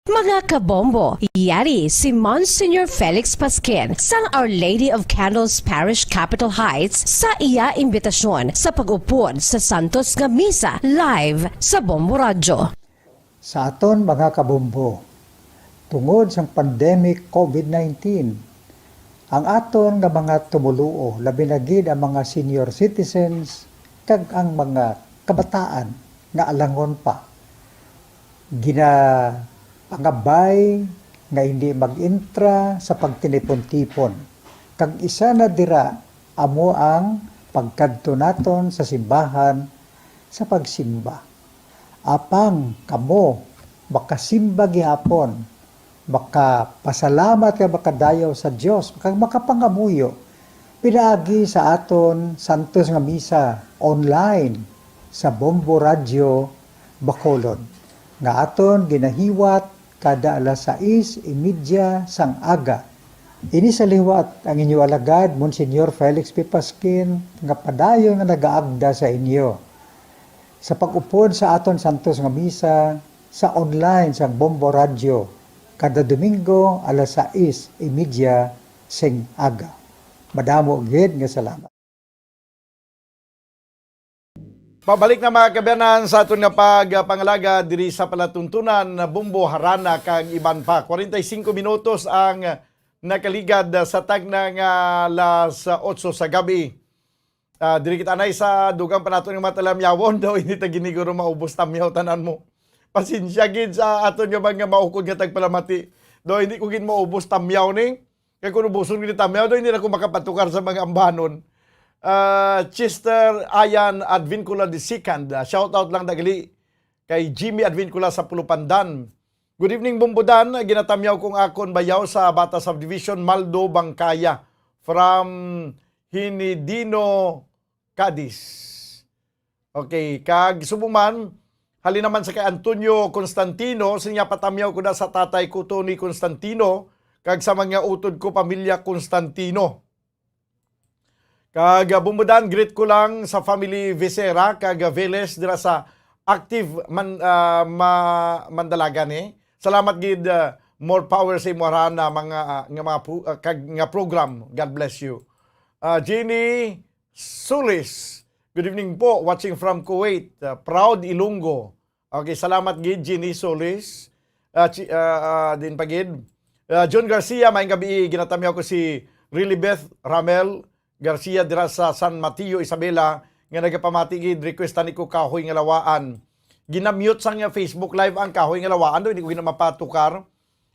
Mga kabombo, yari si Monsignor Felix Pasquin sang Our Lady of Candles Parish, Capitol Heights, sa iya imbitasyon sa pag-upod sa Santos nga Misa live sa Bombo Radyo. Sa aton mga kabombo, tungod sang pandemic COVID nineteen, ang aton nga mga tumoluo, labi na gid ang mga senior citizens kag ang mga kabataan nga alangon pa, ginapangabay nga hindi mag-intra sa pagtinipon-tipon, kag isa na dira amo ang pagkadto naton sa simbahan sa pagsimba. Apang kamo makasimba gihapon, makapasalamat kag makadayaw sa Dios, kag makapangamuyo pinaagi sa aton santos nga misa online sa Bombo Radyo Bacolod, nga aton ginahiwat kada alas sais y media sang aga. Ini sa liwat ang inyo alagad, Monsignor Felix P. Pasquin, nga padayon nga nagaagda sa inyo sa pag-upod sa aton santos nga misa sa online sang Bombo Radyo kada Domingo alas sais y media sing aga. Madamo gid nga salamat. Pabalik na, mga kaabyanan, sa aton nga pagpangalaga diri sa palatuntunan, Bombo, Harana kag iban pa. Kwarenta y singko minutos ang nakaligad sa tagna nga alas otso sa gabi. Ah, diri kita anay sa dugang pa naton nga mga talamyawon, daw hindi ta gini guro maubos tamyaw tanan mo. Pasensya gid sa aton nga mga maukod nga tagpalamati. Daw hindi ko gid maubos tamyaw ni. Kay kung ubuson gid tamyaw, daw hindi na ko makapatukar sa mga ambanon. Ah, Chester Ayan Advincula the second, ah, shout out lang dagali kay Jimmy Advincula sa Pulupandan. Good evening, Bombo Dan. Ginatamyaw kong akon bayaw sa Bata Subdivision, Maldo Bangkaya, from Hinidino, Cadiz. Okay, kag subong man, halin naman sa kay Antonio Constantino, sinya patamyaw ko na sa tatay ko, Tony Constantino, kag sa mga utod ko, pamilya Constantino. Kag, ah, Bombo Dan, greet ko lang sa family Vicera kag, ah, Velez dira sa Active Man-, ah, Ma-, Mandalagan, eh. Salamat gid, ah, more power sa imo, Harana, mga, ah, nga mga pro-, ah, kag nga program. God bless you. Ah, Jenny Solis, good evening po, watching from Kuwait. Ah, proud Ilonggo. Okay, salamat gid, Jenny Solis. Ah, chi-, ah, ah, din pa gid. Ah, John Garcia, maayong gabi, ginatamyaw ko si Rilibeth Ramel Garcia dira sa San Mateo, Isabela, nga nagapamati gid, request tani ko Kahoy nga Lawaan. Ginamute sang Facebook Live ang Kahoy nga Lawaan, do, hindi ko gina mapatukar.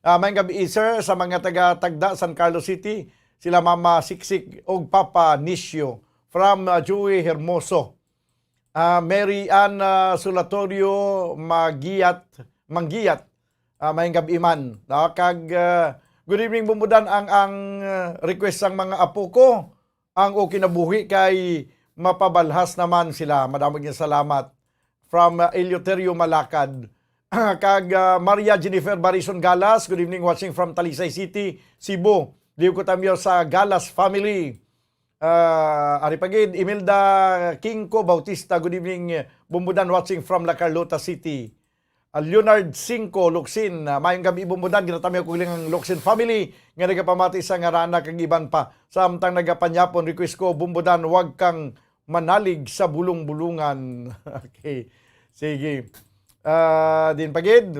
Ah, maayong gabi, sir, sa mga taga Tagda, San Carlos City, sila Mama Siksik ug Papa Nisio from, ah, Joey Hermoso. Ah, Mary Ann, ah, Sulatorio Magiyat, Manggiyat, ah, maayong gabi man. Ah, kag, ah, good evening, Bombo Dan. Ang, ang, ah, request sang mga apo ko, ang okay na buhi kay mapabalhas naman sila. Madamo nga salamat. From, ah, Eleuterio Malakad. Kag, ah, Maria Jennifer Barison Galas, good evening, watching from Talisay City, Cebu. Diyo ko tamyo sa Galas family. Ah, ari pa gid, Imelda Kingko Bautista, good evening, Bombo Dan, watching from La Carlota City. Ah, Leonard Cinco Locsin, ah, maayong gabi, Bombo Dan, ginatamyaw ko lang ang Locsin family nga nagapamati sa ngarana kag iban pa. Samtang nagapanyapon, request ko, Bombo Dan, wag kang manalig sa bulong-bulungan. Okay. Sige. Ah, din pa gid.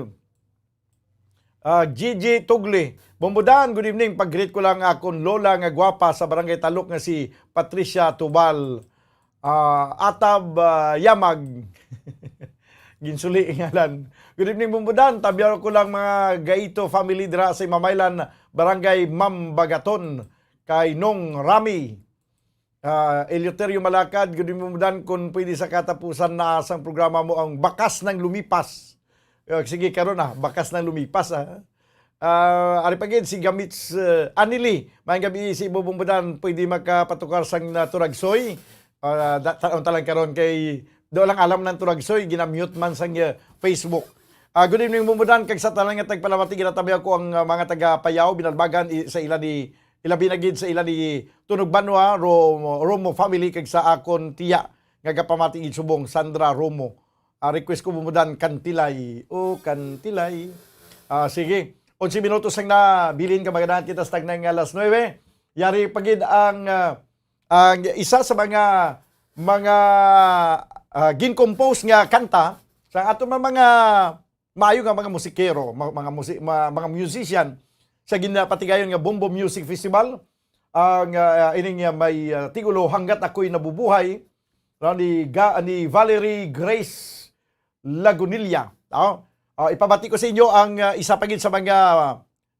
Ah, Gigi Tugli. Bombo Dan, good evening. Pag-greet ko lang akon lola nga gwapa sa Barangay Talok nga si Patricia Tubal. Ah, Atab, ah, Yamag. Ginsuli ngalan. Good evening, Bombo Dan. Tabyaw ko lang mga Gaito family dira sa Imamaylan, Barangay Mambagaton, kay Nong Rami. Ah, Eleuterio Malakad, good evening, Dan, kung pwede sa katapusan na sang programa mo ang Bakas ng Lumipas. Ah, sige, karon na, Bakas ng Lumipas, ah. Ah, ari pa gid si Gamits, eh, Anili, maayong gabi si Bubong Budan, pwede makapatukar sang naturagsoy. Ah, da-, ta-, talang karon kay do lang alam ng turagsoy, ginamute man sang, eh, Facebook. Ah, good evening, Bumbudan, kag sa tanan nga tagpalamati. Ginatabi ako ang, ah, mga taga Payao, Binalbagan, i-, sa ila ni, ilabi na gid sa ila ni Tunog Banwa, Ro-, Romo family, kag sa akon tiya nga gapamati gid subong, Sandra Romo. Ah, request ko, Bumbudan, Kantilay. Oh, Kantilay. Ah, sige. Onse minutos ang nabilin, kamaganahan, kita sa tagnang alas nuebe. Yari pa gid ang, ah, ang isa sa mga, mga, ah, gin-compose nga kanta sa ato mga, mga maayo nga mga musikero, ma-, mga musi-, ma-, mga musician sa ginapatigayon nga Bombo Music Festival. Ang, ah, ining, ah, may, ah, tigulo, Hanggat Ako'y Nabubuhay, no, ni Ga-, ni Valerie Grace Lagunilla. No? Ah, ipabati ko sa inyo ang, ah, isa pa gid sa mga,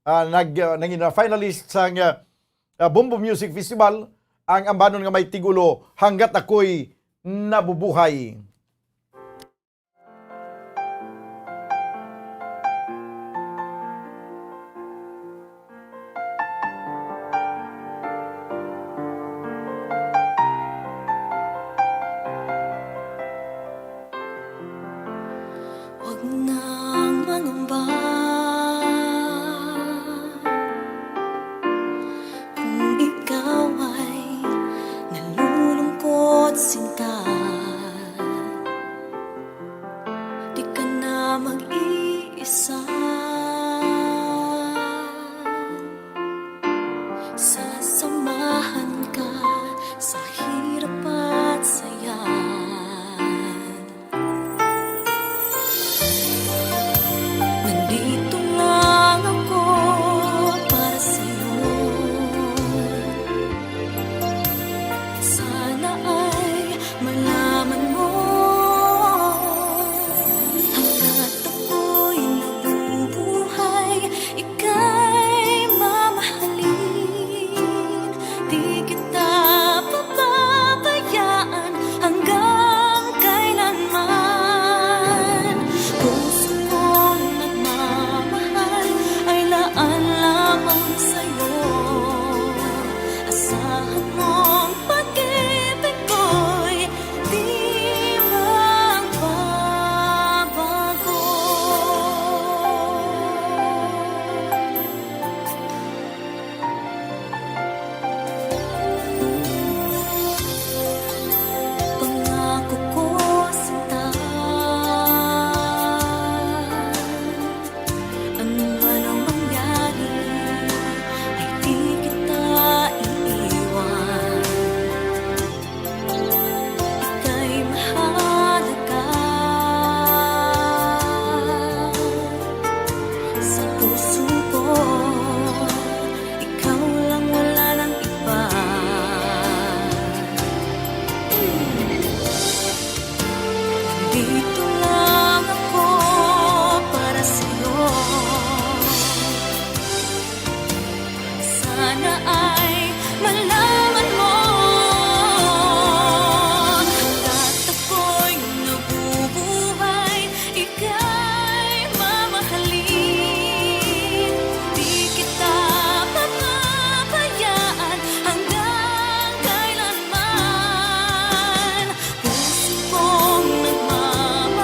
ah, nag-, ah, nangin-, ah, finalist sa, ah, ah, Bombo Music Festival, ang ambanon nga may tigulo, Hanggat Ako'y Nabubuhay. Huwag nang mangamba kung ikaw ay nalulungkot, sinta. Di ka na mag-iisa. Sasamahan ka sa hirap at saya. Nandito lang ako para sa'yo. Sana ay malaman mo, hanggat ako'y nabubuhay, ika'y mamahalin. Di kita pababayaan hanggang kailanman. Puso kong nagmamahal ay laan lamang sa'yo. Asahan mong pag-ibig ko'y di magbabago. Pangako ko, sinta, ano man ang mangyari, ay di kita iiwan. Ika'y mahalaga sa puso ko. Ikaw lang, wala nang iba. Dito lang ako para sa'yo. Sana ay malaman mo, hanggat ako'y nabubuhay, ika'y mamahalin. Di kita papabayaan hanggang kailanman. Puso kong nagmamahal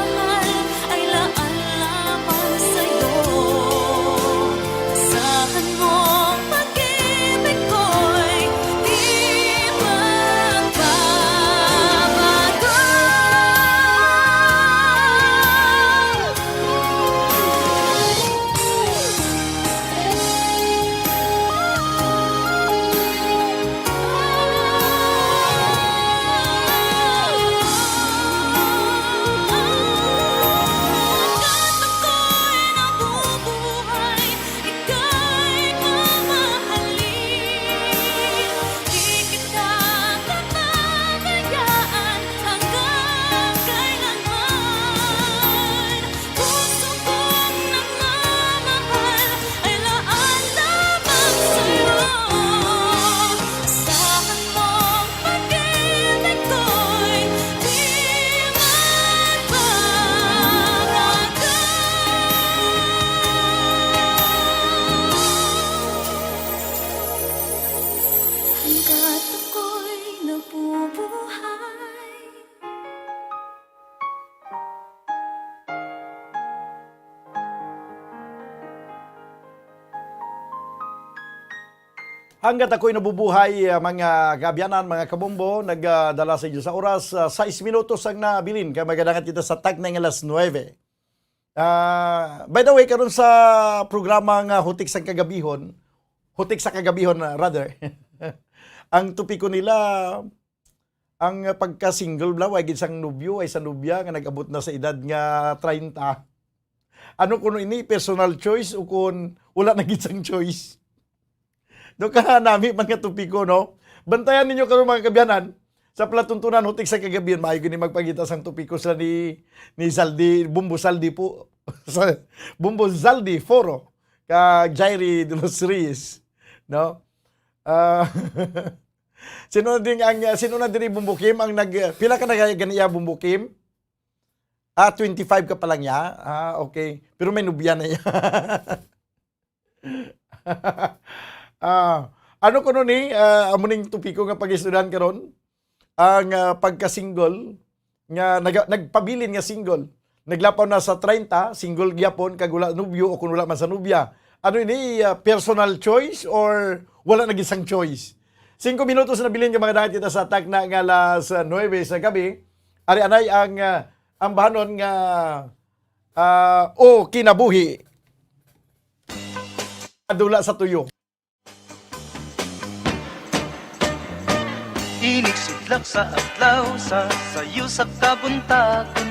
Hanggat ako'y nabubuhay, ah, mga kaabyanan, mga kabombo, nagdala sa inyo sa oras, ah, sais minutos ang nabilin, kay magadangat kita sa tagna nga alas nuebe. Ah, by the way, karon sa programa nga Hutik sa Kagabihon, Hutik sa Kagabihon, ah, rather, ang topiko nila, ang pagka-single bala, way gid sang nobyo, ay sa nobya nga nag-abot na sa edad nga treinta. Ano kuno ini, personal choice o kun wala na gid sang choice? Do ka nami mga topiko, no? Bantayan ninyo karon, mga kabyanan. Sa palatuntunan, Hutik sa Kagabihon, maayo gid ni magpangita sang topiko sila ni, ni Saldi, Bumbo Saldi po. Sa Bumbo Saldi Foro, kag Jairi de los Reyes, no? Ah, sino na din ang, sino na diri, Bumbo Kim, ang nag, pila ka na gani iya, Bumbo Kim? Ah, twenty-five ka pa lang niya? Ah, okay. Pero may nobya na iya. Ah, ano kuno ni, ah, amo ning topiko nga pag-istoryahan karon? Ang, ah, pagka-single nga naga-, nagpabilin nga single. Naglapaw na sa treinta, single gyapon, kag wala nobyo o kung wala man sa nobya. Ano ini, ah, personal choice or wala na gid sang choice? Singko minutos na bilin nga mga dahil kita sa takna nga alas nuebe sa gabi. Ari anay ang, ah, ang bahanon nga, ah, o kinabuhi. Adula sa tuyo. Inig sidlak sa adlaw sa sayo sa kabuntagon.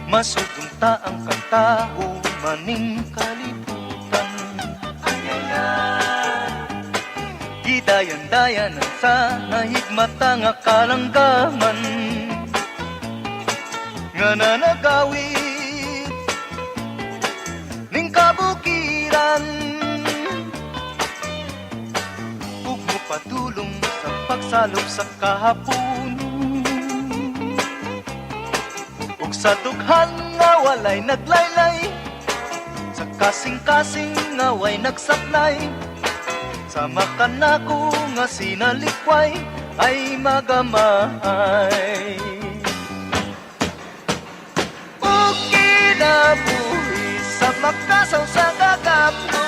Masugong ta ang katawo maning kalibutan. Gidayan-dayanan sa nahigmata nga kalanggaman nga nanagawid ning kabukiran. Ug mopadulong sa pagsalop sa kahapon, ug sa dughan nga walay naglaylay, sa kasing-kasing nga way nagsaknay, sa makanako nga sinalikway ay magamahay. Ug kinabuhi sa makasaw sa kagapno,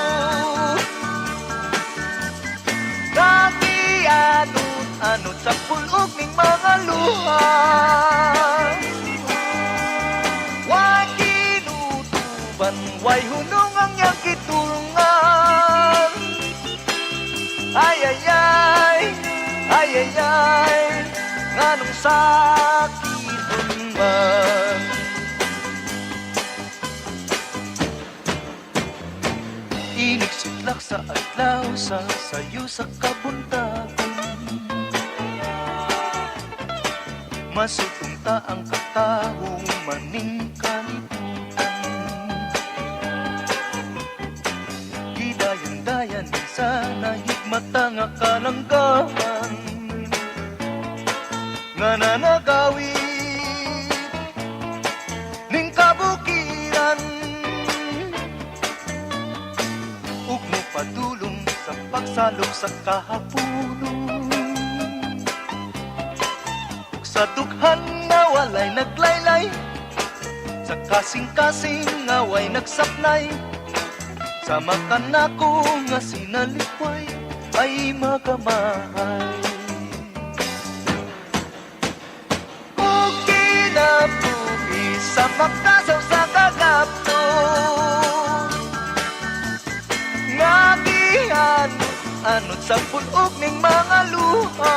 nagianod-anod sa pulog ning mga luha. Way kinutuban, way hunong ang iyang gitulngan. Ay, ay, ay, ay, ay, ay, nganong sakit man? Inig sidlak sa adlaw sa sayo sa kabuntagon. Masugong ta ang katawo maning kalibutan. Gidayan-dayan sa nahigmata nga kalanggaman nga nanagawid ning kabukiran, ug mopadulong sa pagsalop sa kahapunon. Ug sa dughan nga walay naglaylay, sa kasing-kasing nga way nagsaknay, sa makanako nga sinalikway ay magamahay. Ug kinabuhi sa makasaw sa kagapno, nga gianod-anod sa pulog ning mga luha.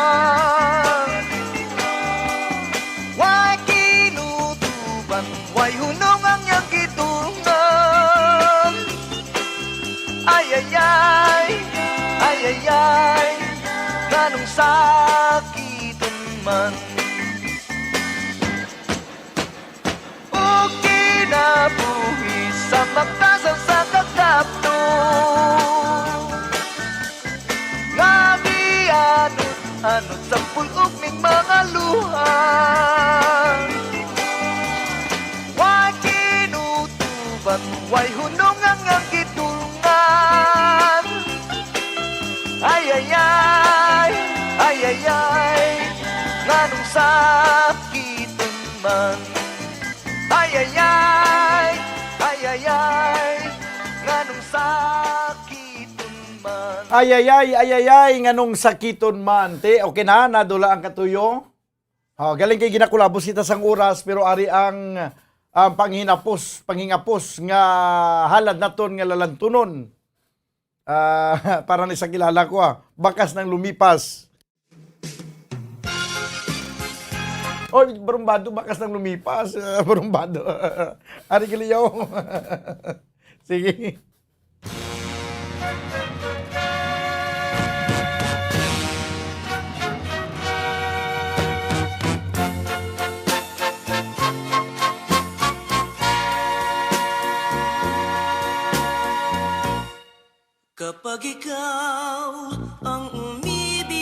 Way kinutuban, way hunong ang iyang gidungan. Ay, ay, ay, ay, ay, ay, nganong sakiton man? O kinabuhi sa makasaw sa kagapno, nga gianod-anod sa pulog ning mga luha. Way kinutuban, way hunong ang iyang gidulngan. Ay, ay, ay, ay, ay, ay, nganong sakiton man? Ay, ay, ay, ay, ay, ay, nganong sakit Ayayay, ayayay, nganong sakiton man? Te, okay na? Nadula ang katuyo? Oh, galing kay ginakulabos kita sang oras, pero ari ang, ang panghinapos, panghingapos nga halad naton nga lalantunon. Ah, para ni sa kilala ko, ah. Bakas nang lumipas. Oy, barumbado, bakas nang lumipas. Ah, barumbado. Ari, Giliyaw. Sige. Kapag ikaw ang umibig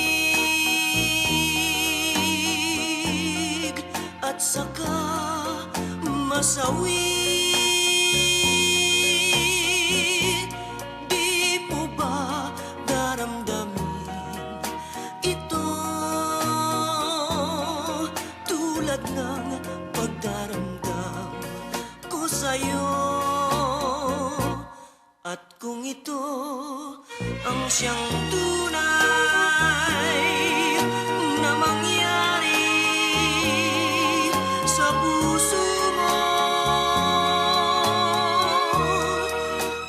at saka masawi, di mo ba daramdamin ito tulad ng pagdaramdam ko sa'yo? At kung ito ang siyang tunay na mangyari sa puso mo,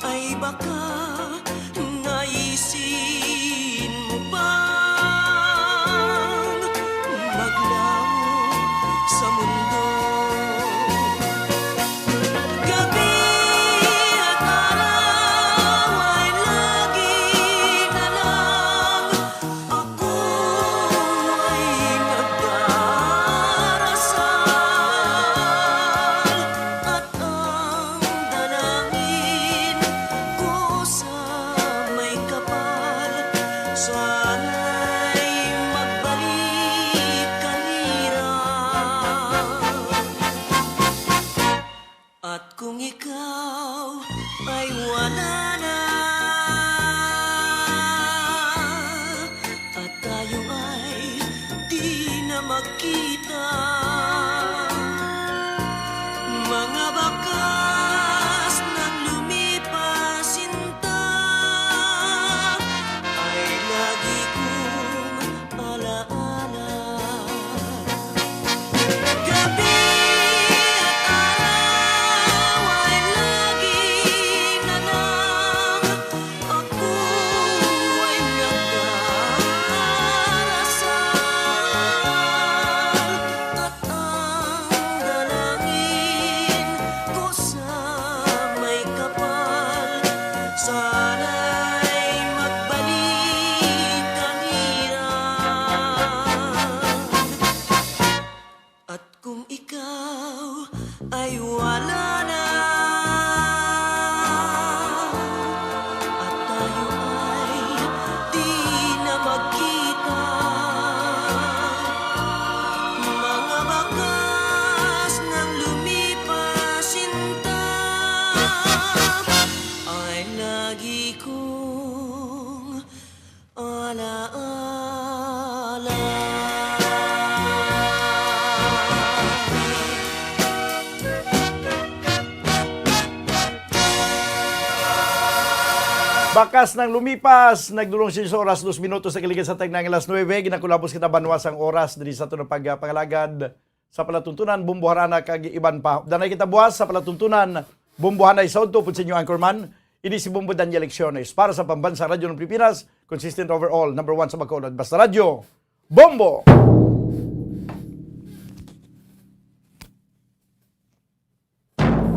ay baka naisin mo pang maglaho sa mundo. Gabi at araw ay lagi na lang ako ay nagdarasal, at ang dalangin ko sa may kapal, sana'y magbalik ang hirap. At kung ikaw ay wala na, at tayo ay di na magkita, mga bakas nang lumipas, sinta, ay lagi kong alaala. Gabi at araw ay lagi na lang ako ay nagdarasal, at ang dalangin ko sa may kapal, sana'y magbalik ang hirap. At kung ikaw ay wala na, at tayo ay di na magkita, mga bakas nang lumipas, sinta, ay lagi kong alaala. Bakas nang lumipas, nagdulong siya sa oras, dos minutos sa kaligid sa tagnang alas nuebe. Ginakulabos kita banwa sang oras diri sa aton pagpangalagad sa palatuntunan, Bombo Harana kag iban pa. Danay kita buwas sa palatuntunan, Bombo Hanay sa udto. Pud sa inyo anchorman, ini si Bombo Daniel Lecciones para sa Pambansang Radyo ng Pilipinas, consistent overall, number one sa Bacolod. Basta Radyo, Bombo!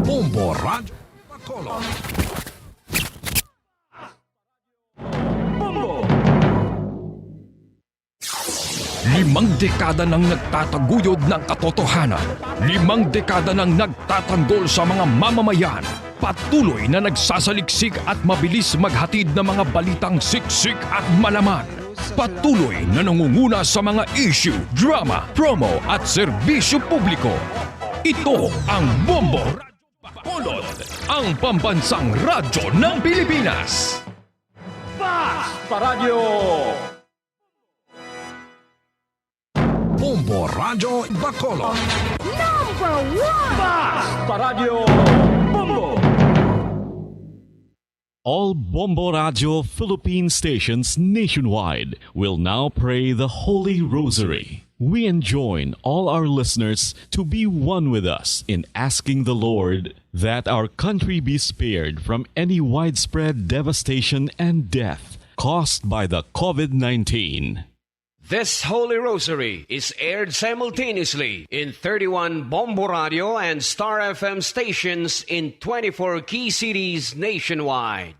Bombo Radyo Bacolod. Bombo! Limang dekada nang nagtataguyod ng katotohanan. Limang dekada nang nagtatanggol sa mga mamamayan. Patuloy na nagsasaliksik at mabilis maghatid ng mga balitang siksik at malaman. Patuloy na nangunguna sa mga issue, drama, promo at serbisyo publiko. Ito ang Bombo Radyo Bacolod, ang pambansang radyo ng Pilipinas. Basta Radyo! Bombo Radyo Bacolod. Number one! Basta Radyo Bombo! All Bombo Radio Philippine stations nationwide will now pray the Holy Rosary. We enjoin all our listeners to be one with us in asking the Lord that our country be spared from any widespread devastation and death caused by the COVID nineteen. This Holy Rosary is aired simultaneously in thirty-one Bombo Radio and Star F M stations in twenty-four key cities nationwide.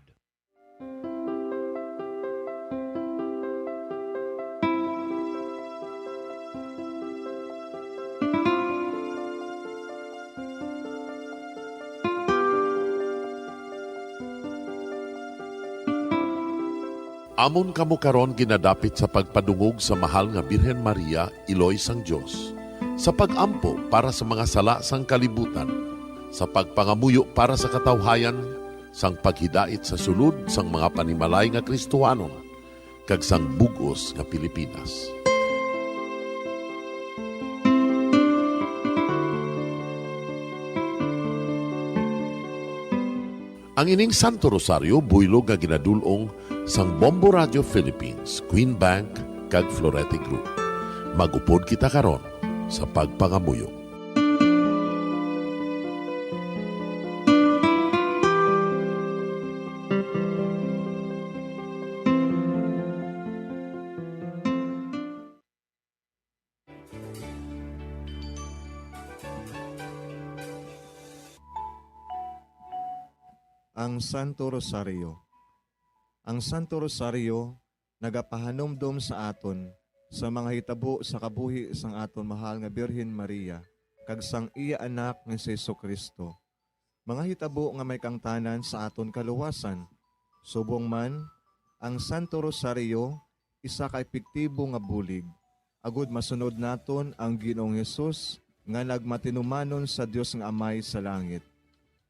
Amon kamo karon ginadapit sa pagpadungog sa Mahal nga Birhen Maria, Iloy sang Dios, sa pag-ampo para sa mga sala sang kalibutan, sa pagpangamuyo para sa katawhayan, sang paghidait sa sulod sang mga panimalay nga Kristohanon, kag sang bug-os nga Pilipinas. Ang ining Santo Rosario buylog nga ginadul-ong sang Bombo Radio Philippines, Queen Bank, kag Florete Group. Mag-upod kita karon sa pagpangamuyo. Ang Santo Rosario. Ang Santo Rosario nagapahanumdom sa aton sa mga hitabo sa kabuhi sang aton mahal nga Birhen Maria kag sang iya Anak nga si Jesu-Cristo, mga hitabo nga may kaangtanan sa aton kaluwasan. Subong man, ang Santo Rosario isa ka epektibo nga bulig agod masunod naton ang Ginoong Hesus nga nagmatinumanon sa Dios nga Amay sa langit.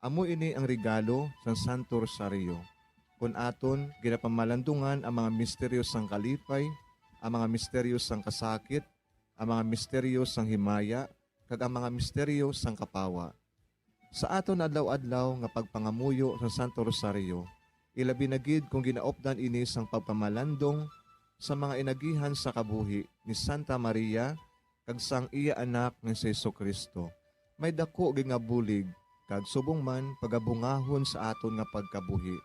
Amo ini ang regalo sang Santo Rosario, kon aton ginapamalandungan ang mga misteryo sang kalipay, ang mga misteryo sang kasakit, ang mga misteryo sang himaya, kag ang mga misteryo sang kapawa. Sa aton adlaw-adlaw nga pagpangamuyo sang Santo Rosario, ilabi na gid kon ginaupdan ini sang pagpamalandong sa mga inagihan sa kabuhi ni Santa Maria kag sang iya Anak nga si Jesu-Cristo, may daku gid nga bulig kag subong man pagabungahon sa aton nga pagkabuhi.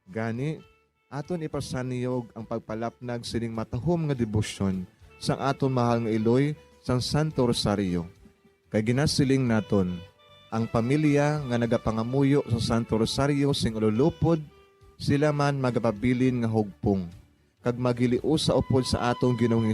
Gani, aton ipasaniyog ang pagpalapnag sining matahom nga debosyon sang aton mahal nga iloy sang Santo Rosario. Kay ginasiling naton, ang pamilya nga nagapangamuyo sang Santo Rosario sing ululupod, sila man magapabilin nga hugpong, kag maghiliusa upod sa aton Ginoong